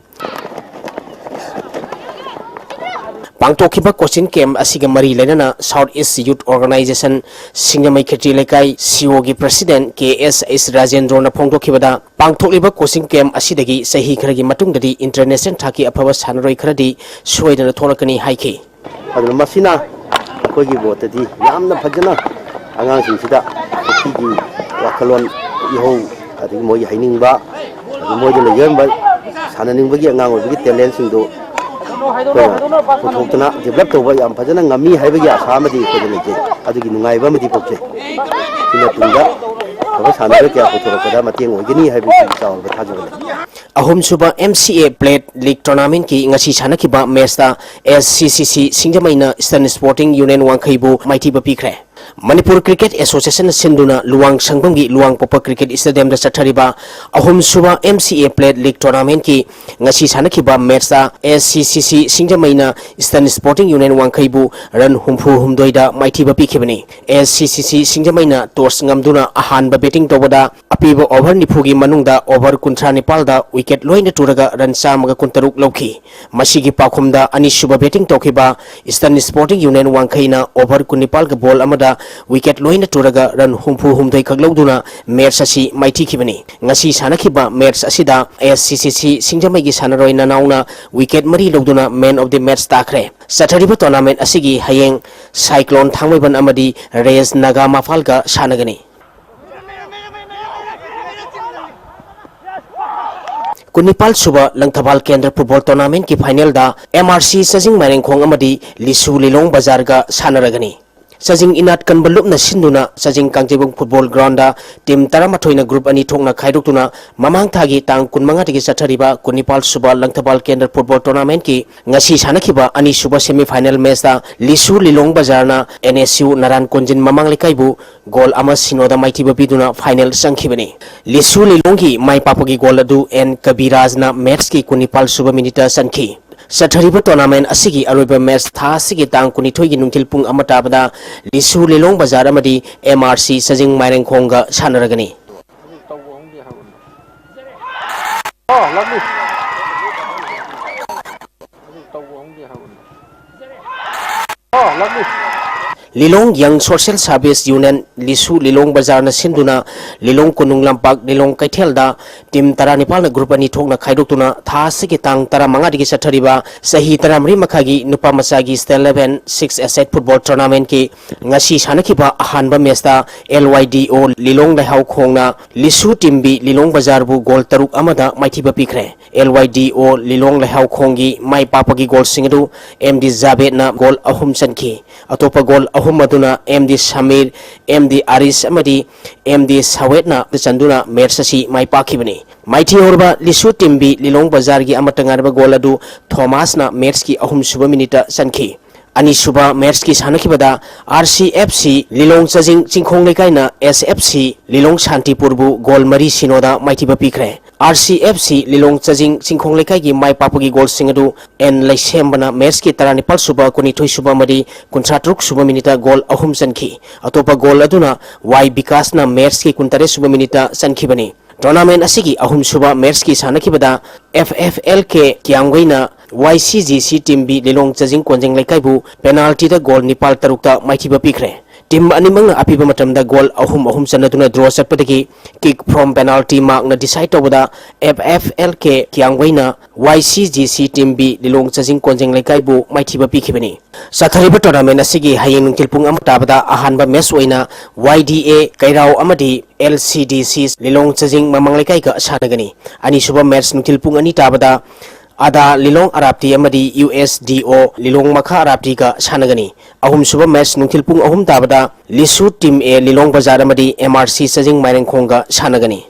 ꯄꯥꯡꯊꯣꯛꯈꯤꯕ coaching camp ꯑꯁꯤꯒ ꯃꯔꯤ ꯂꯩꯅꯅ South East Youth Organization ꯁꯤꯡꯖꯃꯩ ꯈꯦꯇ꯭ꯔꯤ ꯂꯩꯀꯥꯏ C O ꯒꯤ president K S H ꯔꯥꯖꯦꯟꯗ꯭ꯔꯣꯅ ꯐꯣꯡꯗꯣꯛꯈꯤꯕꯗ, ꯄꯥꯡꯊꯣꯛꯂꯤꯕ coaching camp ꯑꯁꯤꯗꯒꯤ ꯆꯍꯤ ꯈꯔꯒꯤ ꯃꯇꯨꯡꯗꯗꯤ international ꯊꯥꯛꯀꯤ ꯑꯐꯕ ꯁꯥꯟꯅꯔꯣꯏ ꯈꯔꯗꯤ ꯁꯣꯏꯗꯅ ꯊꯣꯛꯂꯛꯀꯅꯤ ꯍꯥꯏꯈꯤ꯫ ꯑꯗꯨꯅ ꯃꯁꯤꯅ ꯑꯩꯈꯣꯏꯒꯤ ꯃꯣꯠꯇꯗꯤ ꯌꯥꯝꯅ ꯐꯖꯅ ꯑꯉꯥꯡꯁꯤꯡꯁꯤꯗ ꯍꯣꯀꯤꯒꯤ ꯋꯥꯈꯜꯂꯣꯟ, ꯏꯍꯧ, ꯑꯗꯒꯤ ꯃꯣꯏꯒꯤ ꯍꯩꯅꯤꯡꯕ, ꯑꯗꯒꯤ ꯃꯣꯏꯗ ꯂꯩꯖꯔꯝꯕ ꯁꯥꯟꯅꯅꯤꯡꯕꯒꯤ ꯑꯉꯥꯡ ꯑꯣꯏꯕꯒꯤ talentꯁꯤꯡꯗꯨ ꯑꯩꯈꯣꯏꯅ ꯄꯨꯊꯣꯛꯇꯅ develop ꯇꯧꯕ ꯌꯥꯝ ꯐꯖꯅ ꯉꯝꯃꯤ ꯍꯥꯏꯕꯒꯤ ꯑꯁꯥ ꯑꯃꯗꯤ ꯑꯩꯈꯣꯏꯗ ꯂꯩꯖꯩ꯫ ꯑꯗꯨꯒꯤ ꯅꯨꯡꯉꯥꯏꯕ ꯑꯃꯗꯤ ꯄꯣꯛꯆꯩ꯫ ꯁꯤꯅ ꯇꯨꯡꯗ ꯑꯐꯕ ꯁꯥꯟꯅꯔꯣꯏ ꯀꯌꯥ ꯄꯨꯊꯣꯔꯛꯄꯗ ꯃꯇꯦꯡ ꯑꯣꯏꯒꯅꯤ ꯍꯥꯏꯕꯒꯤ ꯆꯥꯎꯔꯕ ꯊꯥꯖꯕ ꯂꯩ꯫ ꯑꯍꯨꯝꯁꯨꯕ M C A Plate League Tournamentꯀꯤ ꯉꯁꯤ ꯁꯥꯟꯅꯈꯤꯕ matchꯇ S C C C ꯁꯤꯡꯖꯃꯩꯅ Eastern Sporting Union ꯋꯥꯡꯈꯩꯕꯨ ꯃꯥꯏꯊꯤꯕ ꯄꯤꯈ꯭ꯔꯦ꯫ ꯃꯅꯤꯄꯨꯔ Cricket Associationꯅ ꯁꯤꯟꯗꯨꯅ ꯂꯨꯋꯥꯡ ꯁꯪꯕꯝꯒꯤ ꯂꯨꯋꯥꯡꯄꯣꯛꯄ Cricket Stadiumꯗ ꯆꯠꯊꯔꯤꯕ ꯑꯍꯨꯝꯁꯨꯕ M C A Plate League Tournamentꯀꯤ ꯉꯁꯤ ꯁꯥꯟꯅꯈꯤꯕ matchꯇ S C C C ꯁꯤꯡꯖꯃꯩꯅ Eastern Sporting Union ꯋꯥꯡꯈꯩꯕꯨ run ꯍꯨꯝꯐꯨ ꯍꯨꯝꯗꯣꯏꯗ ꯃꯥꯏꯊꯤꯕ ꯄꯤꯈꯤꯕꯅꯤ꯫ S C C C ꯁꯤꯡꯖꯃꯩꯅ toss ꯉꯝꯗꯨꯅ ꯑꯍꯥꯟꯕ batting ꯇꯧꯕꯗ ꯑꯄꯤꯕ over ꯅꯤꯐꯨꯒꯤ ꯃꯅꯨꯡꯗ over ꯀꯨꯟꯊ꯭ꯔꯥ ꯅꯤꯄꯥꯜꯗ wicket ꯂꯣꯏꯅ ꯇꯨꯔꯒ run ꯆꯥꯝꯃꯒ ꯀꯨꯟꯇꯔꯨꯛ ꯂꯧꯈꯤ꯫ ꯃꯁꯤꯒꯤ ꯄꯥꯎꯈꯨꯝꯗ ꯑꯅꯤꯁꯨꯕ batting ꯇꯧꯈꯤꯕ Eastern Sporting Union ꯋꯥꯡꯈꯩꯅ over ꯀꯨꯟꯅꯤꯄꯥꯜꯒ ball ꯑꯃꯗ wicket ꯂꯣꯏꯅ ꯇꯨꯔꯒ run ꯍꯨꯝꯐꯨ ꯍꯨꯝꯗꯣꯏ ꯈꯛ ꯂꯧꯗꯨꯅ match ꯑꯁꯤ ꯃꯥꯏꯊꯤꯈꯤꯕꯅꯤ꯫ ꯉꯁꯤ ꯁꯥꯟꯅꯈꯤꯕ match ꯑꯁꯤꯗ S C C C ꯁꯤꯡꯖꯃꯩꯒꯤ ꯁꯥꯟꯅꯔꯣꯏ ꯅꯅꯥꯎꯅ wicket ꯃꯔꯤ ꯂꯧꯗꯨꯅ man of the match ꯇꯥꯈ꯭ꯔꯦ꯫ ꯆꯠꯊꯔꯤꯕ tournament ꯑꯁꯤꯒꯤ ꯍꯌꯦꯡ Cyclone ꯊꯥꯡꯃꯩꯕꯟ ꯑꯃꯗꯤ Rays Naga Imphal ꯒ ꯁꯥꯟꯅꯒꯅꯤ꯫ ꯀꯨꯟꯅꯤꯄꯥꯜ ꯁꯨꯕ ꯂꯪꯊꯕꯥꯜ ꯀꯦꯟꯗ꯭ꯔ football tournamentꯀꯤ finalꯗ M R C ꯆꯥꯖꯤꯡ ꯃꯥꯏꯔꯦꯡꯈꯣꯡ ꯑꯃꯗꯤ ꯂꯤꯁꯨ ꯂꯤꯂꯣꯡ ꯕꯖꯥꯔꯒ ꯁꯥꯟꯅꯔꯒꯅꯤ꯫ ꯆꯥꯖꯤꯡ ꯏꯅꯥꯠ ꯀꯟꯕ ꯂꯨꯞꯅ ꯁꯤꯟꯗꯨꯅ ꯆꯥꯖꯤꯡ ꯀꯥꯡꯖꯩꯕꯨꯡ football groundꯗ team ꯇꯔꯥꯃꯥꯊꯣꯏꯅ group ꯑꯅꯤ ꯊꯣꯛꯅ ꯈꯥꯏꯗꯣꯛꯇꯨꯅ ꯃꯃꯥꯡ ꯊꯥꯒꯤ ꯇꯥꯡ ꯀꯨꯟꯃꯉꯥꯗꯒꯤ ꯆꯠꯊꯔꯤꯕ ꯀꯨꯟꯅꯤꯄꯥꯜ ꯁꯨꯕ ꯂꯪꯊꯕꯥꯜ ꯀꯦꯟꯗ꯭ꯔ football tournamentꯀꯤ ꯉꯁꯤ ꯁꯥꯟꯅꯈꯤꯕ ꯑꯅꯤꯁꯨꯕ semi final matchꯇ ꯂꯤꯁꯨ ꯂꯤꯂꯣꯡ ꯕꯖꯥꯔꯅ N S U ꯅꯔꯥꯟ ꯀꯣꯟꯖꯤꯟ ꯃꯃꯥꯡ ꯂꯩꯀꯥꯏꯕꯨ goal ꯑꯃ ꯁꯤꯅꯣꯗ ꯃꯥꯏꯊꯤꯕ ꯄꯤꯗꯨꯅ final ꯆꯪꯈꯤꯕꯅꯤ꯫ ꯂꯤꯁꯨ ꯂꯤꯂꯣꯡꯒꯤ ꯃꯥꯏ ꯄꯥꯛꯄꯒꯤ goal ꯑꯗꯨ N ꯀꯕꯤꯔꯥꯖꯅ matchꯀꯤ ꯀꯨꯟꯅꯤꯄꯥꯜ ꯁꯨꯕ minuteꯇ ꯆꯟꯈꯤ꯫ ꯆꯠꯊꯔꯤꯕ tournament ꯑꯁꯤꯒꯤ ꯑꯔꯣꯏꯕ match ꯊꯥ ꯑꯁꯤꯒꯤ ꯇꯥꯡ ꯀꯨꯟꯅꯤꯊꯣꯏꯒꯤ ꯅꯨꯡꯊꯤꯜ ꯄꯨꯡ ꯑꯃ ꯇꯥꯕꯗ ꯂꯤꯁꯨ ꯂꯤꯂꯣꯡ ꯕꯖꯥꯔ ꯑꯃꯗꯤ M R C ꯆꯥꯖꯤꯡ ꯃꯥꯏꯔꯦꯡꯈꯣꯡꯒ ꯁꯥꯟꯅꯔꯒꯅꯤ꯫ ꯑꯣ, lovely꯫ ꯂꯤꯂꯣꯡ Young Social Service Union, ꯂꯤꯁꯨ ꯂꯤꯂꯣꯡ ꯕꯖꯥꯔꯅ ꯁꯤꯟꯗꯨꯅ ꯂꯤꯂꯣꯡ ꯀꯣꯅꯨꯡ ꯂꯝꯄꯥꯛ ꯂꯤꯂꯣꯡ ꯀꯩꯊꯦꯜꯗ team ꯇꯔꯥꯅꯤꯄꯥꯜꯅ group ꯑꯅꯤ ꯊꯣꯛꯅ ꯈꯥꯏꯗꯣꯛꯇꯨꯅ ꯊꯥ ꯑꯁꯤꯒꯤ ꯇꯥꯡ ꯇꯔꯥꯃꯉꯥꯗꯒꯤ ꯆꯠꯊꯔꯤꯕ ꯆꯍꯤ ꯇꯔꯥꯃꯔꯤ ꯃꯈꯥꯒꯤ ꯅꯨꯄꯥ ꯃꯆꯥꯒꯤ State Level Six-a-Side Football Tournament-ꯀꯤ ꯉꯁꯤ ꯁꯥꯟꯅꯈꯤꯕ ꯑꯍꯥꯟꯕ match-ꯇ L Y D O ꯂꯤꯂꯣꯡ ꯂꯩꯍꯥꯎꯈꯣꯡꯅ ꯂꯤꯁꯨ team-ꯕꯤ ꯂꯤꯂꯣꯡ ꯕꯖꯥꯔꯕꯨ goal ꯇꯔꯨꯛ ꯑꯃꯗ ꯃꯥꯏꯊꯤꯕ ꯄꯤꯈ꯭ꯔꯦ꯫ L Y D O ꯂꯤꯂꯣꯡ ꯂꯩꯍꯥꯎꯈꯣꯡꯒꯤ ꯃꯥꯏ ꯄꯥꯛꯄꯒꯤ goal-ꯁꯤꯡ ꯑꯗꯨ M D ꯖꯥꯕꯦꯗꯅ goal ꯑꯍꯨꯝ ꯆꯟꯈꯤ꯫ ꯑꯇꯣꯞꯄ goal ꯑꯍꯨꯝ ꯑꯗꯨꯅ M D Samir, M D ꯑꯥꯔꯤꯁ ꯑꯃꯗꯤ M D ꯁꯥꯋꯦꯠꯅ ꯆꯟꯗꯨꯅ match ꯑꯁꯤ ꯃꯥꯏ ꯄꯥꯛꯈꯤꯕꯅꯤ꯫ ꯃꯥꯏꯊꯤ ꯍꯧꯔꯕ ꯂꯤꯁꯨ team-ꯕꯤ ꯂꯤꯂꯣꯡ ꯕꯖꯥꯔꯒꯤ ꯑꯃꯠꯇ ꯉꯥꯏꯔꯕ goal ꯑꯗꯨ ꯊꯣꯃꯥꯁꯅ match-ꯀꯤ ꯑꯍꯨꯝꯁꯨꯕ minute-ꯇ ꯆꯟꯈꯤ꯫ ꯑꯅꯤꯁꯨꯕ match-ꯀꯤ ꯁꯥꯟꯅꯈꯤꯕꯗ R C F C ꯂꯤꯂꯣꯡ ꯆꯖꯤꯡ ꯆꯤꯡꯈꯣꯡ ꯂꯩꯀꯥꯏꯅ S F C ꯂꯤꯂꯣꯡ ꯁꯥꯟꯇꯤꯄꯨꯔꯕꯨ goal ꯃꯔꯤ ꯁꯤꯅꯣꯗ ꯃꯥꯏꯊꯤꯕ ꯄꯤꯈ꯭ꯔꯦ꯫ R C F C ꯂꯤꯂꯣꯡ ꯆꯖꯤꯡ ꯆꯤꯡꯈꯣꯡ ꯂꯩꯀꯥꯏꯒꯤ ꯃꯥꯏ ꯄꯥꯛꯄꯒꯤ goal-ꯁꯤꯡ ꯑꯗꯨ N ꯂꯩꯁꯦꯝꯕꯅ match-ꯀꯤ ꯇꯔꯥꯅꯤꯄꯥꯜ ꯁꯨꯕ, ꯀꯨꯟꯅꯤꯊꯣꯏ ꯁꯨꯕ ꯑꯃꯗꯤ ꯀꯨꯟꯊ꯭ꯔꯥ ꯇꯔꯨꯛ ꯁꯨꯕ minute-ꯇ goal ꯑꯍꯨꯝ ꯆꯟꯈꯤ꯫ ꯑꯇꯣꯞꯄ goal ꯑꯗꯨꯅ Y ꯕꯤꯀꯥꯁꯅ match-ꯀꯤ ꯀꯨꯟꯇꯔꯦꯠ ꯁꯨꯕ minute-ꯇ ꯆꯟꯈꯤꯕꯅꯤ꯫ Tournament ꯑꯁꯤꯒꯤ ꯑꯍꯨꯝꯁꯨꯕ match-ꯀꯤ ꯁꯥꯟꯅꯈꯤꯕꯗ F F L K ꯀꯤꯌꯥꯝꯒꯩꯅ Y C G C team-ꯕꯤ ꯂꯤꯂꯣꯡ ꯆꯖꯤꯡ ꯀꯣꯟꯖꯦꯡ ꯂꯩꯀꯥꯏꯕꯨ penalty-ꯗ goal ꯅꯤꯄꯥꯜ ꯇꯔꯨꯛꯇ ꯃꯥꯏꯊꯤꯕ ꯄꯤꯈ꯭ꯔꯦ꯫ Team ꯑꯅꯤꯃꯛꯅ ꯑꯄꯤꯕ ꯃꯇꯝꯗ goal ꯑꯍꯨꯝ ꯑꯍꯨꯝ ꯆꯟꯅꯗꯨꯅ draw ꯆꯠꯄꯗꯒꯤ kick from penalty mark-ꯅ decide ꯇꯧꯕꯗ F F L K ꯀꯤꯌꯥꯝꯒꯩꯅ Y C G C team-ꯕꯤ ꯂꯤꯂꯣꯡ ꯆꯖꯤꯡ ꯀꯣꯟꯖꯦꯡ ꯂꯩꯀꯥꯏꯕꯨ ꯃꯥꯏꯊꯤꯕ ꯄꯤꯈꯤꯕꯅꯤ꯫ ꯆꯠꯊꯔꯤꯕ tournament ꯑꯁꯤꯒꯤ ꯍꯌꯦꯡ ꯅꯨꯡꯊꯤꯜ ꯄꯨꯡ ꯑꯃ ꯇꯥꯕꯗ ꯑꯍꯥꯟꯕ match ꯑꯣꯏꯅ Y D A ꯀꯩꯔꯥꯎ ꯑꯃꯗꯤ L C D C ꯂꯤꯂꯣꯡ ꯆꯖꯤꯡ ꯃꯃꯥꯡ ꯂꯩꯀꯥꯏꯒ ꯁꯥꯟꯅꯒꯅꯤ꯫ ꯑꯅꯤꯁꯨꯕ match ꯅꯨꯡꯊꯤꯜ ꯄꯨꯡ ꯑꯅꯤ ꯇꯥꯕꯗ ꯑꯗꯥ ꯂꯤꯂꯣꯡ ꯑꯔꯥꯞꯇꯤ ꯑꯃꯗꯤ U S D O ꯂꯤꯂꯣꯡ ꯃꯈꯥ ꯑꯔꯥꯞꯇꯤꯒ ꯁꯥꯟꯅꯒꯅꯤ꯫ ꯑꯍꯨꯝꯁꯨꯕ match ꯅꯨꯡꯊꯤꯜ ꯄꯨꯡ ꯑꯍꯨꯝ ꯇꯥꯕꯗ ꯂꯤꯁꯨ team-A ꯂꯤꯂꯣꯡ ꯕꯖꯥꯔ ꯑꯃꯗꯤ M R C ꯆꯖꯤꯡ ꯃꯥꯏꯔꯦꯡꯈꯣꯡꯒ ꯁꯥꯟꯅꯒꯅꯤ꯫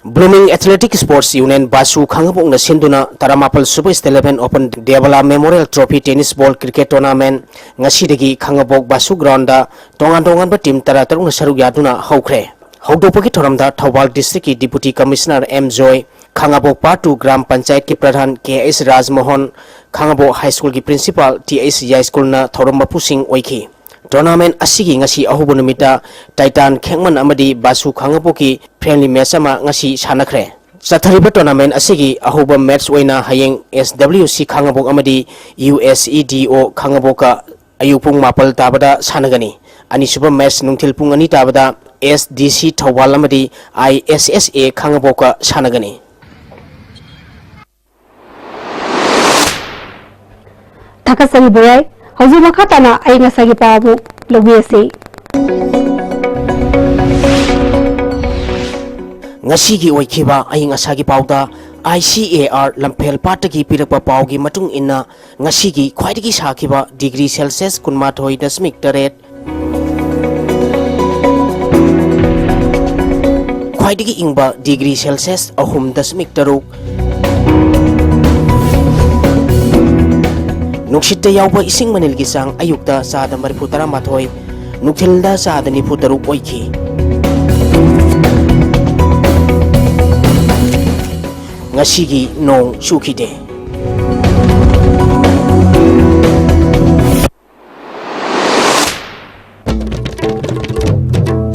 Blooming Athletic Sports Union ꯕꯥꯁꯨ ꯈꯥꯡꯉꯕꯣꯛꯅ ꯁꯤꯟꯗꯨꯅ ꯇꯔꯥꯃꯥꯄꯜ ꯁꯨꯕ State Level Open Development Memorial Trophy Tennis Ball Cricket Tournament ꯉꯁꯤꯗꯒꯤ ꯈꯥꯡꯉꯕꯣꯛ ꯕꯥꯁꯨ ground-ꯗ ꯇꯣꯉꯥꯟ ꯇꯣꯉꯥꯟꯕ team ꯇꯔꯥ ꯇꯔꯨꯛꯅ ꯁꯔꯨꯛ ꯌꯥꯗꯨꯅ ꯍꯧꯈ꯭ꯔꯦ꯫ ꯍꯧꯗꯣꯛꯄꯒꯤ ꯊꯧꯔꯝꯗ ꯊꯧꯕꯥꯜ district-ꯀꯤ Deputy Commissioner M Joy, Khangabok Part Two ꯒ꯭ꯔꯥꯝ ꯄꯟꯆꯥꯌꯠꯀꯤ ꯄ꯭ꯔꯙꯥꯟ K H Rajmohan, Khangabok High School-ꯒꯤ principal ꯇꯤ ꯑꯩꯆ ꯌꯥꯏꯁ꯭ꯀꯨꯜꯅ ꯊꯧꯔꯝ ꯃꯄꯨꯁꯤꯡ ꯑꯣꯏꯈꯤ꯫ Tournament ꯑꯁꯤꯒꯤ ꯉꯁꯤ ꯑꯍꯧꯕ ꯅꯨꯃꯤꯠꯇ Titan ꯈꯦꯛꯃꯟ ꯑꯃꯗꯤ ꯕꯥꯁꯨ ꯈꯥꯡꯉꯕꯣꯛꯀꯤ friendly match ꯑꯃ ꯉꯁꯤ ꯁꯥꯟꯅꯈ꯭ꯔꯦ꯫ ꯆꯠꯊꯔꯤꯕ tournament ꯑꯁꯤꯒꯤ ꯑꯍꯧꯕ match ꯑꯣꯏꯅ ꯍꯌꯦꯡ S W C ꯈꯥꯉꯕꯣꯛ ꯑꯃꯗꯤ U S E D O ꯈꯥꯉꯕꯣꯛꯀ ꯑꯌꯨꯛ ꯄꯨꯡ ꯃꯥꯄꯜ ꯇꯥꯕꯗ ꯁꯥꯟꯅꯒꯅꯤ꯫ ꯑꯅꯤꯁꯨꯕ match ꯅꯨꯡꯊꯤꯜ ꯄꯨꯡ ꯑꯅꯤ ꯇꯥꯕꯗ S D C ꯊꯧꯕꯥꯜ ꯑꯃꯗꯤ I S S A ꯈꯥꯉꯕꯣꯛꯀ ꯁꯥꯟꯅꯒꯅꯤ꯫ ꯊꯥꯒꯠꯆꯔꯤ ꯕꯣꯔꯥꯏ꯫ ꯍꯧꯖꯤꯛ ꯃꯈꯥ ꯇꯥꯅ ꯑꯏꯪ ꯑꯁꯥꯒꯤ ꯄꯥꯎ ꯑꯃꯨꯛ ꯂꯧꯕꯤꯔꯁꯤ꯫ ꯉꯁꯤꯒꯤ ꯑꯣꯏꯈꯤꯕ ꯑꯏꯪ ꯑꯁꯥꯒꯤ ꯄꯥꯎꯗ I C A R ꯂꯝꯐꯦꯜ ꯄꯥꯠꯇꯒꯤ ꯄꯤꯔꯛꯄ ꯄꯥꯎꯒꯤ ꯃꯇꯨꯡ ꯏꯟꯅ, ꯉꯁꯤꯒꯤ ꯈ꯭ꯋꯥꯏꯗꯒꯤ ꯁꯥꯈꯤꯕ degree Celsius ꯀꯨꯟꯃꯥꯊꯣꯏ ꯗꯁꯃꯤꯛ ꯇꯔꯦꯠ, ꯈ꯭ꯋꯥꯏꯗꯒꯤ ꯏꯪꯕ degree Celsius ꯑꯍꯨꯝ ꯗꯁꯃꯤꯛ ꯇꯔꯨꯛ, ꯅꯨꯡꯁꯤꯠꯇ ꯌꯥꯎꯕ ꯏꯁꯤꯡ ꯃꯅꯤꯜꯒꯤ ꯆꯥꯡ ꯑꯌꯨꯛꯇ ꯆꯥꯗ ꯃꯔꯤꯐꯨ ꯇꯔꯥꯃꯥꯊꯣꯏ, ꯅꯨꯡꯊꯤꯜꯗ ꯆꯥꯗ ꯅꯤꯐꯨ ꯇꯔꯨꯛ ꯑꯣꯏꯈꯤ꯫ ꯉꯁꯤꯒꯤ ꯅꯣꯡ ꯆꯨꯈꯤꯗꯦ꯫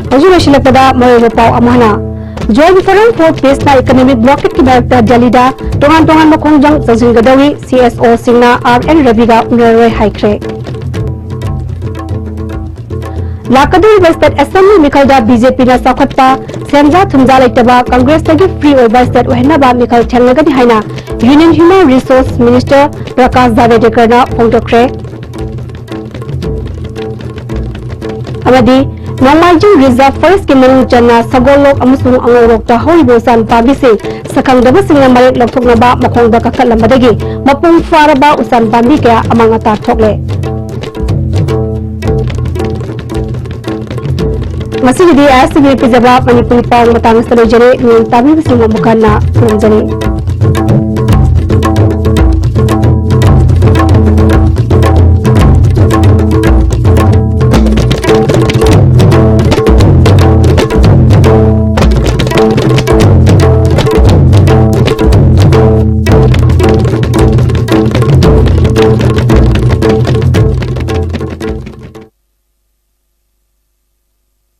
ꯍꯧꯖꯤꯛ ꯂꯣꯏꯁꯤꯜꯂꯛꯄꯗ ꯃꯔꯨꯑꯣꯏꯕ ꯄꯥꯎ ꯑꯃꯅ, Joint Forum for Peace ꯅ economic blockade ꯀꯤ ꯃꯔꯛꯇ ꯗꯦꯜꯂꯤꯗ ꯇꯣꯉꯥꯟ ꯇꯣꯉꯥꯟꯕ ꯈꯣꯡꯖꯪ ꯆꯪꯁꯤꯟꯒꯗꯧꯔꯤ, C S O ꯁꯤꯡꯅ R N ꯔꯕꯤꯒ ꯎꯅꯔꯔꯣꯏ ꯍꯥꯏꯈ꯭ꯔꯦ꯫ ꯂꯥꯛꯀꯗꯧꯔꯤꯕ state assembly ꯃꯤꯈꯜꯗ B J P ꯅ ꯆꯥꯎꯈꯠꯄ, ꯁꯦꯟꯖꯥ ꯊꯨꯝꯖꯥ ꯂꯩꯇꯕ, Congress ꯇꯒꯤ free ꯑꯣꯏꯕ state ꯑꯣꯏꯍꯟꯅꯕ ꯃꯤꯈꯜ ꯊꯦꯡꯅꯒꯅꯤ ꯍꯥꯏꯅ Union Human Resource Minister Prakash ꯖꯥꯚꯦꯗꯦꯀꯔꯅ ꯐꯣꯡꯗꯣꯛꯈ꯭ꯔꯦ꯫ ꯑꯃꯗꯤ ꯅꯣꯡꯃꯥꯏꯖꯤꯡ Reserve Forest ꯀꯤ ꯃꯅꯨꯡ ꯆꯟꯅ ꯁꯒꯣꯜꯂꯣꯛ ꯑꯃꯁꯨꯡ ꯑꯉꯧꯔꯣꯛꯇ ꯍꯧꯔꯤꯕ ꯎꯆꯥꯟ ꯄꯥꯝꯕꯤꯁꯤꯡ ꯁꯛꯈꯪꯗꯕꯁꯤꯡꯅ ꯃꯔꯦꯛ ꯂꯧꯊꯣꯛꯅꯕ ꯃꯈꯣꯡꯗ ꯀꯥꯈꯠꯂꯝꯕꯗꯒꯤ ꯃꯄꯨꯡ ꯐꯥꯔꯕ ꯎꯆꯥꯟ ꯄꯥꯝꯕꯤ ꯀꯌꯥ ꯑꯃꯥꯡ ꯑꯇꯥ ꯊꯣꯛꯂꯦ꯫ ꯉꯁꯤꯒꯤꯗꯤ ꯑꯥꯏ ꯑꯦꯁ ꯇꯤ ꯚꯤ ꯄꯤꯖꯕ ꯃꯅꯤꯄꯨꯔꯤ ꯄꯥꯎ ꯃꯇꯥꯡ ꯑꯁꯤꯗ ꯂꯣꯏꯖꯔꯦ꯫ ꯃꯤꯠꯌꯦꯡ ꯇꯥꯕꯤꯕꯁꯤꯡꯕꯨ ꯑꯃꯨꯛ ꯍꯟꯅ ꯈꯨꯔꯨꯝꯖꯔꯤ꯫